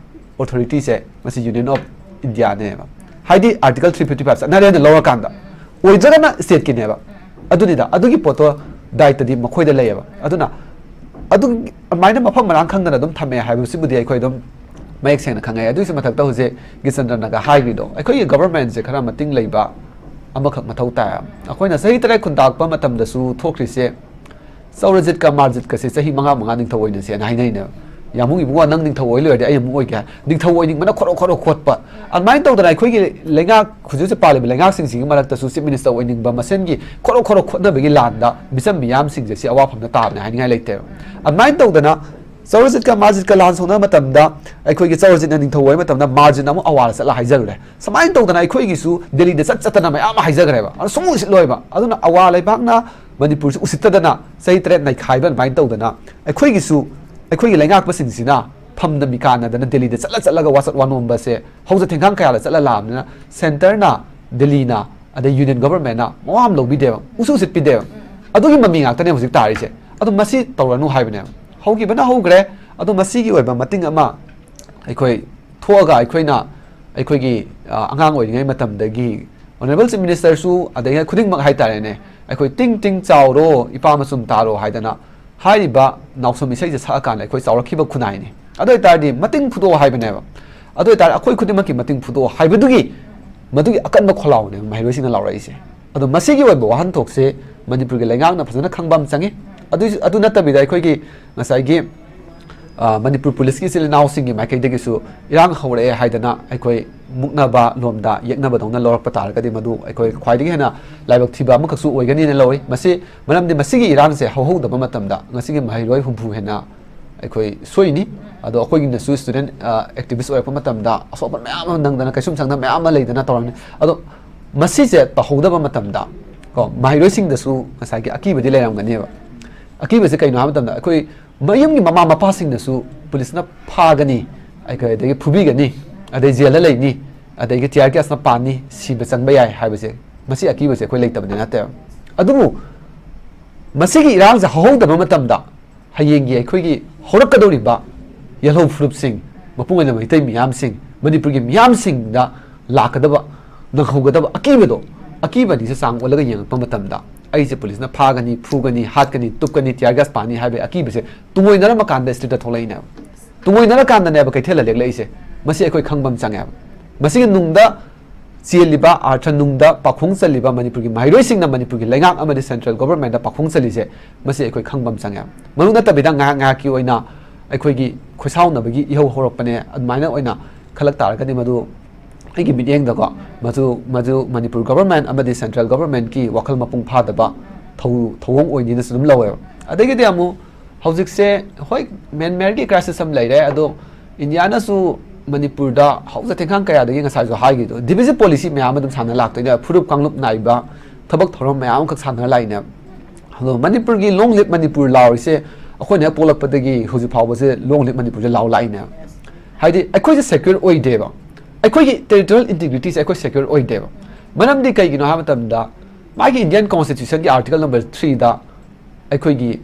ꯑꯣꯊꯣꯔꯤꯇꯤꯁꯦ ꯃꯁꯤ ꯌꯨꯅꯤꯌꯟ ꯑꯣꯐ ꯏꯟꯗꯤꯌꯥꯅꯦꯕ꯫ ꯍꯥꯏꯗꯤ ꯑꯥꯔꯇꯤꯀꯜ ꯊ꯭ꯔꯤ ꯐꯤꯐꯇꯤ ꯐꯥꯏꯚ ꯆꯠꯅꯔꯦꯅ ꯂꯧꯔꯀꯥꯟꯗ, ꯑꯣꯏꯗ꯭ꯔꯒꯅ ꯁ꯭ꯇꯦꯠꯀꯤꯅꯦꯕ꯫ ꯑꯗꯨꯅꯤꯗ, ꯑꯗꯨꯒꯤ ꯄꯣꯠꯇꯣ ꯗꯥꯏꯇꯗꯤ ꯃꯈꯣꯏꯗ ꯂꯩꯌꯦꯕ꯫ ꯑꯗꯨꯅ ꯑꯗꯨ ꯑꯗꯨꯃꯥꯏꯅ ꯃꯐꯝ ꯃꯔꯥꯡ ꯈꯪꯗꯅ ꯑꯗꯨꯝ ꯊꯝꯃꯦ ꯍꯥꯏꯕꯁꯤꯕꯨꯗꯤ ꯑꯩꯈꯣꯏ ꯑꯗꯨꯝ ꯃꯌꯦꯛ ꯁꯦꯡꯅ ꯈꯪꯉꯦ꯫ ꯑꯗꯨꯒꯤꯁꯨ ꯃꯊꯛꯇ ꯍꯧꯖꯤꯛ ꯒꯤꯆꯟꯗ꯭ꯔꯅꯒ ꯍꯥꯏꯈ꯭ꯔꯤꯗꯣ, ꯑꯩꯈꯣꯏꯒꯤ ꯒꯚꯔꯟꯃꯦꯟꯁꯦ ꯈꯔ ꯃꯇꯤꯡ ꯂꯩꯕ ꯑꯃꯈꯛ ꯃꯊꯧ ꯇꯥꯏ꯫ ꯑꯩꯈꯣꯏꯅ ꯆꯍꯤ ꯇꯔꯦꯠ ꯈꯨꯟꯇꯥꯛꯄ ꯃꯇꯝꯗꯁꯨ ꯊꯣꯛꯈ꯭ꯔꯤꯁꯦ ꯆꯧꯔꯖꯤꯠꯀ ꯃꯥꯔꯖꯤꯠꯀꯁꯦ ꯆꯍꯤ ꯃꯉꯥ ꯃꯉꯥ ꯅꯤꯡꯊꯧ ꯑꯣꯏꯅꯁꯦꯅ ꯍꯥꯏꯅꯩꯅꯦꯕ꯫ "ꯌꯥꯝꯕꯨꯡ ꯏꯕꯨꯡꯉꯣ, ꯅꯪ ꯅꯤꯡꯊꯧ ꯑꯣꯏ ꯂꯣꯏꯔꯗꯤ ꯑꯩ ꯑꯃꯨꯛ ꯑꯣꯏꯒꯦ" ꯍꯥꯏ꯫ ꯅꯤꯡꯊꯧ ꯑꯣꯏꯅꯤꯡꯕꯅ ꯈꯣꯔꯣ ꯈꯣꯔꯣ ꯈꯣꯠꯄ꯫ ꯑꯗꯨꯃꯥꯏꯅ ꯇꯧꯗꯅ ꯑꯩꯈꯣꯏꯒꯤ ꯂꯩꯉꯥꯛ, ꯍꯧꯖꯤꯛ ꯍꯧꯖꯤꯛ ꯄꯥꯜꯂꯤꯕ ꯂꯩꯉꯥꯛꯁꯤꯡꯁꯤꯒꯤ ꯃꯔꯛꯇꯁꯨ ꯆꯤꯐ ꯃꯤꯅꯤꯁꯇꯔ ꯑꯣꯏꯅꯤꯡꯕ ꯃꯁꯦꯟꯒꯤ ꯈꯣꯔꯣ ꯈꯣꯔꯣ ꯈꯣꯠꯅꯕꯒꯤ ꯂꯥꯟꯗ ꯃꯤꯆꯝ ꯃꯤꯌꯥꯝꯁꯤꯡꯁꯦ ꯁꯤ ꯑꯋꯥꯐꯝꯗ ꯇꯥꯕꯅꯦ ꯍꯥꯏꯅꯤꯡꯉꯥꯏ ꯂꯩꯇꯦꯕ꯫ ꯑꯗꯨꯃꯥꯏꯅ ꯇꯧꯗꯅ ꯆꯧꯔꯖꯤꯠꯀ ꯃꯥꯔꯖꯤꯠꯀ ꯂꯥꯟ ꯁꯣꯛꯅꯕ ꯃꯇꯝꯗ ꯑꯩꯈꯣꯏꯒꯤ ꯆꯧꯔꯖꯤꯠꯅ ꯅꯤꯡꯊꯧ ꯑꯣꯏꯕ ꯃꯇꯝꯗ ꯃꯥꯔꯖꯤꯠꯅ ꯑꯃꯨꯛ ꯑꯋꯥꯗ ꯆꯠꯂ ꯍꯥꯏꯖꯔꯨꯔꯦ꯫ ꯁꯨꯃꯥꯏꯅ ꯇꯧꯗꯅ ꯑꯩꯈꯣꯏꯒꯤꯁꯨ ꯗꯦꯜꯂꯤꯗ ꯆꯠ ꯆꯠꯇꯅ ꯃꯌꯥꯝ ꯑꯃ ꯍꯥꯏꯖꯈ꯭ꯔꯦꯕ꯫ ꯑꯗꯨ ꯁꯨꯝ ꯎꯁꯤꯠꯂꯣꯏꯕ꯫ ꯑꯗꯨꯅ ꯑꯋꯥ ꯂꯩꯕꯥꯛꯅ ꯃꯅꯤꯄꯨꯔꯁꯤ ꯎꯁꯤꯠꯇꯗꯅ ꯆꯍꯤ ꯇꯔꯦꯠ ꯅꯩꯈꯥꯏꯕ ꯑꯗꯨꯃꯥꯏꯅ ꯇꯧꯗꯅ ꯑꯩꯈꯣꯏꯒꯤꯁꯨ, ꯑꯩꯈꯣꯏꯒꯤ ꯂꯩꯉꯥꯛꯄꯁꯤꯡꯁꯤꯅ ꯐꯝꯗ ꯃꯤꯀꯥꯟꯅꯗꯅ ꯗꯦꯜꯂꯤꯗ ꯆꯠꯂ ꯆꯠꯂꯒ ꯋꯥꯆꯠ ꯋꯥꯅꯣꯝꯕꯁꯦ ꯍꯧꯖ ꯊꯦꯡꯈꯥꯡ ꯀꯌꯥꯗ ꯆꯠꯂ ꯂꯥꯛꯑꯕꯅꯤꯅ ꯁꯦꯟꯇꯔꯅ, ꯗꯦꯜꯂꯤꯅ ꯑꯗꯩ ꯌꯨꯅꯤꯌꯟ ꯒꯣꯕꯔꯃꯦꯟꯅ ꯃꯋꯥ ꯑꯃ ꯂꯧꯕꯤꯗꯦꯕ, ꯎꯁꯨ ꯎꯁꯤꯠꯄꯤꯗꯦꯕ꯫ ꯑꯗꯨꯒꯤ ꯃꯃꯤ ꯉꯥꯛꯇꯅꯦ ꯍꯧꯖꯤꯛ ꯇꯥꯔꯤꯁꯦ꯫ ꯑꯗꯣ ꯃꯁꯤ ꯇꯧꯔꯅꯨ ꯍꯥꯏꯕꯅꯦꯕ꯫ ꯍꯧꯈꯤꯕꯅ ꯍꯧꯈ꯭ꯔꯦ꯫ ꯑꯗꯣ ꯃꯁꯤꯒꯤ ꯑꯣꯏꯕ ꯃꯇꯤꯡ ꯑꯃ ꯑꯩꯈꯣꯏ ꯊꯣꯛꯑꯒ ꯑꯩꯈꯣꯏꯅ ꯑꯩꯈꯣꯏꯒꯤ, ꯑ, ꯑꯉꯥꯡ ꯑꯣꯏꯔꯤꯉꯩ ꯃꯇꯝꯗꯒꯤ ꯑꯣꯅꯔꯦꯕꯜ ꯆꯤꯐ ꯃꯤꯅꯤꯁꯇꯔꯁꯨ, ꯑꯗꯒꯤ ꯈꯨꯗꯤꯡꯃꯛ ꯍꯥꯏꯇꯥꯔꯦꯅꯦ, ꯑꯩꯈꯣꯏ "ꯇꯤꯡ ꯇꯤꯡ ꯆꯥꯎꯔꯣ, ꯏꯄꯥ ꯃꯆꯨꯝ ꯇꯥꯔꯣ" ꯍꯥꯏꯗꯅ ꯍꯥꯏꯔꯤꯕ ꯅꯥꯎꯁꯨꯝ ꯏꯁꯩꯁꯦ ꯁꯛꯑꯀꯥꯟꯗ ꯑꯩꯈꯣꯏ ꯆꯥꯎꯔꯛꯈꯤꯕ ꯈꯨꯟꯅꯥꯏꯅꯤ꯫ ꯑꯗꯨ ꯑꯣꯏꯇꯥꯔꯗꯤ ꯃꯇꯤꯡ ꯐꯨꯗꯣꯛꯑꯣ ꯍꯥꯏꯕꯅꯦꯕ꯫ ꯑꯗꯨ ꯑꯣꯏꯇꯥꯔꯗꯤ ꯑꯩꯈꯣꯏ ꯈꯨꯗꯤꯡꯃꯛꯀꯤ ꯃꯇꯤꯡ ꯐꯨꯗꯣꯛꯑꯣ ꯍꯥꯏꯕꯗꯨꯒꯤ, ꯃꯗꯨꯒꯤ ꯑꯀꯟꯕ ꯈꯣꯜꯂꯥꯎꯅꯦꯕ ꯃꯍꯩꯔꯣꯏꯁꯤꯡꯅ ꯂꯥꯎꯔꯛꯏꯁꯦ꯫ ꯑꯗꯣ ꯃꯁꯤꯒꯤ ꯑꯣꯏꯕ ꯋꯥꯍꯟꯊꯣꯛꯁꯦ ꯃꯅꯤꯄꯨꯔꯒꯤ ꯂꯩꯉꯥꯛꯅ ꯐꯖꯅ ꯈꯪꯕ ꯑꯃ ꯆꯪꯉꯤ꯫ ꯑꯗꯨ, ꯑꯗꯨ ꯅꯠꯇꯕꯤꯗ ꯑꯩꯈꯣꯏꯒꯤ ꯉꯁꯥꯏꯒꯤ, ꯑ, ꯃꯅꯤꯄꯨꯔ ꯄꯨꯂꯤꯁꯀꯤ ꯏꯆꯤꯜ ꯏꯅꯥꯎꯁꯤꯡꯒꯤ ꯃꯥꯏꯀꯩꯗꯒꯤꯁꯨ ꯏꯔꯥꯡ ꯍꯧꯔꯛꯑꯦ ꯍꯥꯏꯗꯅ ꯑꯩꯈꯣꯏ ꯃꯨꯛꯅꯕ ꯂꯣꯝꯗ ꯌꯦꯛꯅꯕꯗꯧꯅ ꯂꯧꯔꯛꯄ ꯇꯥꯔꯒꯗꯤ, ꯃꯗꯨ ꯑꯩꯈꯣꯏ ꯈ꯭ꯋꯥꯏꯗꯒꯤ ꯍꯦꯟꯅ ꯂꯥꯏꯕꯛ ꯊꯤꯕ ꯑꯃꯈꯛꯁꯨ ꯑꯣꯏꯒꯅꯤꯅ ꯂꯧꯏ꯫ ꯃꯁꯤ ꯃꯔꯝꯗꯤ ꯃꯁꯤꯒꯤ ꯏꯔꯥꯡꯁꯦ ꯍꯧꯍꯧꯗꯕ ꯃꯇꯝꯗ ꯉꯁꯤꯒꯤ ꯃꯍꯩꯔꯣꯏ ꯍꯨꯝꯐꯨ ꯍꯦꯟꯅ ꯑꯩꯈꯣꯏ ꯁꯣꯏꯅꯤ꯫ ꯑꯗꯣ ꯑꯩꯈꯣꯏꯒꯤꯅꯁꯨ ꯁ꯭ꯇꯨꯗꯦꯟ, ꯑ, ꯑꯦꯛꯇꯤꯚꯤꯁ꯭ꯠ ꯑꯣꯏꯔꯛꯄ ꯃꯇꯝꯗ ꯑꯁꯣꯛꯄ ꯃꯌꯥꯝ ꯑꯃ ꯅꯪꯗꯅ, ꯀꯩꯁꯨꯝ ꯁꯪꯗꯅ ꯃꯌꯥꯝ ꯑꯃ ꯂꯩꯗꯅ ꯇꯧꯔꯝꯃꯤ꯫ ꯑꯗꯣ ꯃꯁꯤꯁꯦ ꯇꯧꯍꯧꯗꯕ ꯃꯇꯝꯗ ꯀꯣ, ꯃꯍꯩꯔꯣꯏꯁꯤꯡꯗꯁꯨ ꯉꯁꯥꯏꯒꯤ ꯑꯀꯤꯕꯗꯤ ꯂꯩꯔꯝꯒꯅꯦꯕ꯫ ꯑꯀꯤꯕꯁꯦ ꯀꯩꯅꯣ ꯍꯥꯏꯕ ꯃꯇꯝꯗ, ꯑꯩꯈꯣꯏ ꯃꯌꯨꯝꯒꯤ ꯃꯃꯥ ꯃꯄꯥꯁꯤꯡꯅꯁꯨ ꯄꯨꯂꯤꯁꯅ ꯐꯥꯒꯅꯤ, ꯑꯩꯈꯣꯏ ꯑꯗꯒꯤ ꯐꯨꯕꯤꯒꯅꯤ, ꯑꯗꯩ ꯖꯦꯜꯗ ꯂꯩꯅꯤ, ꯑꯗꯒꯤ ꯇꯤꯌꯥꯔ ꯒ꯭ꯌꯥꯁꯅ ꯄꯥꯟꯅꯤ, ꯁꯤꯕ ꯆꯪꯕ ꯌꯥꯏ ꯍꯥꯏꯕꯁꯦ, ꯃꯁꯤ ꯑꯀꯤꯕꯁꯦ ꯑꯩꯈꯣꯏ ꯂꯩꯇꯕꯗꯤ ꯅꯠꯇꯦꯕ꯫ ꯑꯗꯨꯕꯨ ꯃꯁꯤꯒꯤ ꯏꯔꯥꯡꯁꯦ ꯍꯧꯍꯧꯗꯕ ꯃꯇꯝꯗ ꯍꯌꯦꯡꯒꯤ ꯑꯩꯈꯣꯏꯒꯤ ꯍꯧꯔꯛꯀꯗꯧꯔꯤꯕ ꯌꯦꯜꯍꯧ ꯐꯨꯔꯨꯞꯁꯤꯡ, ꯃꯄꯨꯡ ꯑꯣꯏꯅ ꯃꯩꯇꯩ ꯃꯤꯌꯥꯝꯁꯤꯡ, ꯃꯅꯤꯄꯨꯔꯒꯤ ꯃꯤꯌꯥꯝꯁꯤꯡꯗ ꯂꯥꯛꯀꯗꯕ, ꯅꯪꯍꯧꯒꯗꯕ ꯑꯀꯤꯕꯗꯣ, ꯑꯀꯤꯕ ꯑꯅꯤꯁꯦ ꯆꯥꯡ ꯑꯣꯜꯂꯒ ꯌꯦꯡꯉꯛꯄ ꯃꯇꯝꯗ, ꯑꯩꯁꯦ ꯄꯨꯂꯤꯁꯅ ꯐꯥꯒꯅꯤ, ꯐꯨꯒꯅꯤ, ꯍꯥꯠꯀꯅꯤ, ꯇꯨꯞꯀꯅꯤ, ꯇꯤꯌꯥꯔ ꯒ꯭ꯌꯥꯁ ꯄꯥꯅꯤ ꯍꯥꯏꯕꯒꯤ ꯑꯀꯤꯕꯁꯦ ꯇꯨꯡꯑꯣꯏꯅꯔꯝꯃꯀꯥꯟꯗ ꯁ꯭ꯇ꯭ꯔꯤꯠꯇ ꯊꯣꯛꯂꯛꯏꯅꯦꯕ꯫ ꯇꯨꯡꯑꯣꯏꯅꯔꯀꯥꯟꯗꯅꯦꯕ ꯀꯩꯊꯦꯜꯗ ꯂꯦꯛꯂꯛꯏꯁꯦ꯫ ꯃꯁꯤ ꯑꯩꯈꯣꯏ ꯈꯪꯕ ꯑꯃ ꯆꯪꯉꯦꯕ꯫ ꯃꯁꯤꯒꯤ ꯅꯨꯡꯗ ꯆꯦꯜꯂꯤꯕ, ꯑꯥꯔꯊ ꯅꯨꯡꯗ ꯄꯥꯈꯣꯡ ꯆꯜꯂꯤꯕ ꯃꯅꯤꯄꯨꯔꯒꯤ ꯃꯍꯩꯔꯣꯏꯁꯤꯡꯅ ꯃꯅꯤꯄꯨꯔꯒꯤ ꯂꯩꯉꯥꯛ ꯑꯃꯗꯤ ꯁꯦꯟꯇ꯭ꯔꯦꯜ ꯒꯣꯚꯔꯟꯃꯦꯟꯠꯇ ꯄꯥꯈꯣꯡ ꯆꯜꯂꯤꯁꯦ, ꯃꯁꯤ ꯑꯩꯈꯣꯏ ꯈꯪꯕ ꯑꯃ ꯆꯪꯉꯦ꯫ ꯃꯗꯨ ꯅꯠꯇꯕꯤꯗ ꯉꯥꯏꯍꯥꯛ ꯉꯥꯏꯍꯥꯛꯀꯤ ꯑꯣꯏꯅ ꯑꯩꯈꯣꯏꯒꯤ ꯈꯣꯏꯁꯥꯎꯅꯕꯒꯤ ꯏꯍꯧ ꯍꯧꯔꯛꯄꯅꯦ, ꯑꯗꯨꯃꯥꯏꯅ ꯑꯣꯏꯅ ꯈꯜꯂꯛ ꯇꯥꯔꯒꯗꯤ, ꯃꯗꯨ ꯑꯩꯒꯤ ꯃꯤꯠꯌꯦꯡꯗꯀꯣ, ꯃꯗꯨ, ꯃꯗꯨ ꯃꯅꯤꯄꯨꯔ ꯒꯣꯚꯔꯟꯃꯦꯟꯠ ꯑꯃꯗꯤ ꯁꯦꯟꯇ꯭ꯔꯦꯜ ꯒꯣꯚꯔꯟꯃꯦꯟꯠꯀꯤ ꯋꯥꯈꯜ ꯃꯄꯨꯡ ꯐꯥꯗꯕ ꯊꯧ-, ꯊꯧꯑꯣꯡ ꯑꯣꯏꯅꯤꯅꯁꯨ ꯑꯗꯨꯝ ꯂꯧꯋꯦꯕ꯫ ꯑꯗꯒꯤꯗꯤ ꯑꯃꯨꯛ ꯍꯧꯖꯤꯛꯁꯦ, ꯍꯣꯏ, ꯃ꯭ꯌꯥꯟꯃꯥꯔꯒꯤ ꯀ꯭ꯔꯥꯏꯁꯤꯁ ꯑꯃ ꯂꯩꯔꯦ, ꯑꯗꯣ ꯏꯟꯗꯤꯌꯥꯅꯁꯨ ꯃꯅꯤꯄꯨꯔꯗ ꯍꯧꯖ ꯊꯦꯡꯈꯥꯡ ꯀꯌꯥꯗꯒꯤ, ꯉꯁꯥꯏꯁꯨ ꯍꯥꯏꯈꯤꯗꯣ, ꯗꯤꯚꯤꯖꯟ ꯄꯣꯂꯤꯁꯤ ꯃꯌꯥꯝ ꯑꯗꯨꯝ ꯁꯥꯟꯅ ꯂꯥꯛꯇꯣꯏꯅꯦ, ꯐꯨꯔꯨꯞ ꯀꯥꯡꯂꯨꯞ ꯅꯥꯏꯕ ꯊꯕꯛ ꯊꯧꯔꯝ ꯃꯌꯥꯝ ꯑꯃꯈꯛ ꯁꯥꯟꯅꯔ ꯂꯥꯛꯏꯅꯦ꯫ ꯑꯗꯣ ꯃꯅꯤꯄꯨꯔꯒꯤ "Long live ꯃꯅꯤꯄꯨꯔ" ꯂꯥꯎꯔꯤꯁꯦ ꯑꯩꯈꯣꯏꯅ ꯍꯦꯛ ꯄꯣꯛꯂꯛꯄꯗꯒꯤ ꯍꯧꯖꯤꯛ ꯐꯥꯎꯕꯁꯦ "Long live ꯃꯅꯤꯄꯨꯔꯁꯦ" ꯂꯥꯎ ꯂꯥꯛꯏꯅꯦ꯫ ꯍꯥꯏꯗꯤ ꯑꯩꯈꯣꯏꯁꯦ ꯁꯦꯀ꯭ꯌꯣꯔ ꯑꯣꯏꯗꯦꯕ, ꯑꯩꯈꯣꯏꯒꯤ ꯇꯦꯔꯤꯇꯣꯔꯤꯌꯦꯜ ꯏꯟꯇꯤꯒ꯭ꯔꯤꯇꯤꯁꯦ ꯑꯩꯈꯣꯏ ꯁꯦꯀ꯭ꯌꯣꯔ ꯑꯣꯏꯗꯦꯕ꯫ ꯃꯔꯝꯗꯤ ꯀꯩꯒꯤꯅꯣ ꯍꯥꯏꯕ ꯃꯇꯝꯗ, ꯃꯥꯒꯤ Indian Constitution ꯒꯤ Article number three ꯗ ꯑꯩꯈꯣꯏꯒꯤ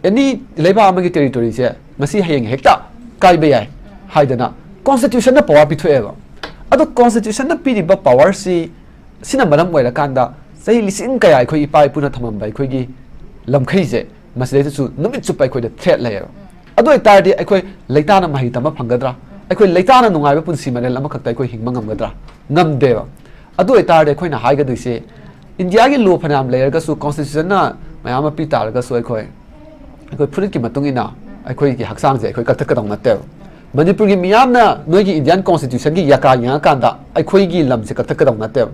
any ꯂꯩꯕꯥꯛ ꯑꯃꯒꯤ territory ꯁꯦ ꯉꯁꯤ ꯍꯌꯦꯡ ꯍꯦꯛꯇ ꯀꯥꯏꯕ ꯌꯥꯏ ꯍꯥꯏꯗꯅ Constitution ꯅ power ꯄꯤꯊꯣꯛꯑꯦꯕ꯫ ꯑꯗꯣ Constitution ꯅ ꯄꯤꯔꯤꯕ power ꯁꯤ, ꯁꯤꯅ ꯃꯔꯝ ꯑꯣꯏꯔꯀꯥꯟꯗ ꯆꯍꯤ ꯂꯤꯁꯤꯡ ꯀꯌꯥ ꯑꯩꯈꯣꯏ ꯏꯄꯥ ꯏꯄꯨꯅ ꯊꯝꯃꯝꯕ ꯑꯩꯈꯣꯏꯒꯤ ꯂꯝꯈꯩꯁꯦ, ꯃꯁꯤꯗꯩꯗꯁꯨ ꯅꯨꯃꯤꯠ ꯆꯨꯞꯄ ꯑꯩꯈꯣꯏꯗ threat ꯂꯩꯌꯦꯕ꯫ ꯑꯗꯨ ꯑꯣꯏꯇꯥꯔꯗꯤ ꯑꯩꯈꯣꯏ ꯂꯩꯇꯥꯅ ꯃꯍꯩ ꯇꯝꯕ ꯐꯪꯒꯗ꯭ꯔꯥ? ꯑꯩꯈꯣꯏ ꯂꯩꯇꯥꯅ ꯅꯨꯡꯉꯥꯏꯕ ꯄꯨꯟꯁꯤ ꯃꯔꯦꯜ ꯑꯃꯈꯛꯇ ꯑꯩꯈꯣꯏ ꯍꯤꯡꯕ ꯉꯝꯒꯗ꯭ꯔꯥ? ꯉꯝꯗꯦꯕ꯫ ꯑꯗꯨ ꯑꯣꯏꯇꯥꯔꯗꯤ ꯑꯩꯈꯣꯏꯅ ꯍꯥꯏꯒꯗꯣꯏꯁꯦ, ꯏꯟꯗꯤꯌꯥꯒꯤ law ꯐꯅꯌꯥꯝ ꯂꯩꯔꯒꯁꯨ, Constitution ꯅ ꯃꯌꯥꯝ ꯑꯃ ꯄꯤ ꯇꯥꯔꯒꯁꯨ, ꯑꯩꯈꯣꯏ, ꯑꯩꯈꯣꯏ ꯐꯨꯔꯤꯠꯀꯤ ꯃꯇꯨꯡ ꯏꯟꯅ ꯑꯩꯈꯣꯏꯒꯤ ꯍꯛꯆꯥꯡꯁꯦ ꯑꯩꯈꯣꯏ ꯀꯛꯊꯠꯀꯗꯧ ꯅꯠꯇꯦꯕ꯫ ꯃꯅꯤꯄꯨꯔꯒꯤ ꯃꯤꯌꯥꯝꯅ ꯅꯣꯏꯒꯤ Indian Constitution ꯒꯤ ꯌꯥꯀꯥ ꯌꯦꯡꯉꯀꯥꯟꯗ ꯑꯩꯈꯣꯏꯒꯤ ꯂꯝꯁꯦ ꯀꯛꯊꯠꯀꯗꯧ ꯅꯠꯇꯦꯕ꯫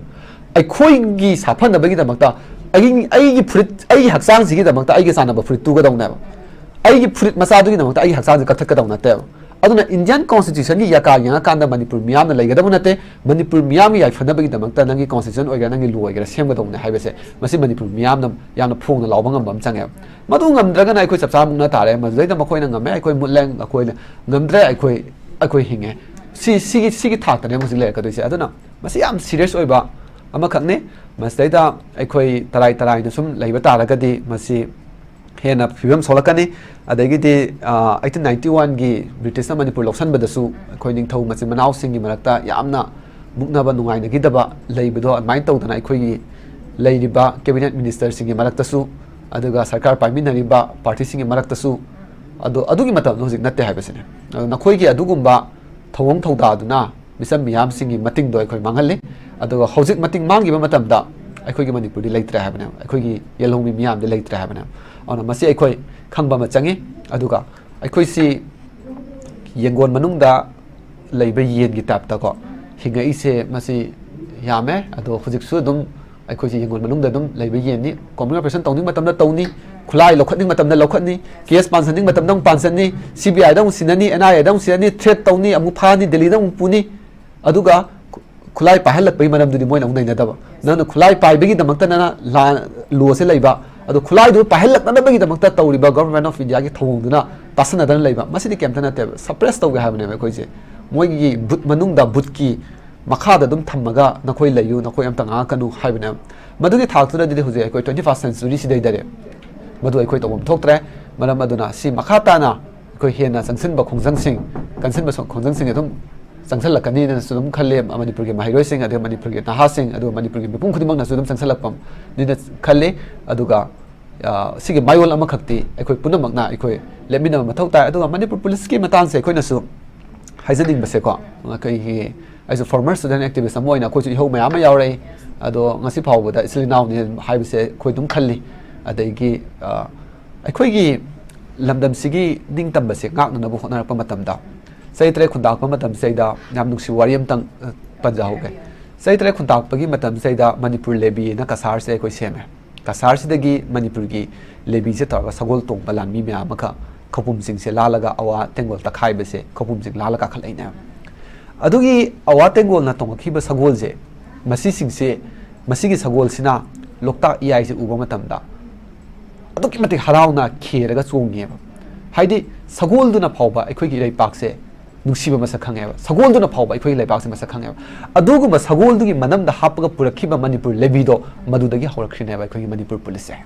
ꯑꯩꯈꯣꯏꯒꯤ ꯁꯥꯐꯅꯕꯒꯤꯗꯃꯛꯇ, ꯑꯩꯒꯤ, ꯑꯩꯒꯤ ꯐꯨꯔꯤꯠ, ꯑꯩꯒꯤ ꯍꯛꯆꯥꯡꯁꯤꯒꯤꯗꯃꯛꯇ ꯑꯩꯒꯤ ꯆꯥꯟꯅꯕ ꯐꯨꯔꯤꯠ ꯇꯨꯒꯗꯧꯅꯦꯕ꯫ ꯑꯩꯒꯤ ꯐꯨꯔꯤꯠ ꯃꯆꯥꯗꯨꯒꯤꯗꯃꯛꯇ ꯑꯩꯒꯤ ꯍꯛꯆꯥꯡꯁꯦ ꯀꯛꯊꯠꯀꯗꯧ ꯅꯠꯇꯦꯕ꯫ ꯑꯗꯨꯅ Indian Constitution ꯒꯤ ꯌꯥꯀꯥ ꯌꯦꯡꯉꯀꯥꯟꯗ ꯃꯅꯤꯄꯨꯔ ꯃꯤꯌꯥꯝꯅ ꯂꯩꯒꯗꯕ ꯅꯠꯇꯦ꯫ ꯃꯅꯤꯄꯨꯔ ꯃꯤꯌꯥꯝꯒꯤ ꯌꯥꯏꯐꯅꯕꯒꯤꯗꯃꯛꯇ ꯅꯪꯒꯤ Constitution ꯑꯣꯏꯒꯦꯔꯥ, ꯅꯪꯒꯤ law ꯑꯣꯏꯒꯦꯔꯥ ꯁꯦꯝꯒꯗꯧꯕꯅꯦ ꯍꯥꯏꯕꯁꯦ, ꯃꯁꯤ ꯃꯅꯤꯄꯨꯔ ꯃꯤꯌꯥꯝꯅ ꯌꯥꯝꯅ ꯐꯣꯡꯅ ꯂꯥꯎꯕ ꯉꯝꯕ ꯑꯃ ꯆꯪꯉꯦꯕ꯫ ꯃꯗꯨ ꯉꯝꯗ꯭ꯔꯒꯅ ꯑꯩꯈꯣꯏ ꯆꯞ ꯆꯥꯕ ꯃꯨꯛꯅ ꯇꯥꯔꯦ꯫ ꯃꯗꯨꯗꯩꯗ ꯃꯈꯣꯏꯅ ꯉꯝꯃꯦ, ꯑꯩꯈꯣꯏ ꯃꯨꯠꯂꯦ, ꯑꯩꯈꯣꯏꯅ ꯉꯝꯗ꯭ꯔꯦ, ꯑꯩꯈꯣꯏ, ꯑꯩꯈꯣꯏ ꯍꯤꯡꯉꯦ꯫ ꯁꯤ, ꯁꯤꯒꯤ, ꯁꯤꯒꯤ ꯊꯥꯛꯇꯅꯦ ꯍꯧꯖꯤꯛ ꯂꯩꯔꯛꯀꯗꯣꯏꯁꯦ꯫ ꯑꯗꯨꯅ ꯃꯁꯤ ꯌꯥꯝ serious ꯑꯣꯏꯕ ꯑꯃꯈꯛꯅꯤ꯫ ꯃꯁꯤꯗꯩꯗ ꯑꯩꯈꯣꯏ ꯇꯔꯥꯏ ꯇꯔꯥꯏꯅ ꯁꯨꯝ ꯂꯩꯕ ꯇꯥꯔꯒꯗꯤ ꯃꯁꯤ ꯍꯦꯟꯅ ꯐꯤꯕꯝ ꯁꯣꯛꯂꯛꯀꯅꯤ꯫ ꯑꯗꯒꯤꯗꯤ, ꯑ, eighteen ninety one ꯒꯤ British ꯅ ꯃꯅꯤꯄꯨꯔ ꯂꯧꯁꯤꯟꯕꯗꯁꯨ ꯑꯩꯈꯣꯏ ꯅꯤꯡꯊꯧ ꯃꯆꯤꯟ ꯃꯅꯥꯎꯁꯤꯡꯒꯤ ꯃꯔꯛꯇ ꯌꯥꯝꯅ ꯃꯨꯛꯅꯕ ꯅꯨꯡꯉꯥꯏꯅꯈꯤꯗꯕ ꯂꯩꯕꯗꯣ, ꯑꯗꯨꯃꯥꯏꯅ ꯇꯧꯗꯅ ꯑꯩꯈꯣꯏꯒꯤ ꯂꯩꯔꯤꯕ cabinet minister ꯁꯤꯡꯒꯤ ꯃꯔꯛꯇꯁꯨ, ꯑꯗꯨꯒ ꯁꯔꯀꯥꯔ ꯄꯥꯏꯃꯤꯟꯅꯔꯤꯕ party ꯁꯤꯡꯒꯤ ꯃꯔꯛꯇꯁꯨ, ꯑꯗꯣ ꯑꯗꯨꯒꯤ ꯃꯇꯝꯗꯣ ꯍꯧꯖꯤꯛ ꯅꯠꯇꯦ ꯍꯥꯏꯕꯁꯤꯅꯦ꯫ ꯑꯗꯣ ꯅꯈꯣꯏꯒꯤ ꯑꯗꯨꯒꯨꯝꯕ ꯊꯧꯑꯣꯡ ꯊꯧꯗꯥꯗꯨꯅ ꯃꯤꯆꯝ ꯃꯤꯌꯥꯝꯁꯤꯡꯒꯤ ꯃꯇꯤꯡꯗꯣ ꯑꯩꯈꯣꯏ ꯃꯥꯡꯍꯜꯂꯤ꯫ ꯑꯗꯨꯒ ꯍꯧꯖꯤꯛ ꯃꯇꯤꯡ ꯃꯥꯡꯈꯤꯕ ꯃꯇꯝꯗ ꯑꯩꯈꯣꯏꯒꯤ ꯃꯅꯤꯄꯨꯔꯗꯤ ꯂꯩꯇ꯭ꯔꯦ ꯍꯥꯏꯕꯅꯦꯕ, ꯑꯩꯈꯣꯏꯒꯤ ꯌꯦꯜꯍꯧꯃꯤ ꯃꯤꯌꯥꯝꯗꯤ ꯂꯩꯇ꯭ꯔꯦ ꯍꯥꯏꯕꯅꯦꯕ꯫ ꯑꯗꯨꯅ ꯃꯁꯤ ꯑꯩꯈꯣꯏ ꯈꯪꯕ ꯑꯃ ꯆꯪꯉꯤ꯫ ꯑꯗꯨꯒ ꯑꯩꯈꯣꯏꯁꯤ ꯌꯦꯡꯒꯣꯟ ꯃꯅꯨꯡꯗ ꯂꯩꯕ ꯌꯦꯟꯒꯤ type ꯇꯀꯣ ꯍꯤꯡꯉꯛꯏꯁꯦ, ꯃꯁꯤ ꯌꯥꯝꯃꯦ꯫ ꯑꯗꯣ ꯍꯧꯖꯤꯛꯁꯨ ꯑꯗꯨꯝ ꯑꯩꯈꯣꯏꯁꯦ ꯌꯦꯡꯒꯣꯟ ꯃꯅꯨꯡꯗ ꯑꯗꯨꯝ ꯂꯩꯕ ꯌꯦꯟꯅꯤ꯫ Combined operation ꯇꯧꯅꯤꯡꯕ ꯃꯇꯝꯗ ꯇꯧꯅꯤ, ꯈꯨꯠꯂꯥꯏ ꯂꯧꯈꯠꯅꯤꯡꯕ ꯃꯇꯝꯗ ꯂꯧꯈꯠꯅꯤ, case ꯄꯥꯟꯁꯟꯅꯤꯡꯕ ꯃꯇꯝꯗ ꯑꯃꯨꯛ ꯄꯥꯟꯁꯟꯅꯤ, C B I ꯗ ꯑꯃꯨꯛ ꯁꯤꯟꯅꯅꯤ, N I A ꯗ ꯑꯃꯨꯛ ꯁꯤꯟꯅꯅꯤ, threat ꯇꯧꯅꯤ, ꯑꯃꯨꯛ ꯐꯥꯅꯤ, ꯗꯦꯜꯂꯤꯗ ꯑꯃꯨꯛ ꯄꯨꯅꯤ꯫ ꯑꯗꯨꯒ ꯈꯨ-, ꯈꯨꯠꯂꯥꯏ ꯄꯥꯏꯍꯜꯂꯛꯄꯒꯤ ꯃꯔꯝꯗꯨꯗꯤ ꯃꯣꯏꯅ ꯑꯃꯨꯛ ꯅꯩꯅꯗꯕ꯫ ꯅꯪꯅ ꯈꯨꯠꯂꯥꯏ ꯄꯥꯏꯕꯒꯤꯗꯃꯛꯇ ꯅꯪꯅ ꯂꯥ-, law ꯁꯦ ꯂꯩꯕ, ꯑꯗꯣ ꯈꯨꯠꯂꯥꯏꯗꯨ ꯄꯥꯏꯍꯜꯂꯛꯅꯅꯕꯒꯤꯗꯃꯛꯇ ꯇꯧꯔꯤꯕ Government of India ꯒꯤ ꯊꯧꯑꯣꯡꯗꯨꯅ ꯇꯥꯁꯟꯅꯗꯅ ꯂꯩꯕ, ꯃꯁꯤꯗꯤ ꯀꯩꯝꯇ ꯅꯠꯇꯦꯕ꯫ Suppress ꯇꯧꯒꯦ ꯍꯥꯏꯕꯅꯦꯕ ꯑꯩꯈꯣꯏꯁꯦ꯫ ꯃꯣꯏꯒꯤ ꯕꯨꯠ ꯃꯅꯨꯡꯗ ꯕꯨꯠꯀꯤ ꯃꯈꯥꯗ ꯑꯗꯨꯝ ꯊꯝꯃꯒ ꯅꯈꯣꯏ ꯂꯩꯌꯨ, ꯅꯈꯣꯏ ꯑꯝꯇ ꯉꯥꯡꯉꯛꯀꯅꯨ ꯍꯥꯏꯕꯅꯦ꯫ ꯃꯗꯨꯒꯤ ꯊꯥꯛꯇꯨꯗꯗꯤ ꯍꯧꯖꯤꯛ ꯑꯩꯈꯣꯏ twenty first century ꯁꯤꯗꯩꯗꯔꯦ꯫ ꯃꯗꯨ ꯑꯩꯈꯣꯏ ꯇꯧꯐꯝ ꯊꯣꯛꯇ꯭ꯔꯦ꯫ ꯃꯔꯝ ꯑꯗꯨꯅ ꯁꯤ ꯃꯈꯥ ꯇꯥꯅ ꯑꯩꯈꯣꯏ ꯍꯦꯟꯅ ꯆꯪꯁꯤꯟꯕ ꯈꯣꯡꯖꯪꯁꯤꯡ, ꯀꯟꯁꯤꯟꯕ ꯁ-, ꯈꯣꯡꯖꯪꯁꯤꯡ ꯑꯗꯨꯝ ꯆꯪꯁꯤꯜꯂꯛꯀꯅꯤꯅꯁꯨ ꯑꯗꯨꯝ ꯈꯜꯂꯤ꯫ ꯃꯅꯤꯄꯨꯔꯒꯤ ꯃꯍꯩꯔꯣꯏꯁꯤꯡ, ꯑꯗꯨꯒ ꯃꯅꯤꯄꯨꯔꯒꯤ ꯅꯍꯥꯁꯤꯡ, ꯑꯗꯨꯒ ꯃꯅꯤꯄꯨꯔꯒꯤ ꯃꯤꯄꯨꯝ ꯈꯨꯗꯤꯡꯃꯛꯅꯁꯨ ꯑꯗꯨꯝ ꯆꯪꯁꯤꯜꯂꯛꯄꯅꯤꯅ ꯈꯜꯂꯤ꯫ ꯑꯗꯨꯒ, ꯑ, ꯁꯤꯒꯤ ꯃꯌꯣꯜ ꯑꯃꯈꯛꯇꯤ ꯑꯩꯈꯣꯏ ꯄꯨꯝꯅꯃꯛꯅ ꯑꯩꯈꯣꯏ ꯂꯦꯞꯃꯤꯟꯅꯕ ꯃꯊꯧ ꯇꯥꯏ꯫ ꯑꯗꯨꯒ ꯃꯅꯤꯄꯨꯔ ꯄꯨꯂꯤꯁꯀꯤ ꯃꯇꯥꯡꯁꯦ ꯑꯩꯈꯣꯏꯅꯁꯨ ꯍꯥꯏꯖꯅꯤꯡꯕꯁꯦꯀꯣ, ꯑꯩꯈꯣꯏꯒꯤ, ꯑꯩꯁꯨ former student activist ꯑꯃ ꯑꯣꯏꯅ ꯑꯩꯈꯣꯏꯁꯨ ꯏꯍꯧ ꯃꯌꯥꯝ ꯑꯃ ꯌꯥꯎꯔꯛꯏ꯫ ꯑꯗꯣ ꯉꯁꯤ ꯐꯥꯎꯕꯗ ꯏꯆꯤꯜ ꯏꯅꯥꯎꯅꯤ ꯍꯥꯏꯕꯁꯦ ꯑꯩꯈꯣꯏ ꯑꯗꯨꯝ ꯈꯜꯂꯤ꯫ ꯑꯗꯒꯤ, ꯑ, ꯑꯩꯈꯣꯏꯒꯤ ꯂꯝꯗꯝꯁꯤꯒꯤ ꯅꯤꯡꯇꯝꯕꯁꯦ ꯉꯥꯛꯅꯅꯕ ꯍꯣꯠꯅꯔꯛꯄ ꯃꯇꯝꯗ, ꯆꯍꯤ ꯇꯔꯦꯠ ꯈꯨꯟꯇꯥꯛꯄ ꯃꯇꯝꯁꯤꯗꯩꯗ ꯌꯥꯝ ꯅꯨꯡꯁꯤꯕ ꯋꯥꯔꯤ ꯑꯃꯇꯪ, ꯑ, ꯄꯟꯖꯍꯧꯒꯦ꯫ ꯆꯍꯤ ꯇꯔꯦꯠ ꯈꯨꯟꯇꯥꯛꯄꯒꯤ ꯃꯇꯝꯁꯤꯗꯩꯗ ꯃꯅꯤꯄꯨꯔ ꯂꯦꯕꯤ ꯍꯥꯏꯅ ꯀꯁꯥꯔꯁꯦ ꯑꯩꯈꯣꯏ ꯁꯦꯝꯃꯦ꯫ ꯀꯁꯥꯔꯁꯤꯗꯒꯤ ꯃꯅꯤꯄꯨꯔꯒꯤ ꯂꯦꯕꯤꯁꯦ ꯇꯧꯔꯒ ꯁꯒꯣꯜ ꯇꯣꯡꯕ ꯂꯥꯟꯃꯤ ꯃꯌꯥꯝ ꯑꯃꯈꯛ ꯈꯧꯄꯨꯝꯁꯤꯡꯁꯦ ꯂꯥꯜꯂꯒ ꯑꯋꯥ ꯇꯦꯡꯒꯣꯜ ꯇꯛꯈꯥꯏꯕꯁꯦ ꯈꯧꯄꯨꯝꯁꯤꯡ ꯂꯥꯜꯂ ꯀꯥꯈꯠꯂꯛꯏꯅꯦ꯫ ꯑꯗꯨꯒꯤ ꯑꯋꯥ ꯇꯦꯡꯒꯣꯜꯅ ꯇꯣꯡꯉꯛꯈꯤꯕ ꯁꯒꯣꯜꯁꯦ, ꯃꯁꯤꯁꯤꯡꯁꯦ, ꯃꯁꯤꯒꯤ ꯁꯒꯣꯜꯁꯤꯅ ꯂꯣꯛꯇꯥꯛ ꯏꯌꯥꯏꯁꯦ ꯎꯕ ꯃꯇꯝꯗ ꯑꯗꯨꯛꯀꯤ ꯃꯇꯤꯛ ꯍꯔꯥꯎꯅ ꯈꯦꯔꯒ ꯆꯣꯡꯉꯦꯕ꯫ ꯍꯥꯏꯗꯤ ꯁꯒꯣꯜꯗꯨꯅ ꯐꯥꯎꯕ ꯑꯩꯈꯣꯏꯒꯤ ꯏꯔꯩꯄꯥꯛꯁꯦ ꯅꯨꯡꯁꯤꯕ ꯃꯁꯛ ꯈꯪꯉꯦꯕ, ꯁꯒꯣꯜꯗꯨꯅ ꯐꯥꯎꯕ ꯑꯩꯈꯣꯏꯒꯤ ꯂꯩꯕꯥꯛꯁꯦ ꯃꯁꯛ ꯈꯪꯉꯦꯕ꯫ ꯑꯗꯨꯒꯨꯝꯕ ꯁꯒꯣꯜꯗꯨꯒꯤ ꯃꯅꯝꯗ ꯍꯥꯞꯄꯒ ꯄꯨꯔꯛꯈꯤꯕ ꯃꯅꯤꯄꯨꯔ ꯂꯦꯕꯤꯗꯣ ꯃꯗꯨꯗꯒꯤ ꯍꯧꯔꯛꯈ꯭ꯔꯤꯅꯦꯕ ꯑꯩꯈꯣꯏꯒꯤ ꯃꯅꯤꯄꯨꯔ ꯄꯨꯂꯤꯁꯁꯦ꯫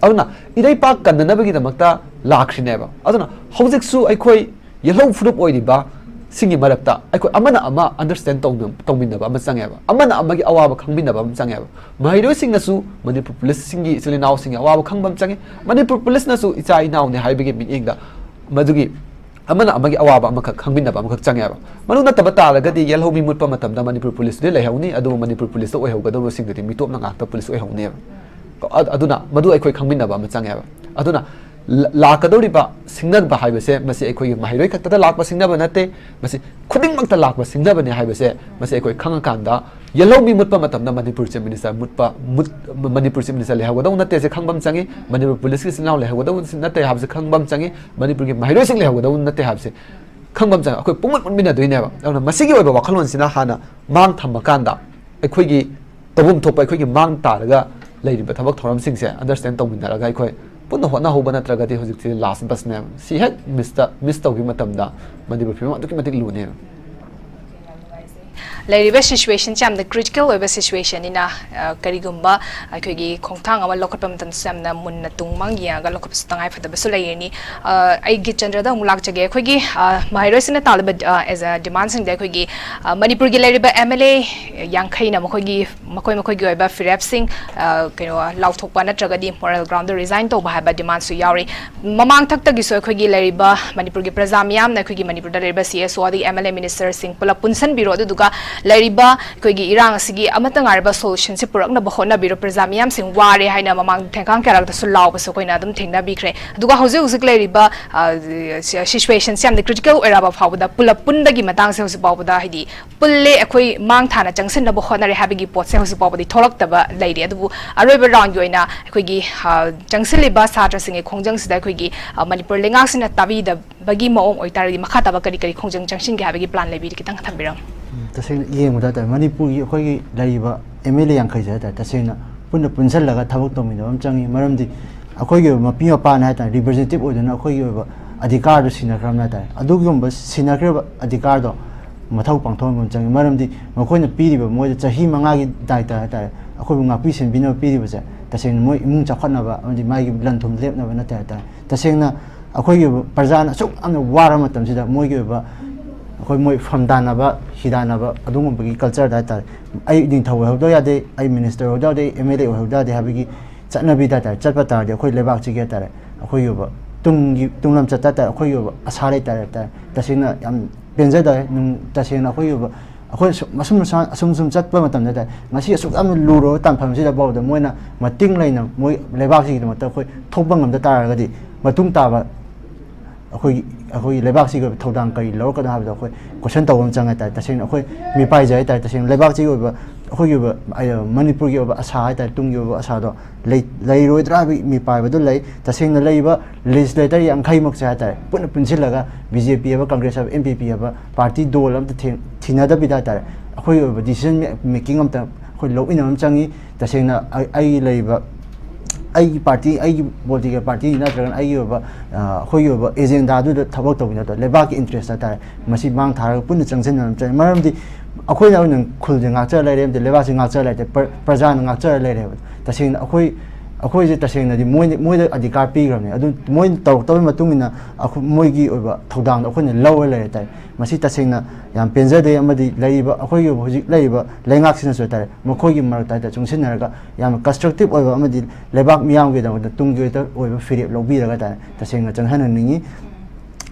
ꯑꯗꯨꯅ ꯏꯔꯩꯄꯥꯛ ꯀꯟꯅꯅꯕꯒꯤꯗꯃꯛꯇ ꯂꯥꯛꯈ꯭ꯔꯤꯅꯦꯕ꯫ ꯑꯗꯨꯅ ꯍꯧꯖꯤꯛꯁꯨ ꯑꯩꯈꯣꯏ ꯌꯦꯜꯍꯧ ꯐꯨꯔꯨꯞ ꯑꯣꯏꯔꯤꯕ ꯁꯤꯡꯒꯤ ꯃꯔꯛꯇ ꯑꯩꯈꯣꯏ ꯑꯃꯅ ꯑꯃ understand ꯇꯧꯅ-, ꯇꯧꯃꯤꯟꯅꯕ ꯑꯃ ꯆꯪꯉꯦꯕ, ꯑꯃꯅ ꯑꯃꯒꯤ ꯑꯋꯥꯕ ꯈꯪꯃꯤꯟꯅꯕ ꯑꯃ ꯆꯪꯉꯦꯕ꯫ ꯃꯍꯩꯔꯣꯏꯁꯤꯡꯅꯁꯨ ꯃꯅꯤꯄꯨꯔ ꯄꯨꯂꯤꯁꯁꯤꯡꯒꯤ ꯏꯆꯤꯜ ꯏꯅꯥꯎꯁꯤꯡꯒꯤ ꯑꯋꯥꯕ ꯈꯪꯕ ꯑꯃ ꯆꯪꯉꯤ, ꯃꯅꯤꯄꯨꯔ ꯄꯨꯂꯤꯁꯅꯁꯨ ꯏꯆꯥ ꯏꯅꯥꯎꯅꯤ ꯍꯥꯏꯕꯒꯤ ꯃꯤꯠꯌꯦꯡꯗ ꯃꯗꯨꯒꯤ ꯑꯃꯅ ꯑꯃꯒꯤ ꯑꯋꯥꯕ ꯑꯃꯈꯛ ꯈꯪꯃꯤꯟꯅꯕ ꯑꯃꯈꯛ ꯆꯪꯉꯦꯕ꯫ ꯃꯗꯨ ꯅꯠꯇꯕ ꯇꯥꯔꯒꯗꯤ ꯌꯦꯜꯍꯧꯃꯤ ꯃꯨꯠꯄ ꯃꯇꯝꯗ ꯃꯅꯤꯄꯨꯔ ꯄꯨꯂꯤꯁꯇꯨꯗꯤ ꯂꯩꯍꯧꯅꯤ, ꯑꯗꯨꯕꯨ ꯃꯅꯤꯄꯨꯔ ꯄꯨꯂꯤꯁꯇ ꯑꯣꯏꯍꯧꯒꯗꯕꯁꯤꯡꯗꯨꯗꯤ ꯃꯤꯇꯣꯞꯅ ꯉꯥꯛꯇ ꯄꯨꯂꯤꯁ ꯑꯣꯏꯍꯧꯅꯦꯕ꯫ ꯑ-, ꯑꯗꯨꯅ ꯃꯗꯨ ꯑꯩꯈꯣꯏ ꯈꯪꯃꯤꯟꯅꯕ ꯑꯃ ꯆꯪꯉꯦꯕ꯫ ꯑꯗꯨꯅ ꯂ-, ꯂꯥꯛꯀꯗꯧꯔꯤꯕ ꯁꯤꯡꯅꯕ ꯍꯥꯏꯕꯁꯦ ꯃꯁꯤ ꯑꯩꯈꯣꯏꯒꯤ ꯃꯍꯩꯔꯣꯏ ꯈꯛꯇꯗ ꯂꯥꯛꯄ ꯁꯤꯡꯅꯕ ꯅꯠꯇꯦ, ꯃꯁꯤ ꯈꯨꯗꯤꯡꯃꯛꯇ ꯂꯥꯛꯄ ꯁꯤꯡꯅꯕꯅꯤ ꯍꯥꯏꯕꯁꯦ ꯃꯁꯤ ꯑꯩꯈꯣꯏ ꯈꯪꯉꯀꯥꯟꯗ ꯌꯦꯜꯍꯧꯃꯤ ꯃꯨꯠꯄ ꯃꯇꯝꯗ ꯃꯅꯤꯄꯨꯔ ꯆꯤꯐ ꯃꯤꯅꯤꯁꯇꯔ ꯃꯨꯠꯄ, ꯃꯨꯠ-, ꯃꯅꯤꯄꯨꯔ ꯆꯤꯐ ꯃꯤꯅꯤꯁꯇꯔ ꯂꯩꯍꯧꯒꯗꯧ ꯅꯠꯇꯦ ꯁꯤ ꯈꯪꯕ ꯑꯃ ꯆꯪꯉꯤ, ꯃꯅꯤꯄꯨꯔ ꯄꯨꯂꯤꯁꯀꯤ ꯏꯆꯤꯜ ꯏꯅꯥꯎ ꯂꯩꯍꯧꯒꯗꯧ ꯅꯠꯇꯦ ꯍꯥꯏꯕꯁꯤ ꯈꯪꯕ ꯑꯃ ꯆꯪꯉꯤ, ꯃꯅꯤꯄꯨꯔꯒꯤ ꯃꯍꯩꯔꯣꯏꯁꯤꯡ ꯂꯩꯍꯧꯒꯗꯧ ꯅꯠꯇꯦ ꯍꯥꯏꯕꯁꯤ ꯈꯪꯕ ꯑꯃ ꯆꯪꯉꯤ꯫ ꯑꯩꯈꯣꯏ ꯄꯨꯡꯃꯨꯠ ꯃꯨꯠꯃꯤꯟꯅꯗꯣꯏꯅꯦꯕ꯫ ꯑꯗꯨꯅ ꯃꯁꯤꯒꯤ ꯑꯣꯏꯕ ꯋꯥꯈꯜꯂꯣꯟꯁꯤꯅ ꯍꯥꯟꯅ ꯃꯥꯡ ꯊꯝꯃꯀꯥꯟꯗ ꯑꯩꯈꯣꯏꯒꯤ ꯇꯧꯐꯝ ꯊꯣꯛꯄ ꯑꯩꯈꯣꯏꯒꯤ ꯃꯥꯡ ꯇꯥꯔꯒ ꯂꯩꯔꯤꯕ ꯊꯕꯛ ꯊꯧꯔꯝꯁꯤꯡꯁꯦ understand ꯇꯧꯃꯤꯟꯅꯔꯒ ꯑꯩꯈꯣꯏ ꯄꯨꯟꯅ ꯍꯣꯠꯅꯍꯧꯕ ꯅꯠꯇ꯭ꯔꯒꯗꯤ ꯍꯧꯖꯤꯛꯇꯤ last busꯅꯦꯕ꯫ ꯁꯤ ꯍꯦꯛ ꯃꯤꯁꯇ, ꯃꯤꯁ ꯇꯧꯈꯤꯕ ꯃꯇꯝꯗ ꯃꯅꯤꯄꯨꯔ ꯐꯤꯕꯝ ꯑꯗꯨꯛꯀꯤ ꯃꯇꯤꯛ ꯂꯨꯅꯦꯕ꯫ ꯌꯥꯝ ꯅꯨꯡꯉꯥꯏꯖꯩ꯫ ꯂꯩꯔꯤꯕ ꯁꯤꯆꯨꯋꯦꯁꯟꯁꯦ ꯌꯥꯝꯅ ꯀ꯭ꯔꯤꯇꯤꯀꯦꯜ ꯑꯣꯏꯕ ꯁꯤꯆꯨꯋꯦꯁꯟꯅꯤꯅ, ꯑ, ꯀꯔꯤꯒꯨꯝꯕ ꯑꯩꯈꯣꯏꯒꯤ ꯈꯣꯡꯊꯥꯡ ꯑꯃ ꯂꯧꯈꯠꯄ ꯃꯇꯝꯗꯁꯨ ꯌꯥꯝꯅ ꯃꯨꯟꯅ ꯇꯨꯡ ꯃꯥꯡ ꯌꯦꯡꯉꯒ ꯂꯧꯈꯠꯄꯁꯨ ꯇꯉꯥꯏ ꯐꯗꯕꯁꯨ ꯂꯩꯔꯅꯤ꯫ ꯑ, ꯑꯩ ꯒꯤꯠꯆꯟꯗ꯭ꯔꯗ ꯑꯃꯨꯛ ꯂꯥꯛꯆꯒꯦ꯫ ꯑꯩꯈꯣꯏꯒꯤ, ꯑ, ꯃꯍꯩꯔꯣꯏꯁꯤꯡꯅ ꯇꯥꯜꯂꯤꯕ, ꯑ, as a ꯗꯤꯃꯥꯟꯁꯤꯡꯗꯤ ꯑꯩꯈꯣꯏꯒꯤ, ꯑ, ꯃꯅꯤꯄꯨꯔꯒꯤ ꯂꯩꯔꯤꯕ ꯑꯦꯝ ꯑꯦꯜ ꯑꯦ ꯌꯥꯡꯈꯩꯅ ꯃꯈꯣꯏꯒꯤ, ꯃꯈꯣꯏ ꯃꯈꯣꯏꯒꯤ ꯑꯣꯏꯕ ꯐꯤꯔꯦꯞꯁꯤꯡ, ꯑ, ꯀꯩꯅꯣ, ꯂꯥꯎꯊꯣꯛꯄ ꯅꯠꯇ꯭ꯔꯒꯗꯤ ꯃꯣꯔꯦꯜ ꯒ꯭ꯔꯥꯎꯟꯗ ꯔꯤꯖꯥꯏꯟ ꯇꯧꯕ ꯍꯥꯏꯕ ꯗꯤꯃꯥꯟꯁꯨ ꯌꯥꯎꯔꯤ꯫ ꯃꯃꯥꯡꯊꯛꯇꯒꯤꯁꯨ ꯑꯩꯈꯣꯏꯒꯤ ꯂꯩꯔꯤꯕ ꯃꯅꯤꯄꯨꯔꯒꯤ ꯄ꯭ꯔꯖꯥ ꯃꯤꯌꯥꯝꯅ ꯑꯩꯈꯣꯏꯒꯤ ꯃꯅꯤꯄꯨꯔꯗ ꯂꯩꯔꯤꯕ ꯁꯤ ꯑꯦꯁ ꯑꯣ ꯑꯗꯒꯤ ꯑꯦꯝ ꯑꯦꯜ ꯑꯦ ꯃꯤꯅꯤꯁꯇꯔꯁꯤꯡ ꯄꯨꯂꯞ ꯄꯨꯟꯁꯤꯟꯕꯤꯔꯣ, ꯑꯗꯨꯗꯨꯒ ꯂꯩꯔꯤꯕ ꯑꯩꯈꯣꯏꯒꯤ ꯏꯔꯥꯡ ꯑꯁꯤꯒꯤ ꯑꯃꯠꯇ ꯉꯥꯏꯔꯕ ꯁꯣꯂꯨꯁꯟꯁꯤ ꯄꯨꯔꯛꯅꯕ ꯍꯣꯠꯅꯕꯤꯔꯣ, ꯄ꯭ꯔꯖꯥ ꯃꯤꯌꯥꯝꯁꯤꯡ ꯋꯥꯔꯦ ꯍꯥꯏꯅ ꯃꯃꯥꯡ ꯊꯦꯡꯈꯥꯡ ꯀꯌꯥꯔꯛꯇꯁꯨ ꯂꯥꯎꯕꯁꯨ ꯑꯩꯈꯣꯏꯅ ꯑꯗꯨꯝ ꯊꯦꯡꯅꯕꯤꯈ꯭ꯔꯦ꯫ ꯑꯗꯨꯒ ꯍꯧꯖꯤꯛ ꯍꯧꯖꯤꯛ ꯂꯩꯔꯤꯕ, ꯑ, ꯁꯤ-, ꯁꯤꯆꯨꯋꯦꯁꯟꯁꯤ ꯌꯥꯝꯅ ꯀ꯭ꯔꯤꯇꯤꯀꯦꯜ ꯑꯣꯏꯔꯛꯑꯕ ꯐꯥꯎꯕꯗ ꯄꯨꯂꯞ ꯄꯨꯟꯕꯒꯤ ꯃꯇꯥꯡꯁꯦ ꯍꯧꯖꯤꯛ ꯐꯥꯎꯕꯗ, ꯍꯥꯏꯗꯤ, ꯄꯨꯜꯂꯦ, ꯑꯩꯈꯣꯏ ꯃꯥꯡ ꯊꯥꯅ ꯆꯪꯁꯤꯟꯅꯕ ꯍꯣꯠꯅꯔꯦ ꯍꯥꯏꯕꯒꯤ ꯄꯣꯠꯁꯦ ꯍꯧꯖꯤꯛ ꯐꯥꯎꯕꯗꯤ ꯊꯣꯛꯂꯛꯇꯕ ꯂꯩꯔꯤ꯫ ꯑꯗꯨꯕꯨ ꯑꯔꯣꯏꯕ ꯔꯥꯎꯟꯒꯤ ꯑꯣꯏꯅ ꯑꯩꯈꯣꯏꯒꯤ, ꯑ, ꯆꯪꯁꯤꯜꯂꯤꯕ ꯁꯥꯇ꯭ꯔꯁꯤꯡꯒꯤ ꯈꯣꯡꯖꯪꯁꯤꯗ ꯑꯩꯈꯣꯏꯒꯤ, ꯑ, ꯃꯅꯤꯄꯨꯔ ꯂꯩꯉꯥꯛꯁꯤꯅ ꯇꯥꯕꯤꯗꯕꯒꯤ ꯃꯑꯣꯡ ꯑꯣꯏꯇꯥꯔꯗꯤ ꯃꯈꯥ ꯇꯥꯕ ꯀꯔꯤ ꯀꯔꯤ ꯈꯣꯡꯖꯪ ꯆꯪꯁꯤꯟꯒꯦ ꯍꯥꯏꯕꯒꯤ ꯄ꯭ꯂꯥꯟ ꯂꯩꯕꯤꯔꯤ? ꯈꯤꯇꯪ ꯊꯝꯕꯤꯔꯝꯃꯨ꯫ ꯎꯝ, ꯇꯁꯦꯡꯅ ꯌꯦꯡꯕꯗ ꯍꯥꯏꯇꯥꯔꯦ, ꯃꯅꯤꯄꯨꯔꯒꯤ ꯑꯩꯈꯣꯏꯒꯤ ꯂꯩꯔꯤꯕ ꯑꯦꯝ ꯑꯦꯜ ꯑꯦ ꯌꯥꯡꯈꯩꯁꯦ ꯍꯥꯏꯇꯥꯔꯦ, ꯇꯁꯦꯡꯅ ꯄꯨꯟꯅ ꯄꯨꯟꯁꯤꯜꯂꯒ ꯊꯕꯛ ꯇꯧꯃꯤꯟꯅꯕ ꯑꯃ ꯆꯪꯉꯤ꯫ ꯃꯔꯝꯗꯤ ꯑꯩꯈꯣꯏꯒꯤ ꯑꯣꯏꯕ ꯃꯄꯤ ꯃꯄꯥꯅ ꯍꯥꯏꯇꯥꯔꯦ, ꯔꯤꯄ꯭ꯔꯖꯦꯟꯇꯦꯇꯤꯞ ꯑꯣꯏꯗꯨꯅ ꯑꯩꯈꯣꯏꯒꯤ ꯑꯣꯏꯕ ꯑꯙꯤꯀꯥꯔꯗꯨ ꯁꯤꯟꯅꯈ꯭ꯔꯕꯅꯤ ꯍꯥꯏꯇꯥꯔꯦ꯫ ꯑꯗꯨꯒꯨꯝꯕ ꯁꯤꯟꯅꯈ꯭ꯔꯤꯕ ꯑꯙꯤꯀꯥꯔꯗꯣ ꯃꯊꯧ ꯄꯥꯡꯊꯣꯛꯍꯟꯕ ꯑꯃ ꯆꯪꯉꯤ꯫ ꯃꯔꯝꯗꯤ ꯃꯈꯣꯏꯅ ꯄꯤꯔꯤꯕ, ꯃꯣꯏꯗ ꯆꯍꯤ ꯃꯉꯥꯒꯤ ꯗꯥꯏꯇ ꯍꯥꯏꯇꯥꯔꯦ, ꯑꯩꯈꯣꯏꯕꯨ ꯉꯥꯛꯄꯤ ꯁꯦꯟꯕꯤꯅꯕ ꯄꯤꯔꯤꯕꯁꯦ, ꯇꯁꯦꯡꯅ ꯃꯣꯏ ꯏꯃꯨꯡ ꯆꯥꯎꯈꯠꯅꯕ ꯑꯃꯗꯤ ꯃꯥꯒꯤ ꯂꯟ ꯊꯨꯝ ꯂꯦꯞꯅꯕ ꯅꯠꯇꯦ ꯍꯥꯏꯇꯥꯔꯦ꯫ ꯇꯁꯦꯡꯅ ꯑꯩꯈꯣꯏꯒꯤ ꯑꯣꯏꯕ ꯄ꯭ꯔꯖꯥꯅ ꯑꯁꯨꯛ ꯌꯥꯝꯅ ꯋꯥꯔꯕ ꯃꯇꯝꯁꯤꯗ ꯃꯣꯏꯒꯤ ꯑꯣꯏꯕ, ꯑꯩꯈꯣꯏ ꯃꯣꯏ ꯐꯝꯗꯥꯟꯅꯕ, ꯍꯤꯗꯥꯟꯅꯕ ꯑꯗꯨꯒꯨꯝꯕꯒꯤ ꯀꯜꯆꯔꯗ ꯍꯥꯏꯇꯥꯔꯦ, ꯑꯩ ꯅꯤꯡꯊꯧ ꯑꯣꯏꯍꯧꯗ ꯌꯥꯗꯦ, ꯑꯩ ꯃꯤꯅꯤꯁꯇꯔ ꯑꯣꯏꯍꯧꯗ ꯌꯥꯗꯦ, ꯑꯦꯝ ꯑꯦꯜ ꯑꯦ ꯑꯣꯏꯍꯧꯗ ꯌꯥꯗꯦ ꯍꯥꯏꯕꯒꯤ ꯆꯠꯅꯕꯤꯗ ꯍꯥꯏꯇꯥꯔꯦ, ꯆꯠꯄ ꯇꯥꯔꯗꯤ ꯑꯩꯈꯣꯏ ꯂꯩꯕꯥꯛꯁꯤꯒꯤ ꯍꯥꯏꯇꯥꯔꯦ, ꯑꯩꯈꯣꯏꯒꯤ ꯑꯣꯏꯕ ꯇꯨꯡꯒꯤ, ꯇꯨꯡꯂꯝꯆꯠꯇ ꯍꯥꯏꯇꯥꯔꯦ, ꯑꯩꯈꯣꯏꯒꯤ ꯑꯣꯏꯕ ꯑꯁꯥ ꯂꯩꯇꯥꯔꯦ ꯍꯥꯏꯇꯥꯔꯦ꯫ ꯇꯁꯦꯡꯅ ꯌꯥꯝ ꯄꯦꯟꯖꯗꯔꯦ꯫ ꯅꯨꯡ-, ꯇꯁꯦꯡꯅ ꯑꯩꯈꯣꯏꯒꯤ ꯑꯣꯏꯕ, ꯑꯩꯈꯣꯏ ꯑꯁꯨꯝ, ꯑꯁꯨꯝ ꯑꯁꯥ-, ꯑꯁꯨꯝ ꯁꯨꯝ ꯆꯠꯄ ꯃꯇꯝꯗ ꯍꯥꯏꯇꯥꯔꯦ, ꯉꯁꯤ ꯑꯁꯨꯛ ꯌꯥꯝꯅ ꯂꯨꯔꯕ ꯇꯥꯟꯐꯝꯁꯤꯗ ꯐꯥꯎꯕꯗ ꯃꯣꯏꯅ ꯃꯇꯤꯡ ꯂꯩꯅ ꯃꯣꯏ ꯂꯩꯕꯥꯛꯁꯤꯒꯤꯗꯃꯛꯇ ꯑꯩꯈꯣꯏ ꯊꯣꯛꯄ ꯉꯝꯗ ꯇꯥꯔꯒꯗꯤ, ꯃꯇꯨꯡ ꯇꯥꯕ ꯑꯩꯈꯣꯏꯒꯤ, ꯑꯩꯈꯣꯏꯒꯤ ꯂꯩꯕꯥꯛꯁꯤꯒꯤ ꯑꯣꯏꯕ ꯊꯧꯗꯥꯡ ꯀꯔꯤ ꯂꯧꯔꯛꯀꯗꯣ ꯍꯥꯏꯕꯗꯣ ꯑꯩꯈꯣꯏ ꯀꯣꯏꯁꯟ ꯇꯧꯕ ꯑꯃ ꯆꯪꯉꯦ ꯍꯥꯏꯇꯥꯔꯦ꯫ ꯇꯁꯦꯡꯅ ꯑꯩꯈꯣꯏ ꯃꯤꯄꯥꯏꯖꯩ ꯍꯥꯏꯇꯥꯔꯦ꯫ ꯇꯁꯦꯡꯅ ꯂꯩꯕꯥꯛꯁꯤꯒꯤ ꯑꯣꯏꯕ, ꯑꯩꯈꯣꯏꯒꯤ ꯑꯣꯏꯕ, ꯑ, ꯃꯅꯤꯄꯨꯔꯒꯤ ꯑꯣꯏꯕ ꯑꯁꯥ ꯍꯥꯏꯇꯥꯔꯦ, ꯇꯨꯡꯒꯤ ꯑꯣꯏꯕ ꯑꯁꯥꯗꯣ ꯂꯩ-, ꯂꯩꯔꯣꯏꯗ꯭ꯔꯥ ꯍꯥꯏꯕꯒꯤ ꯃꯤꯄꯥꯏꯕꯗꯣ ꯂꯩ꯫ ꯇꯁꯦꯡꯅ ꯂꯩꯔꯤꯕ ꯂꯦꯖꯤꯁꯂꯦꯇꯔ ꯌꯥꯡꯈꯩꯃꯛꯁꯦ ꯍꯥꯏꯇꯥꯔꯦ, ꯄꯨꯟꯅ ꯄꯨꯟꯁꯤꯜꯂꯒ ꯕꯤ ꯖꯦ ꯄꯤ ꯍꯥꯏꯕ, ꯀꯪꯒ꯭ꯔꯦꯁ ꯍꯥꯏꯕ, ꯑꯦꯟ ꯄꯤ ꯄꯤ ꯍꯥꯏꯕ ꯄꯥꯔꯇꯤ ꯗꯣꯜ ꯑꯝꯇ ꯊꯦꯡ-, ꯊꯤꯅꯗꯕꯤꯗ ꯍꯥꯏꯇꯥꯔꯦ, ꯑꯩꯈꯣꯏꯒꯤ ꯑꯣꯏꯕ ꯗꯤꯁꯤꯖꯟ ꯃꯦ-, ꯃꯦꯀꯤꯡ ꯑꯝꯇ ꯑꯩꯈꯣꯏ ꯂꯧꯃꯤꯟꯅꯕ ꯑꯃ ꯆꯪꯉꯤ꯫ ꯇꯁꯦꯡꯅ ꯑꯩ, ꯑꯩꯒꯤ ꯂꯩꯔꯤꯕ, ꯑꯩꯒꯤ ꯄꯥꯔꯇꯤ, ꯑꯩꯒꯤ ꯄꯣꯂꯤꯇꯤꯀꯦꯜ ꯄꯥꯔꯇꯤ ꯅꯠꯇ꯭ꯔꯒꯅ ꯑꯩꯒꯤ ꯑꯣꯏꯕ, ꯑ, ꯑꯩꯈꯣꯏꯒꯤ ꯑꯣꯏꯕ ꯑꯦꯖꯦꯟꯗꯥꯗꯨꯗ ꯊꯕꯛ ꯇꯧꯕꯤ ꯅꯠꯇ꯭ꯔꯒ ꯂꯩꯕꯥꯛꯀꯤ ꯏꯟꯇꯔꯦꯁ ꯍꯥꯏꯇꯥꯔꯦ, ꯃꯁꯤ ꯃꯥꯡ ꯊꯥꯔꯒ ꯄꯨꯟꯅ ꯆꯪꯁꯤꯟꯅꯕ ꯑꯃ ꯆꯪꯉꯤ꯫ ꯃꯔꯝꯗꯤ ꯑꯩꯈꯣꯏꯅ ꯑꯣꯏꯅ ꯈꯨꯜꯁꯦ ꯉꯥꯛꯆꯔ ꯂꯩꯔꯦ, ꯑꯃꯗꯤ ꯂꯩꯕꯥꯛꯁꯦ ꯉꯥꯛꯆꯔ ꯂꯩꯔꯦ, ꯄ꯭ꯔ-, ꯄ꯭ꯔꯖꯥꯅ ꯉꯥꯛꯆꯔ ꯂꯩꯔꯦꯕ꯫ ꯇꯁꯦꯡꯅ ꯑꯩꯈꯣꯏ, ꯑꯩꯈꯣꯏꯁꯦ ꯇꯁꯦꯡꯅꯗꯤ ꯃꯣꯏꯅ, ꯃꯣꯏꯗ ꯑꯙꯤꯀꯥꯔ ꯄꯤꯈ꯭ꯔꯕꯅꯦ꯫ ꯑꯗꯨ ꯃꯣꯏꯅ ꯇꯧꯔꯛꯇꯕꯒꯤ ꯃꯇꯨꯡ ꯏꯟꯅ ꯑꯩꯈꯣꯏ, ꯃꯣꯏꯒꯤ ꯑꯣꯏꯕ ꯊꯧꯗꯥꯡꯗꯣ ꯑꯩꯈꯣꯏꯅ ꯂꯧꯔ ꯂꯩꯔꯦ ꯍꯥꯏꯇꯥꯔꯦ꯫ ꯃꯁꯤ ꯇꯁꯦꯡꯅ ꯌꯥꯝ ꯄꯦꯟꯖꯗꯦ, ꯑꯃꯗꯤ ꯂꯩꯔꯤꯕ, ꯑꯩꯈꯣꯏꯒꯤ ꯍꯧꯖꯤꯛ ꯂꯩꯔꯤꯕ ꯂꯩꯉꯥꯛꯁꯤꯅꯁꯨ ꯍꯥꯏꯇꯥꯔꯦ, ꯃꯈꯣꯏꯒꯤ ꯃꯔꯛꯇ ꯍꯥꯏꯇꯥꯔꯦ ꯆꯨꯡꯁꯤꯟꯅꯔꯒ ꯌꯥꯝꯅ constructive ꯑꯣꯏꯕ ꯑꯃꯗꯤ ꯂꯩꯕꯥꯛ ꯃꯤꯌꯥꯝꯒꯤꯗꯃꯛꯇ ꯇꯨꯡꯒꯤ ꯑꯣꯏꯕ ꯐꯤꯔꯦꯞ ꯂꯧꯕꯤꯔꯒ ꯍꯥꯏꯇꯥꯔꯦ, ꯇꯁꯦꯡꯅ ꯆꯪꯍꯟꯍꯟꯅꯤꯡꯉꯤ꯫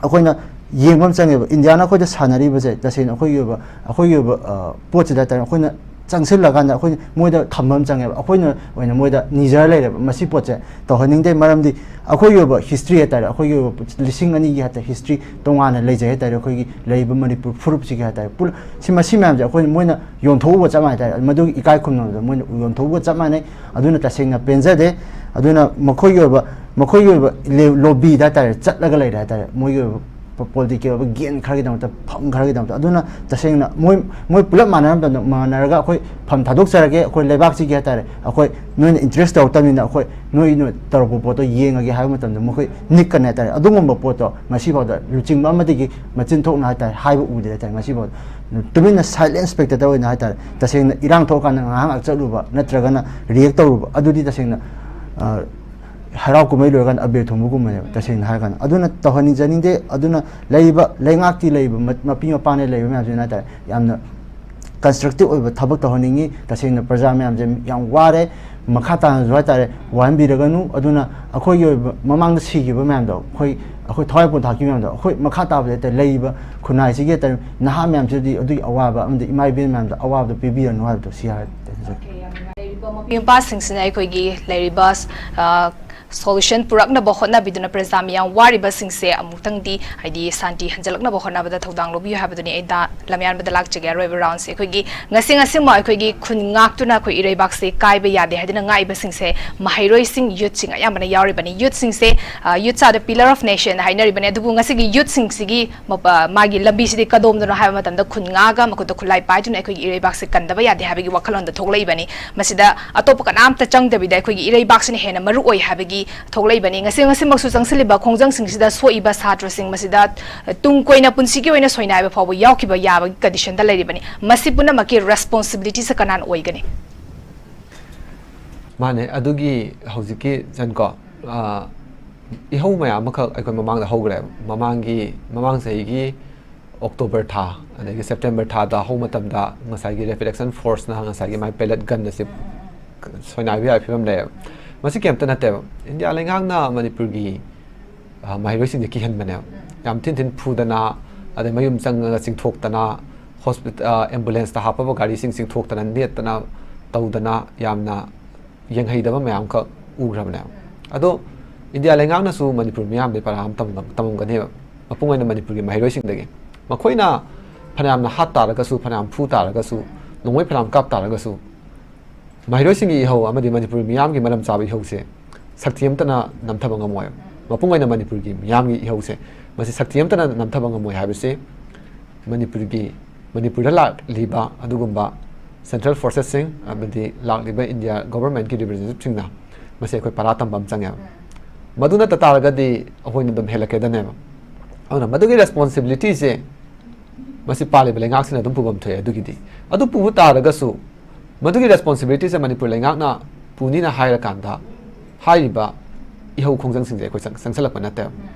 ꯑꯩꯈꯣꯏꯅ ꯌꯦꯡꯕ ꯑꯃ ꯆꯪꯉꯦꯕ, ꯏꯟꯗꯤꯌꯥꯅ ꯑꯩꯈꯣꯏꯗ ꯁꯥꯟꯅꯔꯤꯕꯁꯦ ꯇꯁꯦꯡꯅ ꯑꯩꯈꯣꯏꯒꯤ ꯑꯣꯏꯕ, ꯑꯩꯈꯣꯏꯒꯤ ꯑꯣꯏꯕ, ꯑ, ꯄꯣꯠꯁꯤꯗ ꯍꯥꯏꯇꯥꯔꯦ, ꯑꯩꯈꯣꯏꯅ ꯆꯪꯁꯤꯜꯂꯀꯥꯟꯗ ꯑꯩꯈꯣꯏꯅ ꯃꯣꯏꯗ ꯊꯝꯕ ꯑꯃ ꯆꯪꯉꯦꯕ꯫ ꯑꯩꯈꯣꯏꯅ ꯑꯣꯏꯅ ꯃꯣꯏꯗ ꯅꯤꯖꯔ ꯂꯩꯔꯦꯕ꯫ ꯃꯁꯤ ꯄꯣꯠꯁꯦ ꯇꯧꯍꯟꯅꯤꯡꯗꯦ, ꯃꯔꯝꯗꯤ ꯑꯩꯈꯣꯏꯒꯤ ꯑꯣꯏꯕ history ꯍꯥꯏꯇꯥꯔꯦ, ꯑꯩꯈꯣꯏꯒꯤ ꯑꯣꯏꯕ ꯂꯤꯁꯤꯡ ꯑꯅꯤꯒꯤ ꯍꯥꯏꯇꯥꯔꯦ history ꯇꯣꯉꯥꯟꯅ ꯂꯩꯖꯩ ꯍꯥꯏꯇꯥꯔꯦ, ꯑꯩꯈꯣꯏꯒꯤ ꯂꯩꯔꯤꯕ ꯃꯅꯤꯄꯨꯔ ꯐꯨꯔꯨꯞꯁꯤꯒꯤ ꯍꯥꯏꯇꯥꯔꯦ꯫ ꯄꯨꯜ-, ꯁꯤ, ꯃꯁꯤ ꯃꯌꯥꯝꯁꯦ ꯑꯩꯈꯣꯏꯅ ꯃꯣꯏꯅ ꯌꯣꯟꯊꯣꯛꯎꯕ ꯆꯞ ꯃꯥꯟꯅꯩ ꯍꯥꯏꯇꯥꯔꯦ, ꯃꯗꯨꯒꯤ ꯏꯀꯥꯏ ꯈꯨꯝꯅꯕꯗꯣ ꯃꯣꯏꯅ ꯌꯣꯟꯊꯣꯛꯎꯕ ꯆꯞ ꯃꯥꯟꯅꯩ꯫ ꯑꯗꯨꯅ ꯇꯁꯦꯡꯅ ꯄꯦꯟꯖꯗꯦ꯫ ꯑꯗꯨꯅ ꯃꯈꯣꯏꯒꯤ ꯑꯣꯏꯕ, ꯃꯈꯣꯏꯒꯤ ꯑꯣꯏꯕ ꯂꯦ-, lobbyꯗ ꯍꯥꯏꯇꯥꯔꯦ ꯆꯠꯂꯒ ꯂꯩꯔꯦ ꯍꯥꯏꯇꯥꯔꯦ, ꯃꯣꯏꯒꯤ ꯑꯣꯏꯕ ꯄꯣ-, political ꯑꯣꯏꯕ gain ꯈꯔꯒꯤꯗꯃꯛꯇ, ꯐꯝ ꯈꯔꯒꯤꯗꯃꯛꯇ꯫ ꯑꯗꯨꯅ ꯇꯁꯦꯡꯅ ꯃꯣꯏ, ꯃꯣꯏ ꯄꯨꯂꯞ ꯃꯥꯟꯅꯔ ꯃꯇꯝꯗ, ꯃꯥꯟꯅꯔꯒ ꯑꯩꯈꯣꯏ ꯐꯝ ꯊꯥꯗꯣꯛꯆꯔꯒꯦ, ꯑꯩꯈꯣꯏ ꯂꯩꯕꯥꯛꯁꯤꯒꯤ ꯍꯥꯏꯇꯥꯔꯦ, ꯑꯩꯈꯣꯏ ꯅꯣꯏꯅ interest ꯇꯧꯔꯛꯇꯕꯅꯤꯅ ꯑꯩꯈꯣꯏ ꯅꯣꯏꯅ ꯇꯧꯔꯛꯄ ꯄꯣꯠꯇꯣ ꯌꯦꯡꯉꯒꯦ ꯍꯥꯏꯕ ꯃꯇꯝꯗ ꯃꯈꯣꯏ ꯅꯤꯛꯀꯅꯤ ꯍꯥꯏꯇꯥꯔꯦ꯫ ꯑꯗꯨꯒꯨꯝꯕ ꯄꯣꯠꯇꯣ ꯉꯁꯤꯐꯥꯎꯗ ꯂꯨꯆꯤꯡꯕ ꯑꯃꯗꯒꯤ ꯃꯆꯤꯟ ꯊꯣꯛꯅ ꯍꯥꯏꯇꯥꯔꯦ ꯍꯥꯏꯕ ꯎꯗ꯭ꯔꯦ ꯍꯥꯏꯇꯥꯔꯦ꯫ ꯉꯁꯤꯐꯥꯎꯗ ꯇꯨꯃꯤꯟꯅ silent spectator ꯑꯣꯏꯅ ꯍꯥꯏꯇꯥꯔꯦ, ꯇꯁꯦꯡꯅ ꯏꯔꯥꯡ ꯊꯣꯛꯑꯀꯥꯟꯗ ꯉꯥꯏꯍꯥꯛ ꯉꯥꯏꯍꯥꯛ ꯆꯠꯂꯨꯕ ꯅꯠꯇ꯭ꯔꯒꯅ react ꯇꯧꯔꯨꯕ, ꯑꯗꯨꯗꯤ ꯇꯁꯦꯡꯅ, ꯑ, ꯍꯔꯥꯎ ꯀꯨꯝꯍꯩ ꯂꯣꯏꯔꯀꯥꯟꯗ ꯑꯕꯦꯔ ꯊꯣꯡꯕꯒꯨꯝꯕꯅꯦꯕ, ꯇꯁꯦꯡꯅ ꯍꯥꯏꯔꯀꯥꯟꯗ꯫ ꯑꯗꯨꯅ ꯇꯧꯍꯟꯅꯤꯡꯖꯅꯤꯡꯗꯦ꯫ ꯑꯗꯨꯅ ꯂꯩꯔꯤꯕ ꯂꯩꯉꯥꯛꯇꯤ, ꯂꯩꯔꯤꯕ ꯃ-, ꯃꯄꯤ ꯃꯄꯥꯅ ꯂꯩꯔꯤꯕ ꯃꯌꯥꯝꯁꯤꯅ ꯍꯥꯏꯇꯥꯔꯦ, ꯌꯥꯝꯅ constructive ꯑꯣꯏꯕ ꯊꯕꯛ ꯇꯧꯍꯟꯅꯤꯡꯉꯤ꯫ ꯇꯁꯦꯡꯅ ꯄ꯭ꯔꯖꯥ ꯃꯌꯥꯝꯁꯦ ꯌꯥꯝ ꯋꯥꯔꯦ, ꯃꯈꯥ ꯇꯥꯅꯁꯨ ꯍꯥꯏꯇꯥꯔꯦ ꯋꯥꯍꯟꯕꯤꯔꯒꯅꯨ꯫ ꯑꯗꯨꯅ ꯑꯩꯈꯣꯏꯒꯤ ꯑꯣꯏꯕ ꯃꯃꯥꯡꯗ ꯁꯤꯈꯤꯕ ꯃꯌꯥꯝꯗꯣ, ꯑꯩꯈꯣꯏ, ꯑꯩꯈꯣꯏ ꯊꯋꯥꯏ ꯄꯣꯟ ꯊꯥꯈꯤꯕ ꯃꯌꯥꯝꯗꯣ, ꯑꯩꯈꯣꯏ ꯃꯈꯥ ꯇꯥꯕꯗ ꯍꯥꯏꯇꯥꯔꯦ ꯂꯩꯔꯤꯕ ꯈꯨꯟꯅꯥꯏꯁꯤꯒꯤ ꯍꯥꯏꯇꯥꯔꯦ ꯅꯍꯥ ꯃꯌꯥꯝꯁꯤꯗꯗꯤ ꯑꯗꯨꯒꯤ ꯑꯋꯥꯕ ꯑꯃꯗꯤ ꯏꯃꯥ ꯏꯕꯦꯟ ꯃꯌꯥꯝꯗ ꯑꯋꯥꯕꯗꯣ ꯄꯤꯕꯤꯔꯅꯨ ꯍꯥꯏꯕꯗꯣ ꯁꯤ ꯍꯥꯏꯔꯦ꯫ ꯃꯄꯤ ꯃꯄꯥꯁꯤꯡꯁꯤꯅ ꯑꯩꯈꯣꯏꯒꯤ ꯂꯩꯔꯤꯕ, ꯑ, solution ꯄꯨꯔꯛꯅꯕ ꯍꯣꯠꯅꯕꯤꯗꯨꯅ ꯄ꯭ꯔꯖꯥ ꯃꯤꯌꯥꯝ ꯋꯥꯔꯤꯕꯁꯤꯡꯁꯦ ꯑꯃꯨꯛꯇꯪꯗꯤ, ꯍꯥꯏꯗꯤ, ꯁꯥꯟꯇꯤ ꯍꯟꯖꯤꯜꯂꯛꯅꯕ ꯍꯣꯠꯅꯕꯗ ꯊꯧꯗꯥꯡ ꯂꯧꯕꯤꯌꯨ ꯍꯥꯏꯕꯗꯨꯅꯤ꯫ ꯑꯩ ꯗꯥ ꯂꯝꯌꯥꯟꯕꯗ ꯂꯥꯛꯆꯒꯦ꯫ ꯑꯔꯣꯏꯕ roundꯁꯦ ꯑꯩꯈꯣꯏꯒꯤ ꯉꯁꯤ ꯉꯁꯤꯃꯛ ꯑꯩꯈꯣꯏꯒꯤ ꯈꯨꯟ ꯉꯥꯛꯇꯨꯅ ꯑꯩꯈꯣꯏ ꯏꯔꯩꯕꯥꯛꯁꯦ ꯀꯥꯏꯕ ꯌꯥꯗꯦ ꯍꯥꯏꯗꯨꯅ ꯉꯥꯛꯏꯕꯁꯤꯡꯁꯦ ꯃꯍꯩꯔꯣꯏꯁꯤꯡ, youthꯁꯤꯡ ꯑꯌꯥꯝꯕꯅ ꯌꯥꯎꯔꯤꯕꯅꯤ꯫ Youthꯁꯤꯡꯁꯦ, ꯑ, youths are the pillar of nation ꯍꯥꯏꯅꯔꯤꯕꯅꯤ꯫ ꯑꯗꯨꯕꯨ ꯉꯁꯤꯒꯤ youthꯁꯤꯡꯁꯤꯒꯤ ꯃꯄ-, ꯃꯥꯒꯤ ꯂꯝꯕꯤꯁꯤꯗꯤ ꯀꯗꯣꯝꯗꯅꯣ ꯍꯥꯏꯕ ꯃꯇꯝꯗ ꯈꯨꯟ ꯉꯥꯛꯑꯒ ꯃꯈꯨꯠꯇ ꯈꯨꯠꯂꯥꯏ ꯄꯥꯏꯗꯨꯅ ꯑꯩꯈꯣꯏꯒꯤ ꯏꯔꯩꯕꯥꯛꯁꯦ ꯀꯟꯗꯕ ꯌꯥꯗꯦ ꯍꯥꯏꯕꯒꯤ ꯋꯥꯈꯜꯂꯣꯟꯗ ꯊꯣꯛꯂꯛꯏꯕꯅꯤ꯫ ꯃꯁꯤꯗ ꯑꯇꯣꯞꯄ ꯀꯅꯥꯝꯇ ꯆꯪꯗꯕꯤꯗ ꯑꯩꯈꯣꯏꯒꯤ ꯏꯔꯩꯕꯥꯛꯁꯤꯅ ꯍꯦꯟꯅ ꯃꯔꯨ ꯑꯣꯏ ꯍꯥꯏꯕꯒꯤ ꯊꯣꯛꯂꯛꯏꯕꯅꯤ꯫ ꯉꯁꯤ, ꯉꯁꯤꯃꯛꯁꯨ ꯆꯪꯁꯤꯜꯂꯤꯕ ꯈꯣꯡꯖꯪꯁꯤꯡꯁꯤꯗ ꯁꯣꯛꯏꯕ ꯁꯥꯇ꯭ꯔꯁꯤꯡ ꯃꯁꯤꯗ, ꯑ, ꯇꯨꯡ ꯀꯣꯏꯅ ꯄꯨꯟꯁꯤꯒꯤ ꯑꯣꯏꯅ ꯁꯣꯏꯅꯥꯏꯕ ꯐꯥꯎꯕ ꯌꯥꯎꯈꯤꯕ ꯌꯥꯕꯒꯤ condition ꯗ ꯂꯩꯔꯤꯕꯅꯤ꯫ ꯃꯁꯤ ꯄꯨꯝꯅꯃꯛꯀꯤ responsibility ꯁꯦ ꯀꯅꯥꯅ ꯑꯣꯏꯒꯅꯤ? ꯃꯥꯅꯦ, ꯑꯗꯨꯒꯤ ꯍꯧꯖꯤꯛꯀꯤ ꯖꯟ ꯀꯣ, ꯑ, ꯏꯍꯧ ꯃꯌꯥꯝ ꯑꯃꯈꯛ ꯑꯩꯈꯣꯏ ꯃꯃꯥꯡꯗ ꯍꯧꯈ꯭ꯔꯦꯕ꯫ ꯃꯃꯥꯡꯒꯤ, ꯃꯃꯥꯡ ꯆꯍꯤꯒꯤ October ꯊꯥ, ꯑꯗꯒꯤ September ꯊꯥꯗ ꯍꯧꯕ ꯃꯇꯝꯗ ꯉꯁꯥꯏꯒꯤ Rapid Action Force ꯅ ꯉꯁꯥꯏꯒꯤ ꯃꯥꯏ pellet gun ꯑꯁꯤ ꯁꯣꯏꯅꯥꯏꯕ ꯌꯥꯕꯒꯤ ꯐꯤꯕꯝ ꯂꯩꯌꯦꯕ꯫ ꯃꯁꯤ ꯀꯩꯝꯇ ꯅꯠꯇꯦꯕ, ꯏꯟꯗꯤꯌꯥ ꯂꯩꯉꯥꯛꯅ ꯃꯅꯤꯄꯨꯔꯒꯤ, ꯑ, ꯃꯍꯩꯔꯣꯏꯁꯤꯡꯁꯦ ꯀꯤꯍꯟꯕꯅꯦꯕ꯫ ꯌꯥꯝ ꯊꯤꯟ ꯊꯤꯟ ꯐꯨꯗꯅ, ꯑꯗꯩ ꯃꯌꯨꯝ ꯆꯪꯉꯒ ꯆꯤꯡꯊꯣꯛꯇꯅ, ꯍꯣꯁꯄꯤꯇꯥ-, ꯑ, ambulance ꯇ ꯍꯥꯞꯄꯕ ꯒꯥꯔꯤꯁꯤꯡ ꯆꯤꯡꯊꯣꯛꯇꯅ, ꯅꯦꯠꯇꯅ ꯇꯧꯗꯅ ꯌꯥꯝꯅ ꯌꯦꯡꯍꯩꯗꯕ ꯃꯌꯥꯝ ꯑꯃꯈꯛ ꯎꯈ꯭ꯔꯕꯅꯦꯕ꯫ ꯑꯗꯣ ꯏꯟꯗꯤꯌꯥ ꯂꯩꯉꯥꯛꯅꯁꯨ ꯃꯅꯤꯄꯨꯔ ꯃꯤꯌꯥꯝꯗ ꯄꯔꯥ ꯑꯃ ꯇꯝꯂꯝ-, ꯇꯝꯃꯝꯒꯅꯦꯕ, ꯃꯄꯨꯡ ꯑꯣꯏꯅ ꯃꯅꯤꯄꯨꯔꯒꯤ ꯃꯍꯩꯔꯣꯏꯁꯤꯡꯗꯒꯤ꯫ ꯃꯈꯣꯏꯅ ꯐꯅꯌꯥꯝꯅ ꯍꯥꯠ ꯇꯥꯔꯒꯁꯨ, ꯐꯅꯌꯥꯝ ꯐꯨ ꯇꯥꯔꯒꯁꯨ, ꯅꯣꯡꯃꯩ ꯐꯅꯌꯥꯝ ꯀꯥꯞ ꯇꯥꯔꯒꯁꯨ, ꯃꯍꯩꯔꯣꯏꯁꯤꯡꯒꯤ ꯏꯍꯧ ꯑꯃꯗꯤ ꯃꯅꯤꯄꯨꯔ ꯃꯤꯌꯥꯝꯒꯤ ꯃꯔꯝ ꯆꯥꯕ ꯏꯍꯧꯁꯦ ꯁꯛꯇꯤ ꯑꯃꯠꯇꯅ ꯅꯝꯊꯕ ꯉꯝꯃꯣꯏ꯫ ꯃꯄꯨꯡ ꯑꯣꯏꯅ ꯃꯅꯤꯄꯨꯔꯒꯤ ꯃꯤꯌꯥꯝꯒꯤ ꯏꯍꯧꯁꯦ, ꯃꯁꯤ ꯁꯛꯇꯤ ꯑꯃꯠꯇꯅ ꯅꯝꯊꯕ ꯉꯝꯃꯣꯏ ꯍꯥꯏꯕꯁꯤ ꯃꯅꯤꯄꯨꯔꯒꯤ, ꯃꯅꯤꯄꯨꯔꯗ ꯂꯥꯛꯂꯤꯕ ꯑꯗꯨꯒꯨꯝꯕ central forces ꯁꯤꯡ ꯑꯃꯗꯤ ꯂꯥꯛꯂꯤꯕ ꯏꯟꯗꯤꯌꯥ government ꯀꯤ representative ꯁꯤꯡꯅ ꯃꯁꯤ ꯑꯩꯈꯣꯏ ꯄꯔꯥ ꯇꯝꯕ ꯑꯃ ꯆꯪꯉꯦꯕ꯫ ꯃꯗꯨ ꯅꯠꯇ ꯇꯥꯔꯒꯗꯤ ꯑꯩꯈꯣꯏꯅ ꯑꯗꯨꯝ ꯍꯦꯜꯂꯛꯀꯗꯅꯦꯕ꯫ ꯑꯗꯨꯅ ꯃꯗꯨꯒꯤ responsibility ꯁꯦ ꯃꯁꯤ ꯄꯥꯜꯂꯤꯕ ꯂꯩꯉꯥꯛꯁꯤꯅ ꯑꯗꯨꯝ ꯄꯨꯐꯝ ꯊꯣꯛꯑꯦ꯫ ꯑꯗꯨꯒꯤꯗꯤ, ꯑꯗꯨ ꯄꯨꯕ ꯇꯥꯔꯒꯁꯨ, ꯃꯗꯨꯒꯤ responsibility ꯁꯦ ꯃꯅꯤꯄꯨꯔ ꯂꯩꯉꯥꯛꯅ ꯄꯨꯅꯤꯅ ꯍꯥꯏꯔꯀꯥꯟꯗ ꯍꯥꯏꯔꯤꯕ ꯏꯍꯧ ꯈꯣꯡꯖꯪꯁꯤꯡꯁꯦ ꯑꯩꯈꯣꯏ ꯆꯪ-, ꯆꯪꯁꯤꯜꯂꯛꯄ ꯅꯠꯇꯦꯕ꯫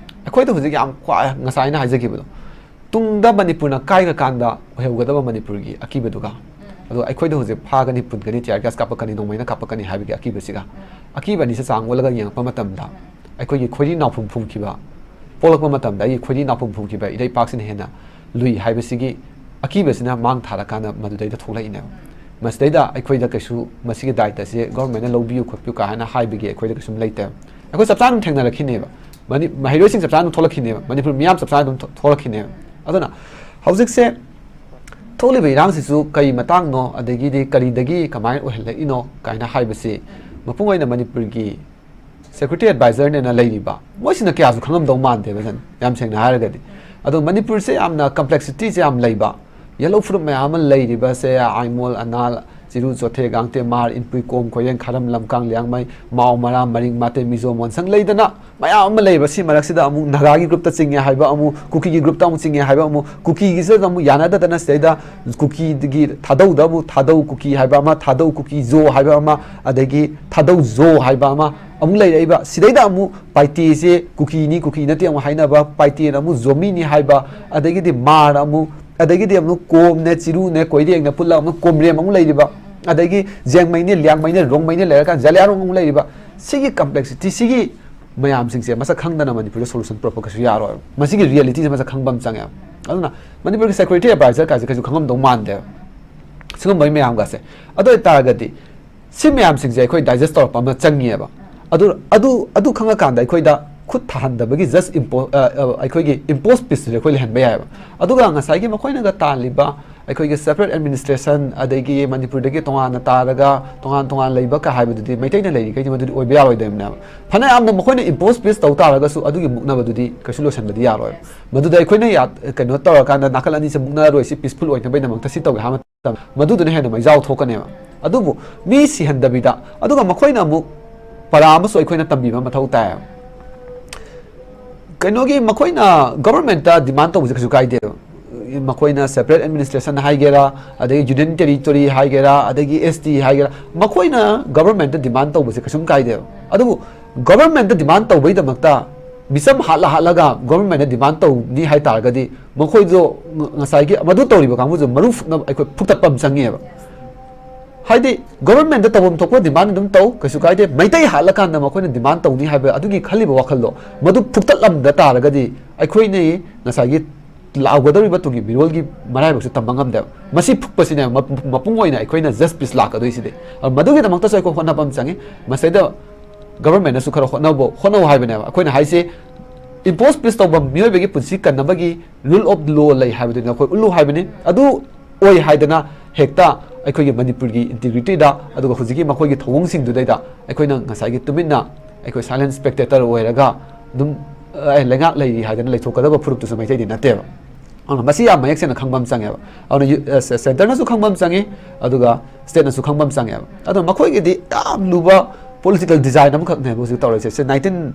ꯑꯩꯈꯣꯏꯗ ꯍꯧꯖꯤꯛ ꯌꯥꯝ ꯈ꯭ꯋꯥꯏ, ꯉꯁꯥꯏ ꯑꯩꯅ ꯍꯥꯏꯖꯈꯤꯕꯗꯣ, ꯇꯨꯡꯗ ꯃꯅꯤꯄꯨꯔꯅ ꯀꯥꯏꯔꯀꯥꯟꯗ ꯑꯣꯏꯍꯧꯒꯗꯕ ꯃꯅꯤꯄꯨꯔꯒꯤ ꯑꯀꯤꯕꯗꯨꯒ, ꯑꯗꯣ ꯑꯩꯈꯣꯏꯗ ꯍꯧꯖꯤꯛ ꯐꯥꯒꯅꯤ, ꯄꯨꯟꯒꯅꯤ, tear gas ꯀꯥꯞꯄꯛꯀꯅꯤ, ꯅꯣꯡꯃꯩꯅ ꯀꯥꯞꯄꯛꯀꯅꯤ ꯍꯥꯏꯕꯒꯤ ꯑꯀꯤꯕꯁꯤꯒ, ꯑꯀꯤꯕ ꯑꯅꯤꯁꯦ ꯆꯥꯡ ꯑꯣꯜꯂꯒ ꯌꯦꯡꯉꯛꯄ ꯃꯇꯝꯗ, ꯑꯩꯈꯣꯏꯒꯤ ꯈꯣꯏꯔꯤ ꯅꯥꯎꯐꯨꯝ ꯐꯨꯝꯈꯤꯕ, ꯄꯣꯛꯂꯛꯄ ꯃꯇꯝꯗ ꯑꯩꯒꯤ ꯈꯣꯏꯔꯤ ꯅꯥꯎꯐꯨꯝ ꯐꯨꯝꯈꯤꯕ ꯏꯔꯩꯄꯥꯛꯁꯤꯅ ꯍꯦꯟꯅ ꯂꯨꯏ ꯍꯥꯏꯕꯁꯤꯒꯤ ꯑꯀꯤꯕꯁꯤꯅ ꯃꯥꯡ ꯊꯥꯔꯀꯥꯟꯗ ꯃꯗꯨꯗꯩꯗ ꯊꯣꯛꯂꯛꯏꯅꯦꯕ꯫ ꯃꯁꯤꯗꯩꯗ ꯑꯩꯈꯣꯏꯗ ꯀꯩꯁꯨ ꯃꯁꯤꯒꯤ ꯗꯥꯏꯇꯁꯦ government ꯅ ꯂꯧꯕꯤꯌꯨ ꯈꯣꯠꯄꯤꯌꯨ ꯀꯥ ꯍꯥꯏꯅ ꯍꯥꯏꯕꯒꯤ ꯑꯩꯈꯣꯏꯗ ꯀꯩꯁꯨꯝ ꯂꯩꯇꯦꯕ꯫ ꯑꯩꯈꯣꯏ ꯆꯞ ꯆꯥꯅ ꯊꯦꯡꯅꯔꯛꯈꯤꯅꯦꯕ꯫ ꯃꯅꯤ-, ꯃꯍꯩꯔꯣꯏꯁꯤꯡ ꯆꯞ ꯆꯥꯅ ꯊꯣꯛꯂꯛꯈꯤꯅꯦꯕ꯫ ꯃꯅꯤꯄꯨꯔ ꯃꯤꯌꯥꯝ ꯆꯞ ꯆꯥꯅ ꯑꯗꯨꯝ ꯊꯣ-, ꯊꯣꯛꯂꯛꯈꯤꯅꯦꯕ꯫ ꯑꯗꯨꯅ ꯍꯧꯖꯤꯛꯁꯦ ꯊꯣꯛꯂꯤꯕ ꯏꯔꯥꯡꯁꯤꯁꯨ ꯀꯔꯤ ꯃꯇꯥꯡꯅꯣ, ꯑꯗꯒꯤꯗꯤ ꯀꯔꯤꯗꯒꯤ ꯀꯃꯥꯏꯅ ꯑꯣꯏꯍꯜꯂꯛꯏꯅꯣ ꯀꯥꯏꯅ ꯍꯥꯏꯕꯁꯤ ꯃꯄꯨꯡ ꯑꯣꯏꯅ ꯃꯅꯤꯄꯨꯔꯒꯤ security advisor ꯅꯦꯅ ꯂꯩꯔꯤꯕ ꯃꯣꯏꯁꯤꯅ ꯀꯌꯥꯁꯨ ꯈꯪꯉꯝꯗꯧ ꯃꯥꯟꯗꯦꯕ, ꯌꯥꯝ ꯁꯦꯡꯅ ꯍꯥꯏꯔꯒꯗꯤ꯫ ꯑꯗꯣ ꯃꯅꯤꯄꯨꯔꯁꯦ ꯌꯥꯝꯅ complexity ꯁꯦ ꯌꯥꯝ ꯂꯩꯕ, ꯌꯦꯜꯍꯧ ꯐꯨꯔꯨꯞ ꯃꯌꯥꯝ ꯑꯃ ꯂꯩꯔꯤꯕꯁꯦ, ꯑꯥꯏꯃꯣꯜ, ꯑꯅꯥꯜ, ꯆꯤꯔꯨ, ꯆꯣꯊꯦ, ꯒꯥꯡꯇꯦ, ꯃꯥꯔ, ꯏꯟꯄꯨꯏ, ꯀꯣꯝ, ꯈꯣꯌꯦꯡ, ꯈꯔꯝ, ꯂꯝꯀꯥꯡ, ꯂꯤꯌꯥꯡꯃꯩ, ꯃꯥꯎ, ꯃꯔꯥꯝ, ꯃꯔꯤꯡ, ꯃꯥꯇꯦ, ꯃꯤꯖꯣ, ꯃꯣꯟꯁꯪ ꯂꯩꯗꯅ ꯃꯌꯥꯝ ꯑꯃ ꯂꯩꯕ꯫ ꯁꯤ ꯃꯔꯛꯁꯤꯗ ꯑꯃꯨꯛ ꯅꯥꯒꯥꯒꯤ group ꯇ ꯆꯤꯡꯉꯦ ꯍꯥꯏꯕ ꯑꯃꯨꯛ, ꯀꯨꯀꯤꯒꯤ group ꯇ ꯑꯃꯨꯛ ꯆꯤꯡꯉꯦ ꯍꯥꯏꯕ ꯑꯃꯨꯛ, ꯀꯨꯀꯤꯒꯤꯁꯤꯗ ꯑꯃꯨꯛ ꯌꯥꯅꯗꯗꯅ ꯁꯤꯗꯩꯗ ꯀꯨꯀꯤꯒꯤ ꯊꯥꯗꯧꯗ ꯑꯃꯨꯛ ꯊꯥꯗꯧ ꯀꯨꯀꯤ ꯍꯥꯏꯕ ꯑꯃ, ꯊꯥꯗꯧ ꯀꯨꯀꯤ ꯖꯣ ꯍꯥꯏꯕ ꯑꯃ, ꯑꯗꯒꯤ ꯊꯥꯗꯧ ꯖꯣ ꯍꯥꯏꯕ ꯑꯃ ꯑꯃꯨꯛ ꯂꯩꯔꯛꯏꯕ꯫ ꯁꯤꯗꯩꯗ ꯑꯃꯨꯛ ꯄꯥꯏꯇꯦꯁꯦ ꯀꯨꯀꯤꯅꯤ, ꯀꯨꯀꯤ ꯅꯠꯇꯦ ꯑꯃꯨꯛ ꯍꯥꯏꯅꯕ, ꯄꯥꯏꯇꯦꯅ ꯑꯃꯨꯛ ꯖꯣꯃꯤꯅꯤ ꯍꯥꯏꯕ, ꯑꯗꯒꯤꯗꯤ ꯃꯥꯔꯅ ꯑꯃꯨꯛ, ꯑꯗꯒꯤꯗꯤ ꯑꯃꯨꯛ ꯀꯣꯝꯅꯦ, ꯆꯤꯔꯨꯅꯦ, ꯀꯣꯏꯔꯦꯡꯅ ꯄꯨꯜꯂꯒ ꯑꯃꯨꯛ ꯀꯣꯝꯔꯦꯝ ꯑꯃꯨꯛ ꯂꯩꯔꯤꯕ, ꯑꯗꯒꯤ ꯖꯦꯡꯃꯩꯅꯦ, ꯂꯤꯌꯥꯡꯃꯩꯅꯦ, ꯔꯣꯡꯃꯩꯅꯦ ꯂꯩꯔꯀꯥꯟꯗ ꯖꯂꯤꯌꯥꯡꯔꯣꯡ ꯑꯃꯨꯛ ꯂꯩꯔꯤꯕ꯫ ꯁꯤꯒꯤ complexity, ꯁꯤꯒꯤ ꯃꯌꯥꯝꯁꯤꯡꯁꯦ ꯃꯁꯛ ꯈꯪꯗꯅ ꯃꯅꯤꯄꯨꯔꯗ solution ꯄꯨꯔꯛꯄ ꯀꯩꯁꯨ ꯌꯥꯔꯣꯏ꯫ ꯃꯁꯤꯒꯤ reality ꯁꯦ ꯃꯁꯛ ꯈꯪꯕ ꯑꯃ ꯆꯪꯉꯦ꯫ ꯑꯗꯨꯅ ꯃꯅꯤꯄꯨꯔꯒꯤ security advisor ꯀꯥꯏꯁꯦ ꯀꯩꯁꯨ ꯈꯪꯉꯝꯗꯧ ꯃꯥꯟꯗꯦ ꯁꯤꯒꯨꯝꯕꯒꯤ ꯃꯌꯥꯝꯒꯁꯦ꯫ ꯑꯗꯨ ꯑꯣꯏꯇꯥꯔꯒꯗꯤ ꯁꯤ ꯃꯌꯥꯝꯁꯤꯡꯁꯦ ꯑꯩꯈꯣꯏ digest ꯇꯧꯔꯛꯄ ꯑꯃ ꯆꯪꯉꯤꯑꯕ꯫ ꯑꯗꯨ, ꯑꯗꯨ, ꯑꯗꯨ ꯈꯪꯉꯀꯥꯟꯗ ꯑꯩꯈꯣꯏꯗ ꯈꯨꯠ ꯊꯥꯍꯟꯗꯕꯒꯤ just impo-, ꯑ, ꯑ, ꯑꯩꯈꯣꯏꯒꯤ impose peace ꯁꯦ ꯑꯩꯈꯣꯏ ꯂꯩꯍꯟꯕ ꯌꯥꯏꯑꯕ꯫ ꯑꯗꯨꯒ ꯉꯁꯥꯏꯒꯤ ꯃꯈꯣꯏꯅꯒ ꯇꯥꯜꯂꯤꯕ ꯑꯩꯈꯣꯏꯒꯤ separate administration, ꯑꯗꯒꯤ ꯃꯅꯤꯄꯨꯔꯗꯒꯤ ꯇꯣꯉꯥꯟꯅ ꯇꯥꯔꯒ ꯇꯣꯉꯥꯟ ꯇꯣꯉꯥꯟ ꯂꯩꯕ ꯀ ꯍꯥꯏꯕꯗꯨꯗꯤ ꯃꯩꯇꯩꯅ ꯂꯩꯔꯤꯈꯩꯗꯤ ꯃꯗꯨꯗꯤ ꯑꯣꯏꯕ ꯌꯥꯔꯣꯏꯗꯕꯅꯦꯕ꯫ ꯐꯅ ꯌꯥꯝꯅ ꯃꯈꯣꯏꯅ impose peace ꯇꯧ ꯇꯥꯔꯒꯁꯨ ꯑꯗꯨꯒꯤ ꯃꯨꯛꯅꯕꯗꯨꯗꯤ ꯀꯩꯁꯨ ꯂꯣꯏꯁꯤꯟꯕꯗꯤ ꯌꯥꯔꯣꯏ꯫ ꯃꯗꯨꯗ ꯑꯩꯈꯣꯏꯅ ꯌꯥ-, ꯀꯩꯅꯣ ꯇꯧꯔꯀꯥꯟꯗ ꯅꯥꯀꯜ ꯑꯅꯤꯁꯦ ꯃꯨꯛꯅꯔꯔꯣꯏ, ꯁꯤ peaceful ꯑꯣꯏꯅꯕꯒꯤꯗꯃꯛꯇ ꯁꯤ ꯇꯧꯒꯦ ꯍꯥꯏꯕ ꯃꯇꯝꯗ ꯃꯗꯨꯗꯨꯅ ꯍꯦꯟꯅ ꯃꯩꯖꯥꯎ ꯊꯣꯛꯀꯅꯦꯕ꯫ ꯑꯗꯨꯕꯨ ꯃꯤ ꯁꯤꯍꯟꯗꯕꯤꯗ, ꯑꯗꯨꯒ ꯃꯈꯣꯏꯅ ꯑꯃꯨꯛ ꯄꯔꯥ ꯑꯃꯁꯨ ꯑꯩꯈꯣꯏꯅ ꯇꯝꯕꯤꯕ ꯃꯊꯧ ꯇꯥꯏ꯫ ꯀꯩꯅꯣꯒꯤ ꯃꯈꯣꯏꯅ government ꯇ demand ꯇꯧꯕꯁꯦ ꯀꯩꯁꯨ ꯀꯥꯏꯗꯦꯕ꯫ ꯃꯈꯣꯏꯅ separate administration ꯍꯥꯏꯒꯦꯔꯥ, ꯑꯗꯒꯤ union territory ꯍꯥꯏꯒꯦꯔꯥ, ꯑꯗꯒꯤ S T ꯍꯥꯏꯒꯦꯔꯥ, ꯃꯈꯣꯏꯅ government ꯇ demand ꯇꯧꯕꯁꯦ ꯀꯩꯁꯨꯝ ꯀꯥꯏꯗꯦꯕ꯫ ꯑꯗꯨꯕꯨ government ꯇ demand ꯇꯧꯕꯒꯤꯗꯃꯛꯇ ꯃꯤꯆꯝ ꯍꯥꯠꯂ ꯍꯥꯠꯂꯒ government ꯇ demand ꯇꯧꯅꯤ ꯍꯥꯏ ꯇꯥꯔꯒꯗꯤ ꯃꯈꯣꯏꯗꯣ ꯉ-, ꯉꯁꯥꯏꯒꯤ ꯃꯗꯨ ꯇꯧꯔꯤꯕ ꯀꯥꯡꯕꯨꯁꯨ ꯃꯔꯨ ꯐꯨꯛꯅꯕ ꯑꯩꯈꯣꯏ ꯐꯨꯛꯇꯠꯄ ꯑꯃ ꯆꯪꯉꯦꯕ꯫ ꯍꯥꯏꯗꯤ government ꯇ ꯇꯧꯐꯝ ꯊꯣꯛꯄ demand ꯑꯗꯨꯝ ꯇꯧ, ꯀꯩꯁꯨ ꯀꯥꯏꯗꯦ꯫ ꯃꯩꯇꯩ ꯍꯥꯠꯂꯀꯥꯟꯗ ꯃꯈꯣꯏꯅ demand ꯇꯧꯅꯤ ꯍꯥꯏꯕ ꯑꯗꯨꯒꯤ ꯈꯜꯂꯤꯕ ꯋꯥꯈꯜꯗꯣ ꯃꯗꯨ ꯐꯨꯛꯇꯠꯂꯝꯗ ꯇꯥꯔꯒꯗꯤ ꯑꯩꯈꯣꯏꯅ ꯉꯁꯥꯏꯒꯤ ꯂꯥꯎꯒꯗꯧꯔꯤꯕ ꯇꯨꯡꯒꯤ ꯃꯤꯔꯣꯜꯒꯤ ꯃꯔꯥꯏꯕꯛꯁꯨ ꯇꯝꯕ ꯉꯝꯗꯦꯕ꯫ ꯃꯁꯤ ꯐꯨꯛꯄꯁꯤꯅꯦ ꯃꯄ-, ꯃꯄꯨꯡ ꯑꯣꯏꯅ ꯑꯩꯈꯣꯏꯅ just peace ꯂꯥꯛꯀꯗꯣꯏꯁꯤꯗꯤ꯫ ꯑꯗꯨ ꯃꯗꯨꯒꯤꯗꯃꯛꯇꯁꯨ ꯑꯩꯈꯣꯏ ꯍꯣꯠꯅꯕ ꯑꯃ ꯆꯪꯉꯤ꯫ ꯃꯁꯤꯗ government ꯅꯁꯨ ꯈꯔ ꯍꯣꯠꯅꯕ, ꯍꯣꯠꯅꯧ ꯍꯥꯏꯕꯅꯦꯕ꯫ ꯑꯩꯈꯣꯏꯅ ꯍꯥꯏꯁꯦ impose peace ꯇꯧꯕ ꯃꯤꯑꯣꯏꯕꯒꯤ ꯄꯨꯟꯁꯤ ꯀꯟꯅꯕꯒꯤ rule of law ꯂꯩ ꯍꯥꯏꯕꯗꯨꯅꯤ ꯑꯩꯈꯣꯏ ꯎꯠꯂꯨ ꯍꯥꯏꯕꯅꯤ꯫ ꯑꯗꯨ ꯑꯣꯏ ꯍꯥꯏꯗꯅ ꯍꯦꯛꯇ ꯑꯩꯈꯣꯏꯒꯤ ꯃꯅꯤꯄꯨꯔꯒꯤ integrity ꯗ, ꯑꯗꯨꯒ ꯍꯧꯖꯤꯛꯀꯤ ꯃꯈꯣꯏꯒꯤ ꯊꯧꯑꯣꯡꯁꯤꯡꯗꯨꯗꯩꯗ ꯑꯩꯈꯣꯏꯅ ꯉꯁꯥꯏꯒꯤ ꯇꯨꯃꯤꯟꯅ ꯑꯩꯈꯣꯏ silent spectator ꯑꯣꯏꯔꯒ ꯑꯗꯨꯝ, ꯑꯦ, ꯂꯩꯉꯥꯛ ꯂꯩꯔꯤ ꯍꯥꯏꯗꯅ ꯂꯩꯊꯣꯛꯀꯗꯕ ꯐꯨꯔꯨꯞꯇꯨꯁꯨ ꯃꯩꯇꯩꯗꯤ ꯅꯠꯇꯦꯕ꯫ ꯑꯗꯨꯅ ꯃꯁꯤ ꯌꯥꯝ ꯃꯌꯦꯛ ꯁꯦꯡꯅ ꯈꯪꯕ ꯑꯃ ꯆꯪꯉꯦꯕ꯫ ꯑꯗꯨꯅ ꯌꯨ-, ꯑ, ꯁꯦ-, ꯁꯦꯟꯇꯔꯅꯁꯨ ꯈꯪꯕ ꯑꯃ ꯆꯪꯉꯤ, ꯑꯗꯨꯒ ꯁ꯭ꯇꯦꯠꯅꯁꯨ ꯈꯪꯕ ꯑꯃ ꯆꯪꯉꯦꯕ꯫ ꯑꯗꯣ ꯃꯈꯣꯏꯒꯤꯗꯤ ꯌꯥꯝ ꯂꯨꯕ ꯄꯣꯂꯤꯇꯤꯀꯦꯜ ꯗꯤꯖꯥꯏꯟ ꯑꯃꯈꯛꯅꯦꯕ ꯍꯧꯖꯤꯛ ꯇꯧꯔꯤꯁꯦ꯫ ꯁꯦ ꯅꯥꯏꯟꯇꯤꯟ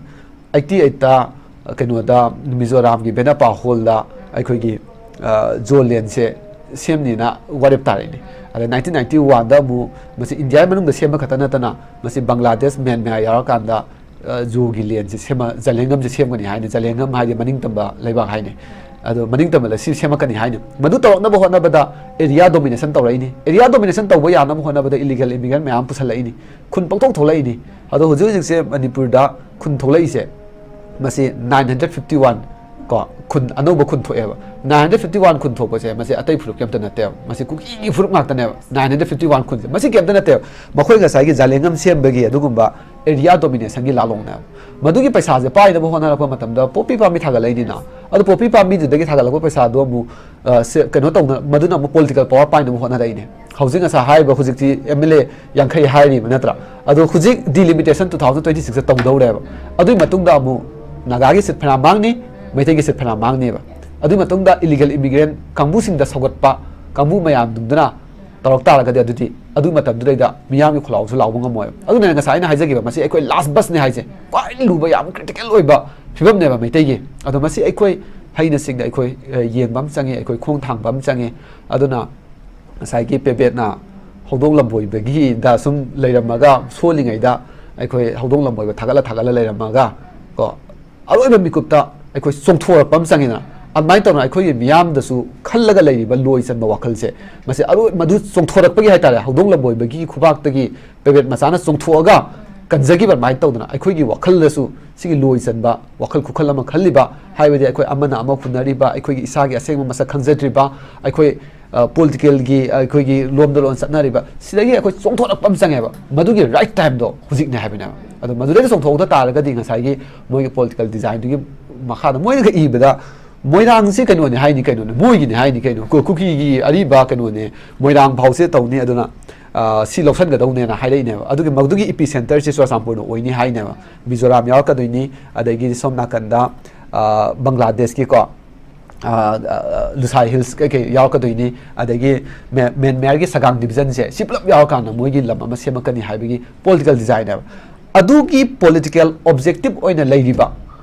ꯑꯩꯠꯇꯤ ꯑꯩꯠꯇ ꯀꯩꯅꯣꯗ ꯃꯤꯖꯣꯔꯥꯝꯒꯤ ꯕꯦꯅꯄꯥ ꯍꯣꯜꯗ ꯑꯩꯈꯣꯏꯒꯤ, ꯑ, ꯖꯣ ꯂꯦꯟꯁꯦ ꯁꯦꯝꯅꯤꯅ ꯋꯥꯔꯦꯞ ꯇꯥꯔꯛꯏꯅꯤ꯫ ꯑꯗ ꯅꯥꯏꯟꯇꯤꯟ ꯅꯥꯏꯟꯇꯤ ꯋꯥꯟꯗ ꯑꯃꯨꯛ ꯃꯁꯤ ꯏꯟꯗꯤꯌꯥꯒꯤ ꯃꯅꯨꯡꯗ ꯁꯦꯝꯕ ꯈꯛꯇ ꯅꯠꯇꯅ ꯃꯁꯤ ꯕꯪꯒ꯭ꯂꯥꯗꯦꯁ, ꯃ꯭ꯌꯥꯟꯃꯥꯔ ꯌꯥꯎꯔꯀꯥꯟꯗ, ꯑ, ꯖꯣꯒꯤ ꯂꯦꯟꯁꯦ ꯁꯦꯝꯃ-, ꯖꯂꯦꯡꯉꯝꯁꯦ ꯁꯦꯝꯒꯅꯤ ꯍꯥꯏꯅ, ꯖꯂꯦꯡꯉꯝ ꯍꯥꯏꯗꯤ ꯃꯅꯤꯡ ꯇꯝꯕ ꯂꯩꯕꯥꯛ ꯍꯥꯏꯅꯤ꯫ ꯑꯗꯣ ꯃꯅꯤꯡ ꯇꯝꯕꯗ ꯁꯤ ꯁꯦꯝꯃꯛꯀꯅꯤ ꯍꯥꯏꯅ꯫ ꯃꯗꯨ ꯇꯧꯔꯛꯅꯕ ꯍꯣꯠꯅꯕꯗ ꯑꯦꯔꯤꯌꯥ ꯗꯣꯃꯤꯅꯦꯁꯟ ꯇꯧꯔꯛꯏꯅꯤ꯫ ꯑꯦꯔꯤꯌꯥ ꯗꯣꯃꯤꯅꯦꯁꯟ ꯇꯧꯕ ꯌꯥꯅꯕ ꯍꯣꯠꯅꯕꯗ ꯏꯂꯤꯒꯦꯜ ꯏꯃꯤꯒ꯭ꯔꯦꯟ ꯃꯌꯥꯝ ꯄꯨꯁꯜꯂꯛꯏꯅꯤ꯫ ꯈꯨꯟ ꯄꯪꯊꯣꯛ ꯊꯣꯛꯂꯛꯏꯅꯤ꯫ ꯑꯗꯣ ꯍꯧꯖꯤꯛ ꯍꯧꯖꯤꯛꯁꯦ ꯃꯅꯤꯄꯨꯔꯗ ꯈꯨꯟ ꯊꯣꯛꯂꯛꯏꯁꯦ ꯃꯁꯤ ꯅꯥꯏꯟ ꯍꯟꯗ꯭ꯔꯦꯠ ꯐꯤꯐꯇꯤ ꯋꯥꯟ ꯀꯣ, ꯈꯨꯟ, ꯑꯅꯧꯕ ꯈꯨꯟ ꯊꯣꯛꯑꯦꯕ꯫ ꯅꯥꯏꯟ ꯍꯟꯗ꯭ꯔꯦꯠ ꯐꯤꯐꯇꯤ ꯋꯥꯟ ꯈꯨꯟ ꯊꯣꯛꯄꯁꯦ ꯃꯁꯤ ꯑꯇꯩ ꯐꯨꯔꯨꯞꯀꯤ ꯑꯝꯇ ꯅꯠꯇꯦꯕ, ꯃꯁꯤ ꯀꯨꯀꯤꯒꯤ ꯐꯨꯔꯨꯞ ꯉꯥꯛꯇꯅꯦꯕ꯫ ꯅꯥꯏꯟ ꯍꯟꯗ꯭ꯔꯦꯠ ꯐꯤꯐꯇꯤ ꯋꯥꯟ ꯈꯨꯟꯁꯦ ꯃꯁꯤ ꯀꯩꯝꯇ ꯅꯠꯇꯦꯕ꯫ ꯃꯈꯣꯏ ꯉꯁꯥꯏꯒꯤ ꯖꯥꯂꯦꯡꯉꯝ ꯁꯦꯝꯕꯒꯤ ꯑꯗꯨꯒꯨꯝꯕ ꯑꯦꯔꯤꯌꯥ ꯗꯣꯃꯤꯅꯦꯁꯟꯒꯤ ꯂꯥꯂꯣꯡꯅꯦꯕ꯫ ꯃꯗꯨꯒꯤ ꯄꯩꯁꯥꯁꯦ ꯄꯥꯏꯅꯕ ꯍꯣꯠꯅꯔꯛꯄ ꯃꯇꯝꯗ ꯄꯣꯄꯤ ꯄꯥꯝꯕꯤ ꯊꯥꯒꯠꯂꯛꯏꯅꯤꯅ, ꯑꯗꯨ ꯄꯣꯄꯤ ꯄꯥꯝꯕꯤꯗꯨꯗꯒꯤ ꯊꯥꯒꯠꯂꯛꯄ ꯄꯩꯁꯥꯗꯣ ꯑꯃꯨꯛ, ꯑ, ꯁꯦ-, ꯀꯩꯅꯣ ꯇꯧꯅ-, ꯃꯗꯨꯅ ꯑꯃꯨꯛ ꯄꯣꯂꯤꯇꯤꯀꯦꯜ ꯄꯋꯥꯔ ꯄꯥꯏꯅꯕ ꯍꯣꯠꯅꯔꯛꯏꯅꯦ꯫ ꯍꯧꯖꯤꯛ ꯉꯁꯥꯏ ꯍꯥꯏꯔꯤꯕ ꯍꯧꯖꯤꯛꯇꯤ ꯑꯦꯝ ꯑꯦꯜ ꯑꯦ ꯌꯥꯡꯈꯩ ꯍꯥꯏꯔꯤꯕ ꯅꯠꯇ꯭ꯔꯥ? ꯑꯗꯣ ꯍꯧꯖꯤꯛ ꯗꯤꯂꯤꯃꯤꯇꯦꯁꯟ ꯇꯨ ꯊꯥꯎꯖꯟ ꯇ꯭ꯋꯦꯟꯇꯤ ꯁꯤꯛꯁꯇ ꯇꯧꯗꯧꯔꯦꯕ꯫ ꯑꯗꯨꯒꯤ ꯃꯇꯨꯡꯗ ꯑꯃꯨꯛ ꯅꯥꯒꯥꯒꯤ ꯁꯤꯠ ꯐꯅꯌꯥꯝ ꯃꯥꯡꯅꯤ, ꯃꯩꯇꯩꯒꯤ ꯁꯤꯠ ꯐꯅꯌꯥꯝ ꯃꯥꯡꯅꯤꯕ꯫ ꯑꯗꯨꯒꯤ ꯃꯇꯨꯡꯗ ꯏꯂꯤꯒꯦꯜ ꯏꯃꯤꯒ꯭ꯔꯦꯟ ꯀꯥꯡꯕꯨꯁꯤꯡꯗ ꯁꯧꯒꯠꯄ ꯀꯥꯡꯕꯨ ꯃꯌꯥꯝꯗꯨꯅ ꯇꯧꯔꯛ ꯇꯥꯔꯒꯗꯤ ꯑꯗꯨꯗꯤ ꯑꯗꯨ ꯃꯇꯝꯗꯨꯗꯩꯗ ꯃꯤꯌꯥꯝꯒꯤ ꯈꯣꯜꯂꯥꯎꯁꯨ ꯂꯥꯎꯕ ꯉꯝꯃꯣꯏꯕ꯫ ꯑꯗꯨꯅ ꯉꯁꯥꯏ ꯑꯩꯅ ꯍꯥꯏꯖꯈꯤꯕ ꯃꯁꯤ ꯑꯩꯈꯣꯏ ꯂꯥꯁ ꯕꯁꯅꯦ ꯍꯥꯏꯁꯦ, ꯈ꯭ꯋꯥꯏ ꯂꯨꯕ, ꯌꯥꯝ ꯀ꯭ꯔꯤꯇꯤꯀꯦꯜ ꯑꯣꯏꯕ ꯐꯤꯕꯝꯅꯦꯕ ꯃꯩꯇꯩꯒꯤ꯫ ꯑꯗꯣ ꯃꯁꯤ ꯑꯩꯈꯣꯏ ꯍꯩꯅ ꯁꯤꯡꯅ ꯑꯩꯈꯣꯏ, ꯑ, ꯌꯦꯡꯕ ꯑꯃ ꯆꯪꯉꯤ, ꯑꯩꯈꯣꯏ ꯈꯣꯡ ꯊꯥꯡꯕ ꯑꯃ ꯆꯪꯉꯤ꯫ ꯑꯗꯨꯅ ꯉꯁꯥꯏꯒꯤ ꯄꯦꯕꯦꯠꯅ ꯍꯧꯗꯣꯡ ꯂꯝꯕꯣꯏꯕꯒꯤꯗ ꯁꯨꯝ ꯂꯩꯔꯝꯃꯒ, ꯁꯣꯜꯂꯤꯉꯩꯗ ꯑꯩꯈꯣꯏ ꯍꯧꯗꯣꯡ ꯂꯝꯕꯣꯏꯕ ꯊꯥꯒꯠꯂ ꯊꯥꯒꯠꯂ ꯂꯩꯔꯝꯃꯒ ꯀꯣ, ꯑꯔꯣꯏꯕ ꯃꯤꯀꯨꯞꯇ ꯑꯩꯈꯣꯏ ꯆꯣꯡꯊꯣꯔꯛꯄ ꯑꯃ ꯆꯪꯉꯤꯗꯅ꯫ ꯑꯗꯨꯃꯥꯏꯅ ꯇꯧꯅ ꯑꯩꯈꯣꯏꯒꯤ ꯃꯤꯌꯥꯝꯗꯁꯨ ꯈꯜꯂꯒ ꯂꯩꯔꯤꯕ ꯂꯣꯏ ꯆꯟꯕ ꯋꯥꯈꯜꯁꯦ, ꯃꯁꯤ ꯑꯔꯣꯏ-, ꯃꯗꯨ ꯆꯣꯡꯊꯣꯔꯛꯄꯒꯤ ꯍꯥꯏꯇꯥꯔꯦ, ꯍꯧꯗꯣꯡ ꯂꯝꯕꯣꯏꯕꯒꯤ ꯈꯨꯕꯥꯛꯇꯒꯤ ꯄꯦꯕꯦꯠ ꯃꯆꯥꯅ ꯆꯣꯡꯊꯣꯛꯑꯒ ꯀꯟꯖꯈꯤꯕ ꯑꯗꯨꯃꯥꯏꯅ ꯇꯧꯗꯅ ꯑꯩꯈꯣꯏꯒꯤ ꯋꯥꯈꯜꯗꯁꯨ ꯁꯤꯒꯤ ꯂꯣꯏ ꯆꯟꯕ ꯋꯥꯈꯜ ꯈꯨꯈꯜ ꯑꯃ ꯈꯜꯂꯤꯕ, ꯍꯥꯏꯕꯗꯤ ꯑꯩꯈꯣꯏ ꯑꯃꯅ ꯑꯃ ꯍꯨꯟꯅꯔꯤꯕ, ꯑꯩꯈꯣꯏꯒꯤ ꯏꯁꯥꯒꯤ ꯑꯁꯦꯡꯕ ꯃꯁꯛ ꯈꯪꯖꯗ꯭ꯔꯤꯕ, ꯑꯩꯈꯣꯏ, ꯑ, ꯄꯣꯂꯤꯇꯤꯀꯦꯜꯒꯤ, ꯑꯩꯈꯣꯏꯒꯤ ꯂꯣꯝꯗ ꯂꯣꯟ ꯆꯠꯅꯔꯤꯕ, ꯁꯤꯗꯒꯤ ꯑꯩꯈꯣꯏ ꯆꯣꯡꯊꯣꯔꯛꯄ ꯑꯃ ꯆꯪꯉꯦꯕ꯫ ꯃꯗꯨꯒꯤ ꯔꯥꯏꯠ ꯇꯥꯏꯝꯗꯣ ꯍꯧꯖꯤꯛꯅꯦ ꯍꯥꯏꯕꯅꯦꯕ꯫ ꯑꯗꯣ ꯃꯗꯨꯗꯩꯗ ꯆꯣꯡꯊꯣꯛꯇ ꯇꯥꯔꯒꯗꯤ ꯉꯁꯥꯏꯒꯤ ꯃꯣꯏꯒꯤ ꯄꯣꯂꯤꯇꯤꯀꯦꯜ ꯗꯤꯖꯥꯏꯟꯗꯨꯒꯤ ꯃꯈꯥꯗ ꯃꯣꯏꯅꯒ ꯏꯕꯗ ꯃꯣꯏꯔꯥꯡꯁꯤ ꯀꯩꯅꯣꯅꯦ ꯍꯥꯏꯅꯤ ꯀꯩꯅꯣꯅꯦ, ꯃꯣꯏꯒꯤꯅꯦ ꯍꯥꯏꯅꯤ ꯀꯩꯅꯣ, ꯀꯨ-, ꯀꯨꯀꯤꯒꯤ ꯑꯔꯤꯕ ꯀꯩꯅꯣꯅꯦ, ꯃꯣꯏꯔꯥꯡ ꯐꯥꯎꯁꯦ ꯇꯧꯅꯤ, ꯑꯗꯨꯅ, ꯑ, ꯁꯤ ꯂꯧꯁꯟꯒꯗꯧꯅꯦꯅ ꯍꯥꯏꯔꯛꯏꯅꯦꯕ꯫ ꯑꯗꯨꯒꯤ ꯃꯗꯨꯒꯤ ꯏꯄꯤ ꯁꯦꯟꯇꯔꯁꯤ ꯆꯨꯔꯆꯥꯟꯄꯨꯔꯗ ꯑꯣꯏꯅꯤ ꯍꯥꯏꯅꯦꯕ꯫ ꯃꯤꯖꯣꯔꯥꯝ ꯌꯥꯎꯔꯛꯀꯗꯣꯏꯅꯤ, ꯑꯗꯒꯤꯗꯤ ꯁꯣꯝ ꯅꯥꯀꯟꯗ, ꯑ, ꯕꯪꯒ꯭ꯂꯥꯗꯦꯁꯀꯤꯀꯣ, ꯂꯨꯁꯥꯏ ꯍꯤꯜꯁ ꯀꯩꯀꯩ ꯌꯥꯎꯔꯛꯀꯗꯣꯏꯅꯤ, ꯑꯗꯒꯤ ꯃ꯭ꯌꯥꯟꯃꯥꯔꯒꯤ ꯁꯒꯥꯡ ꯗꯤꯕꯤꯖꯟꯁꯦ ꯁꯤ ꯄꯨꯂꯞ ꯌꯥꯎꯔꯀꯥꯟꯗ ꯃꯣꯏꯒꯤ ꯂꯝ ꯑꯃ ꯁꯦꯝꯃꯛꯀꯅꯤ ꯍꯥꯏꯕꯒꯤ ꯄꯣꯂꯤꯇꯤꯀꯦꯜ ꯗꯤꯖꯥꯏꯟꯅꯦꯕ꯫ ꯑꯗꯨꯒꯤ ꯄꯣꯂꯤꯇꯤꯀꯦꯜ ꯑꯣꯕꯖꯦꯛꯇꯤꯚ ꯑꯣꯏꯅ ꯂꯩꯔꯤꯕ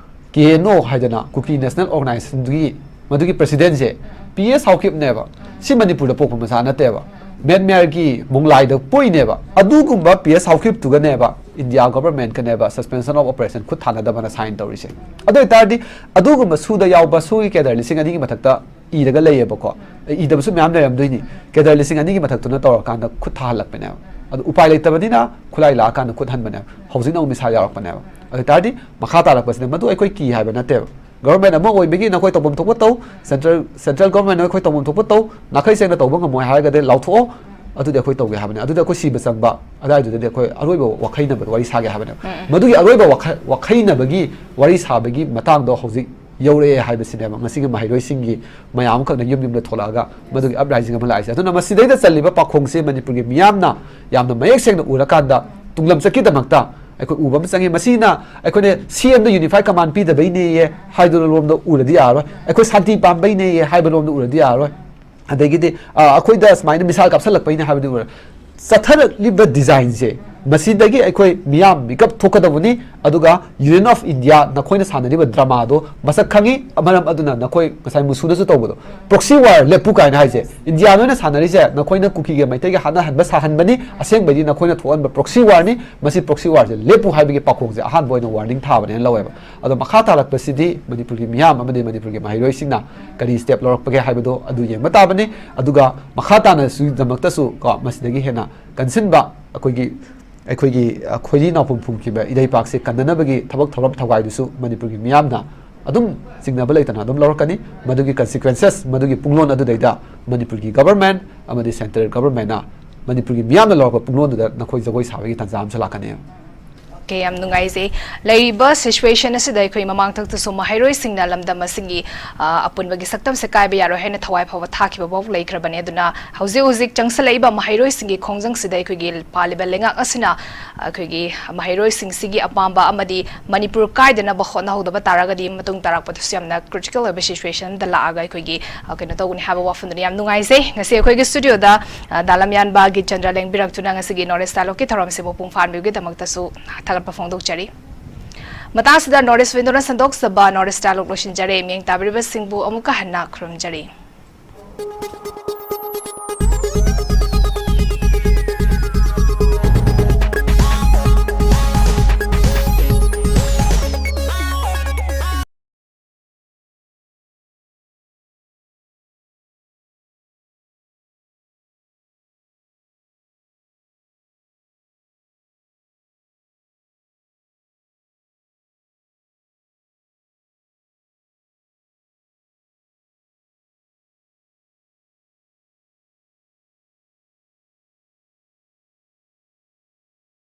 ꯀꯦ ꯑꯦꯟ ꯑꯣ ꯍꯥꯏꯗꯅ ꯀꯨꯀꯤ ꯅꯦꯁꯅꯦꯜ ꯑꯣꯔꯒꯅꯥꯏꯖꯦꯁꯟꯒꯤ ꯃꯗꯨꯒꯤ ꯄ꯭ꯔꯁꯤꯗꯦꯟꯁꯦ ꯄꯤ ꯑꯦꯁ ꯍꯥꯎꯀꯤꯞꯅꯦꯕ꯫ ꯁꯤ ꯃꯅꯤꯄꯨꯔꯗ ꯄꯣꯛꯄ ꯃꯆꯥ ꯅꯠꯇꯦꯕ꯫ ꯃ꯭ꯌꯥꯟꯃꯥꯔꯒꯤ ꯃꯣꯡꯂꯥꯏꯗ ꯄꯣꯛꯏꯅꯦꯕ꯫ ꯑꯗꯨꯒꯨꯝꯕ ꯄꯤ ꯑꯦꯁ ꯍꯥꯎꯀꯤꯞꯇꯨꯒꯅꯦꯕ ꯏꯟꯗꯤꯌꯥ ꯒꯣꯕꯔꯃꯦꯟꯀꯅꯦꯕ ꯁꯁꯄꯦꯟꯁꯟ ꯑꯣꯐ ꯑꯣꯄꯔꯦꯁꯟ ꯈꯨꯠ ꯊꯥꯅꯗꯕꯅ ꯁꯥꯏꯟ ꯇꯧꯔꯤꯁꯦ꯫ ꯑꯗꯨ ꯑꯣꯏꯇꯥꯔꯗꯤ ꯑꯗꯨꯒꯨꯝꯕ ꯁꯨꯗ ꯌꯥꯎꯕ ꯁꯨꯒꯤ ꯀꯦꯗꯔ ꯂꯤꯁꯤꯡ ꯑꯅꯤꯒꯤ ꯃꯊꯛꯇ ꯏꯔꯒ ꯂꯩꯌꯦꯕꯀꯣ꯫ ꯏꯗꯕꯁꯨ ꯃꯌꯥꯝ ꯂꯩꯔꯝꯗꯣꯏꯅꯤ꯫ ꯀꯦꯗꯔ ꯂꯤꯁꯤꯡ ꯑꯅꯤꯒꯤ ꯃꯊꯛꯇꯨꯅ ꯇꯧꯔꯀꯥꯟꯗ ꯈꯨꯠ ꯊꯥꯍꯜꯂꯛꯄꯅꯦꯕ꯫ ꯑꯗꯨ ꯎꯄꯥꯏ ꯂꯩꯇꯕꯅꯤꯅ ꯈꯨꯠꯂꯥꯏ ꯂꯥꯛꯑꯀꯥꯟꯗ ꯈꯨꯠ ꯍꯟꯕꯅꯦꯕ꯫ ꯍꯧꯖꯤꯛꯅ ꯑꯃꯨꯛ ꯃꯤꯁꯥꯏꯜ ꯌꯥꯎꯔꯛꯄꯅꯦꯕ꯫ ꯑꯗꯨ ꯑꯣꯏꯇꯥꯔꯗꯤ ꯃꯈꯥ ꯇꯥꯔꯛꯄꯁꯤꯅ ꯃꯗꯨ ꯑꯩꯈꯣꯏ ꯀꯤ ꯍꯥꯏꯕ ꯅꯠꯇꯦꯕ꯫ ꯒꯣꯕꯔꯃꯦꯟ ꯑꯃ ꯑꯣꯏꯕꯒꯤ ꯅꯈꯣꯏ ꯇꯧꯐꯝ ꯊꯣꯛꯄ ꯇꯧ, ꯁꯦꯟꯇ꯭ꯔꯦꯜ ꯁꯦꯟꯇ꯭ꯔꯦꯜ ꯒꯣꯕꯔꯃꯦꯟ ꯅꯈꯣꯏ ꯇꯧꯐꯝ ꯊꯣꯛꯄ ꯇꯧ, ꯅꯥꯈꯩ ꯁꯦꯡꯅ ꯇꯧꯕ ꯉꯝꯃꯣꯏ ꯍꯥꯏꯔꯒꯗꯤ ꯂꯥꯎꯊꯣꯛꯑꯣ, ꯑꯗꯨꯗꯤ ꯑꯩꯈꯣꯏ ꯇꯧꯒꯦ ꯍꯥꯏꯕꯅꯦ꯫ ꯑꯗꯨꯗꯤ ꯑꯩꯈꯣꯏ ꯁꯤꯕ ꯆꯪꯕ ꯑꯗꯨꯋꯥꯏꯗꯨꯗꯗꯤ ꯑꯩꯈꯣꯏ ꯑꯔꯣꯏꯕ ꯋꯥꯈꯩꯅꯕꯗ ꯋꯥꯔꯤ ꯁꯥꯒꯦ ꯍꯥꯏꯕꯅꯦꯕ꯫ ꯃꯗꯨꯒꯤ ꯑꯔꯣꯏꯕ ꯋꯥꯈ- ꯋꯥꯈꯩꯅꯕꯒꯤ ꯋꯥꯔꯤ ꯁꯥꯕꯒꯤ ꯃꯇꯥꯡꯗꯣ ꯍꯧꯖꯤꯛ ꯌꯧꯔꯛꯑꯦ ꯍꯥꯏꯕꯁꯤꯅꯦꯕ ꯉꯁꯤꯒꯤ ꯃꯍꯩꯔꯣꯏꯁꯤꯡꯒꯤ ꯃꯌꯥꯝ ꯑꯃꯈꯛꯅ ꯌꯨꯝ ꯌꯨꯝꯗ ꯊꯣꯛꯂꯛꯑꯒ ꯃꯗꯨꯒꯤ ꯑꯞꯔꯥꯏꯖꯤꯡ ꯑꯃ ꯂꯥꯛꯏꯁꯦ꯫ ꯑꯗꯨꯅ ꯃꯁꯤꯗꯩꯗ ꯆꯜꯂꯤꯕ ꯄꯥꯈꯣꯡꯁꯦ ꯃꯅꯤꯄꯨꯔꯒꯤ ꯃꯤꯌꯥꯝꯅ ꯌꯥꯝꯅ ꯃꯌꯦꯛ ꯁꯦꯡꯅ ꯎꯔꯀꯥꯟꯗ ꯇꯨꯡꯂꯝꯆꯠꯀꯤꯗꯃꯛꯇ ꯑꯩꯈꯣꯏ ꯎꯕ ꯑꯃ ꯆꯪꯉꯤ꯫ ꯃꯁꯤꯅ ꯑꯩꯈꯣꯏꯅ ꯁꯤ ꯑꯦꯝꯗ ꯌꯨꯅꯤꯐꯥꯏ ꯀꯃꯥꯟ ꯄꯤꯗꯕꯩꯅꯦꯌꯦ ꯍꯥꯏꯗꯨꯅ ꯂꯣꯝꯗ ꯎꯔꯗꯤ ꯌꯥꯔꯔꯣꯏ꯫ ꯑꯩꯈꯣꯏ ꯁꯥꯟꯇꯤ ꯄꯥꯝꯕꯩꯅꯦꯌꯦ ꯍꯥꯏꯕ ꯂꯣꯝꯗ ꯎꯔꯗꯤ ꯌꯥꯔꯔꯣꯏ꯫ ꯑꯗꯒꯤꯗꯤ ꯑ, ꯑꯩꯈꯣꯏꯗ ꯁꯨꯃꯥꯏꯅ ꯃꯤꯁꯥꯏꯜ ꯀꯥꯞꯁꯜꯂꯛꯄꯩꯅꯦ ꯍꯥꯏꯕꯗꯤ ꯎꯔ ꯆꯠꯊꯔꯛꯂꯤꯕ ꯗꯤꯖꯥꯏꯟꯁꯦ ꯃꯁꯤꯗꯒꯤ ꯑꯩꯈꯣꯏ ꯃꯤꯌꯥꯝ ꯃꯤꯀꯞ ꯊꯣꯛꯀꯗꯕꯅꯤ꯫ ꯑꯗꯨꯒ ꯌꯨꯅꯤꯌꯟ ꯑꯣꯐ ꯏꯟꯗꯤꯌꯥ ꯅꯈꯣꯏꯅ ꯁꯥꯟꯅꯔꯤꯕ ꯗ꯭ꯔꯃꯥꯗꯣ ꯃꯁꯛ ꯈꯪꯉꯤ꯫ ꯃꯔꯝ ꯑꯗꯨꯅ ꯅꯈꯣꯏ ꯉꯁꯥꯏ ꯃꯨꯁꯨꯅꯁꯨ ꯇꯧꯕꯗꯣ ꯄ꯭ꯔꯣꯛꯁꯤ ꯋꯥꯔ ꯂꯦꯞꯄꯨ ꯀꯥꯏꯅ ꯍꯥꯏꯁꯦ ꯏꯟꯗꯤꯌꯥ ꯅꯣꯏꯅ ꯁꯥꯟꯅꯔꯤꯁꯦ ꯅꯈꯣꯏꯅ ꯀꯨꯀꯤꯒ ꯃꯩꯇꯩꯒ ꯍꯥꯠꯅꯍꯟꯕ ꯁꯥꯍꯟꯕꯅꯤ꯫ ꯑꯁꯦꯡꯕꯩꯗꯤ ꯅꯈꯣꯏꯅ ꯊꯣꯛꯍꯟꯕ ꯄ꯭ꯔꯣꯛꯁꯤ ꯋꯥꯔꯅꯤ꯫ ꯃꯁꯤ ꯄ꯭ꯔꯣꯛꯁꯤ ꯋꯥꯔꯁꯦ ꯂꯦꯞꯄꯨ ꯍꯥꯏꯕꯒꯤ ꯄꯥꯈꯣꯡꯁꯦ ꯑꯍꯥꯟꯕ ꯑꯣꯏꯅ ꯋꯥꯔꯅꯤꯡ ꯊꯥꯕꯅꯦꯅ ꯂꯧꯋꯦꯕ꯫ ꯑꯗꯣ ꯃꯈꯥ ꯇꯥꯔꯛꯄꯁꯤꯗꯤ ꯃꯅꯤꯄꯨꯔꯒꯤ ꯃꯤꯌꯥꯝ ꯑꯃꯗꯤ ꯃꯅꯤꯄꯨꯔꯒꯤ ꯃꯍꯩꯔꯣꯏꯁꯤꯡꯅ ꯀꯔꯤ ꯁ꯭ꯇꯦꯞ ꯂꯧꯔꯛꯄꯒꯦ ꯍꯥꯏꯕꯗꯣ ꯑꯗꯨ ꯌꯦꯡꯕ ꯇꯥꯕꯅꯤ꯫ ꯑꯗꯨꯒ ꯃꯈꯥ ꯇꯥꯅꯁꯨꯒꯤꯗꯃꯛꯇꯁꯨ ꯀꯣ ꯃꯁꯤꯗꯒꯤ ꯍꯦꯟꯅ ꯀꯟꯁꯤꯟꯕ ꯑꯩꯈꯣꯏꯒꯤ ꯑꯩꯈꯣꯏꯒꯤ ꯑ, ꯈꯣꯏꯔꯤ ꯅꯥꯎꯐꯝ ꯐꯨꯝꯈꯤꯕ ꯏꯔꯩꯄꯥꯛꯁꯦ ꯀꯟꯅꯅꯕꯒꯤ ꯊꯕꯛ ꯊꯧꯔꯝ ꯊꯧꯒꯥꯏꯗꯨꯁꯨ ꯃꯅꯤꯄꯨꯔꯒꯤ ꯃꯤꯌꯥꯝꯅ ꯑꯗꯨꯝ ꯆꯤꯡꯅꯕ ꯂꯩꯇꯅ ꯑꯗꯨꯝ ꯂꯧꯔꯛꯀꯅꯤ꯫ ꯃꯗꯨꯒꯤ ꯀꯟꯁꯤꯀ꯭ꯋꯦꯟꯁꯦꯁ, ꯃꯗꯨꯒꯤ ꯄꯨꯡꯂꯣꯟ ꯑꯗꯨꯗꯩꯗ ꯃꯅꯤꯄꯨꯔꯒꯤ ꯒꯕꯔꯃꯦꯟ ꯑꯃꯗꯤ ꯁꯦꯟꯇ꯭ꯔꯦꯜ ꯒꯕꯔꯃꯦꯟꯅ ꯃꯅꯤꯄꯨꯔꯒꯤ ꯃꯤꯌꯥꯝꯅ ꯂꯧꯔꯛꯄ ꯄꯨꯡꯂꯣꯟꯗꯨꯗ ꯅꯈꯣꯏ ꯖꯒꯣꯏ ꯁꯥꯕꯒꯤ ꯇꯥꯟꯖꯥ ꯑꯃꯁꯨ ꯂꯥꯛꯀꯅꯤ꯫ ꯀꯌꯥꯝ ꯅꯨꯡꯉꯥꯏꯖꯩ꯫ ꯂꯩꯔꯤꯕ situation ꯑꯁꯤꯗ ꯑꯩꯈꯣꯏ ꯃꯃꯥꯡꯊꯛꯇꯁꯨ ꯃꯍꯩꯔꯣꯏꯁꯤꯡꯅ ꯂꯝꯗꯝ ꯑꯁꯤꯒꯤ, ꯑ, ꯑꯄꯨꯟꯕꯒꯤ ꯁꯛꯇꯝꯁꯦ ꯀꯥꯏꯕ ꯌꯥꯔꯣꯏ ꯍꯥꯏꯅ ꯊꯋꯥꯏ ꯐꯥꯎꯕ ꯊꯥꯈꯤꯕ ꯐꯥꯎ ꯂꯩꯈ꯭ꯔꯕꯅꯦ꯫ ꯑꯗꯨꯅ ꯍꯧꯖꯤꯛ ꯍꯧꯖꯤꯛ ꯆꯪꯁꯤꯜꯂꯛꯏꯕ ꯃꯍꯩꯔꯣꯏꯁꯤꯡꯒꯤ ꯈꯣꯡꯖꯪꯁꯤꯗ ꯑꯩꯈꯣꯏꯒꯤ ꯄꯥꯜꯂꯤꯕ ꯂꯩꯉꯥꯛ ꯑꯁꯤꯅ ꯑꯩꯈꯣꯏꯒꯤ ꯃꯍꯩꯔꯣꯏꯁꯤꯡꯁꯤꯒꯤ ꯑꯄꯥꯝꯕ ꯑꯃꯗꯤ ꯃꯅꯤꯄꯨꯔ ꯀꯥꯏꯗꯅꯕ ꯍꯣꯠꯅꯍꯧꯗꯕ ꯇꯥꯔꯒꯗꯤ ꯃꯇꯨꯡ ꯇꯥꯔꯛꯄꯗꯁꯨ ꯌꯥꯝꯅ critical ꯑꯣꯏꯕ situation ꯑꯃꯗ ꯂꯥꯛꯑꯒ ꯑꯩꯈꯣꯏꯒꯤ, ꯑ, ꯀꯩꯅꯣ ꯇꯧꯒꯅꯤ ꯍꯥꯏꯕ ꯋꯥꯐꯝꯗꯨꯅ ꯌꯥꯝ ꯅꯨꯡꯉꯥꯏꯖꯩ꯫ ꯉꯁꯤ ꯑꯩꯈꯣꯏꯒꯤ studio ꯗ, ꯑ, ꯗꯥ ꯂꯝꯌꯥꯟꯕ ꯒꯤꯠ ꯆꯟꯗ꯭ꯔ ꯂꯦꯡꯕꯤꯔꯛꯇꯨꯅ ꯉꯁꯤꯒꯤ North East Dialogue ꯀꯤ ꯊꯧꯔꯝꯁꯤꯕꯨ ꯃꯄꯨꯡ ꯐꯥꯍꯟꯕꯤꯕꯒꯤꯗꯃꯛꯇꯁꯨ ꯊꯥꯒꯠꯄ ꯐꯣꯡꯗꯣꯛꯆꯔꯤ꯫ ꯃꯇꯥꯡꯁꯤꯗ North East Window ꯅ ꯁꯟꯗꯣꯛꯆꯕ North East Dialogue ꯂꯣꯏꯁꯤꯟꯖꯔꯦ꯫ ꯃꯤꯠꯌꯦꯡ ꯇꯥꯕꯤꯔꯤꯕꯁꯤꯡꯕꯨ ꯑꯃꯨꯛꯀ ꯍꯟꯅ ꯈꯨꯔꯨꯝꯖꯔꯤ꯫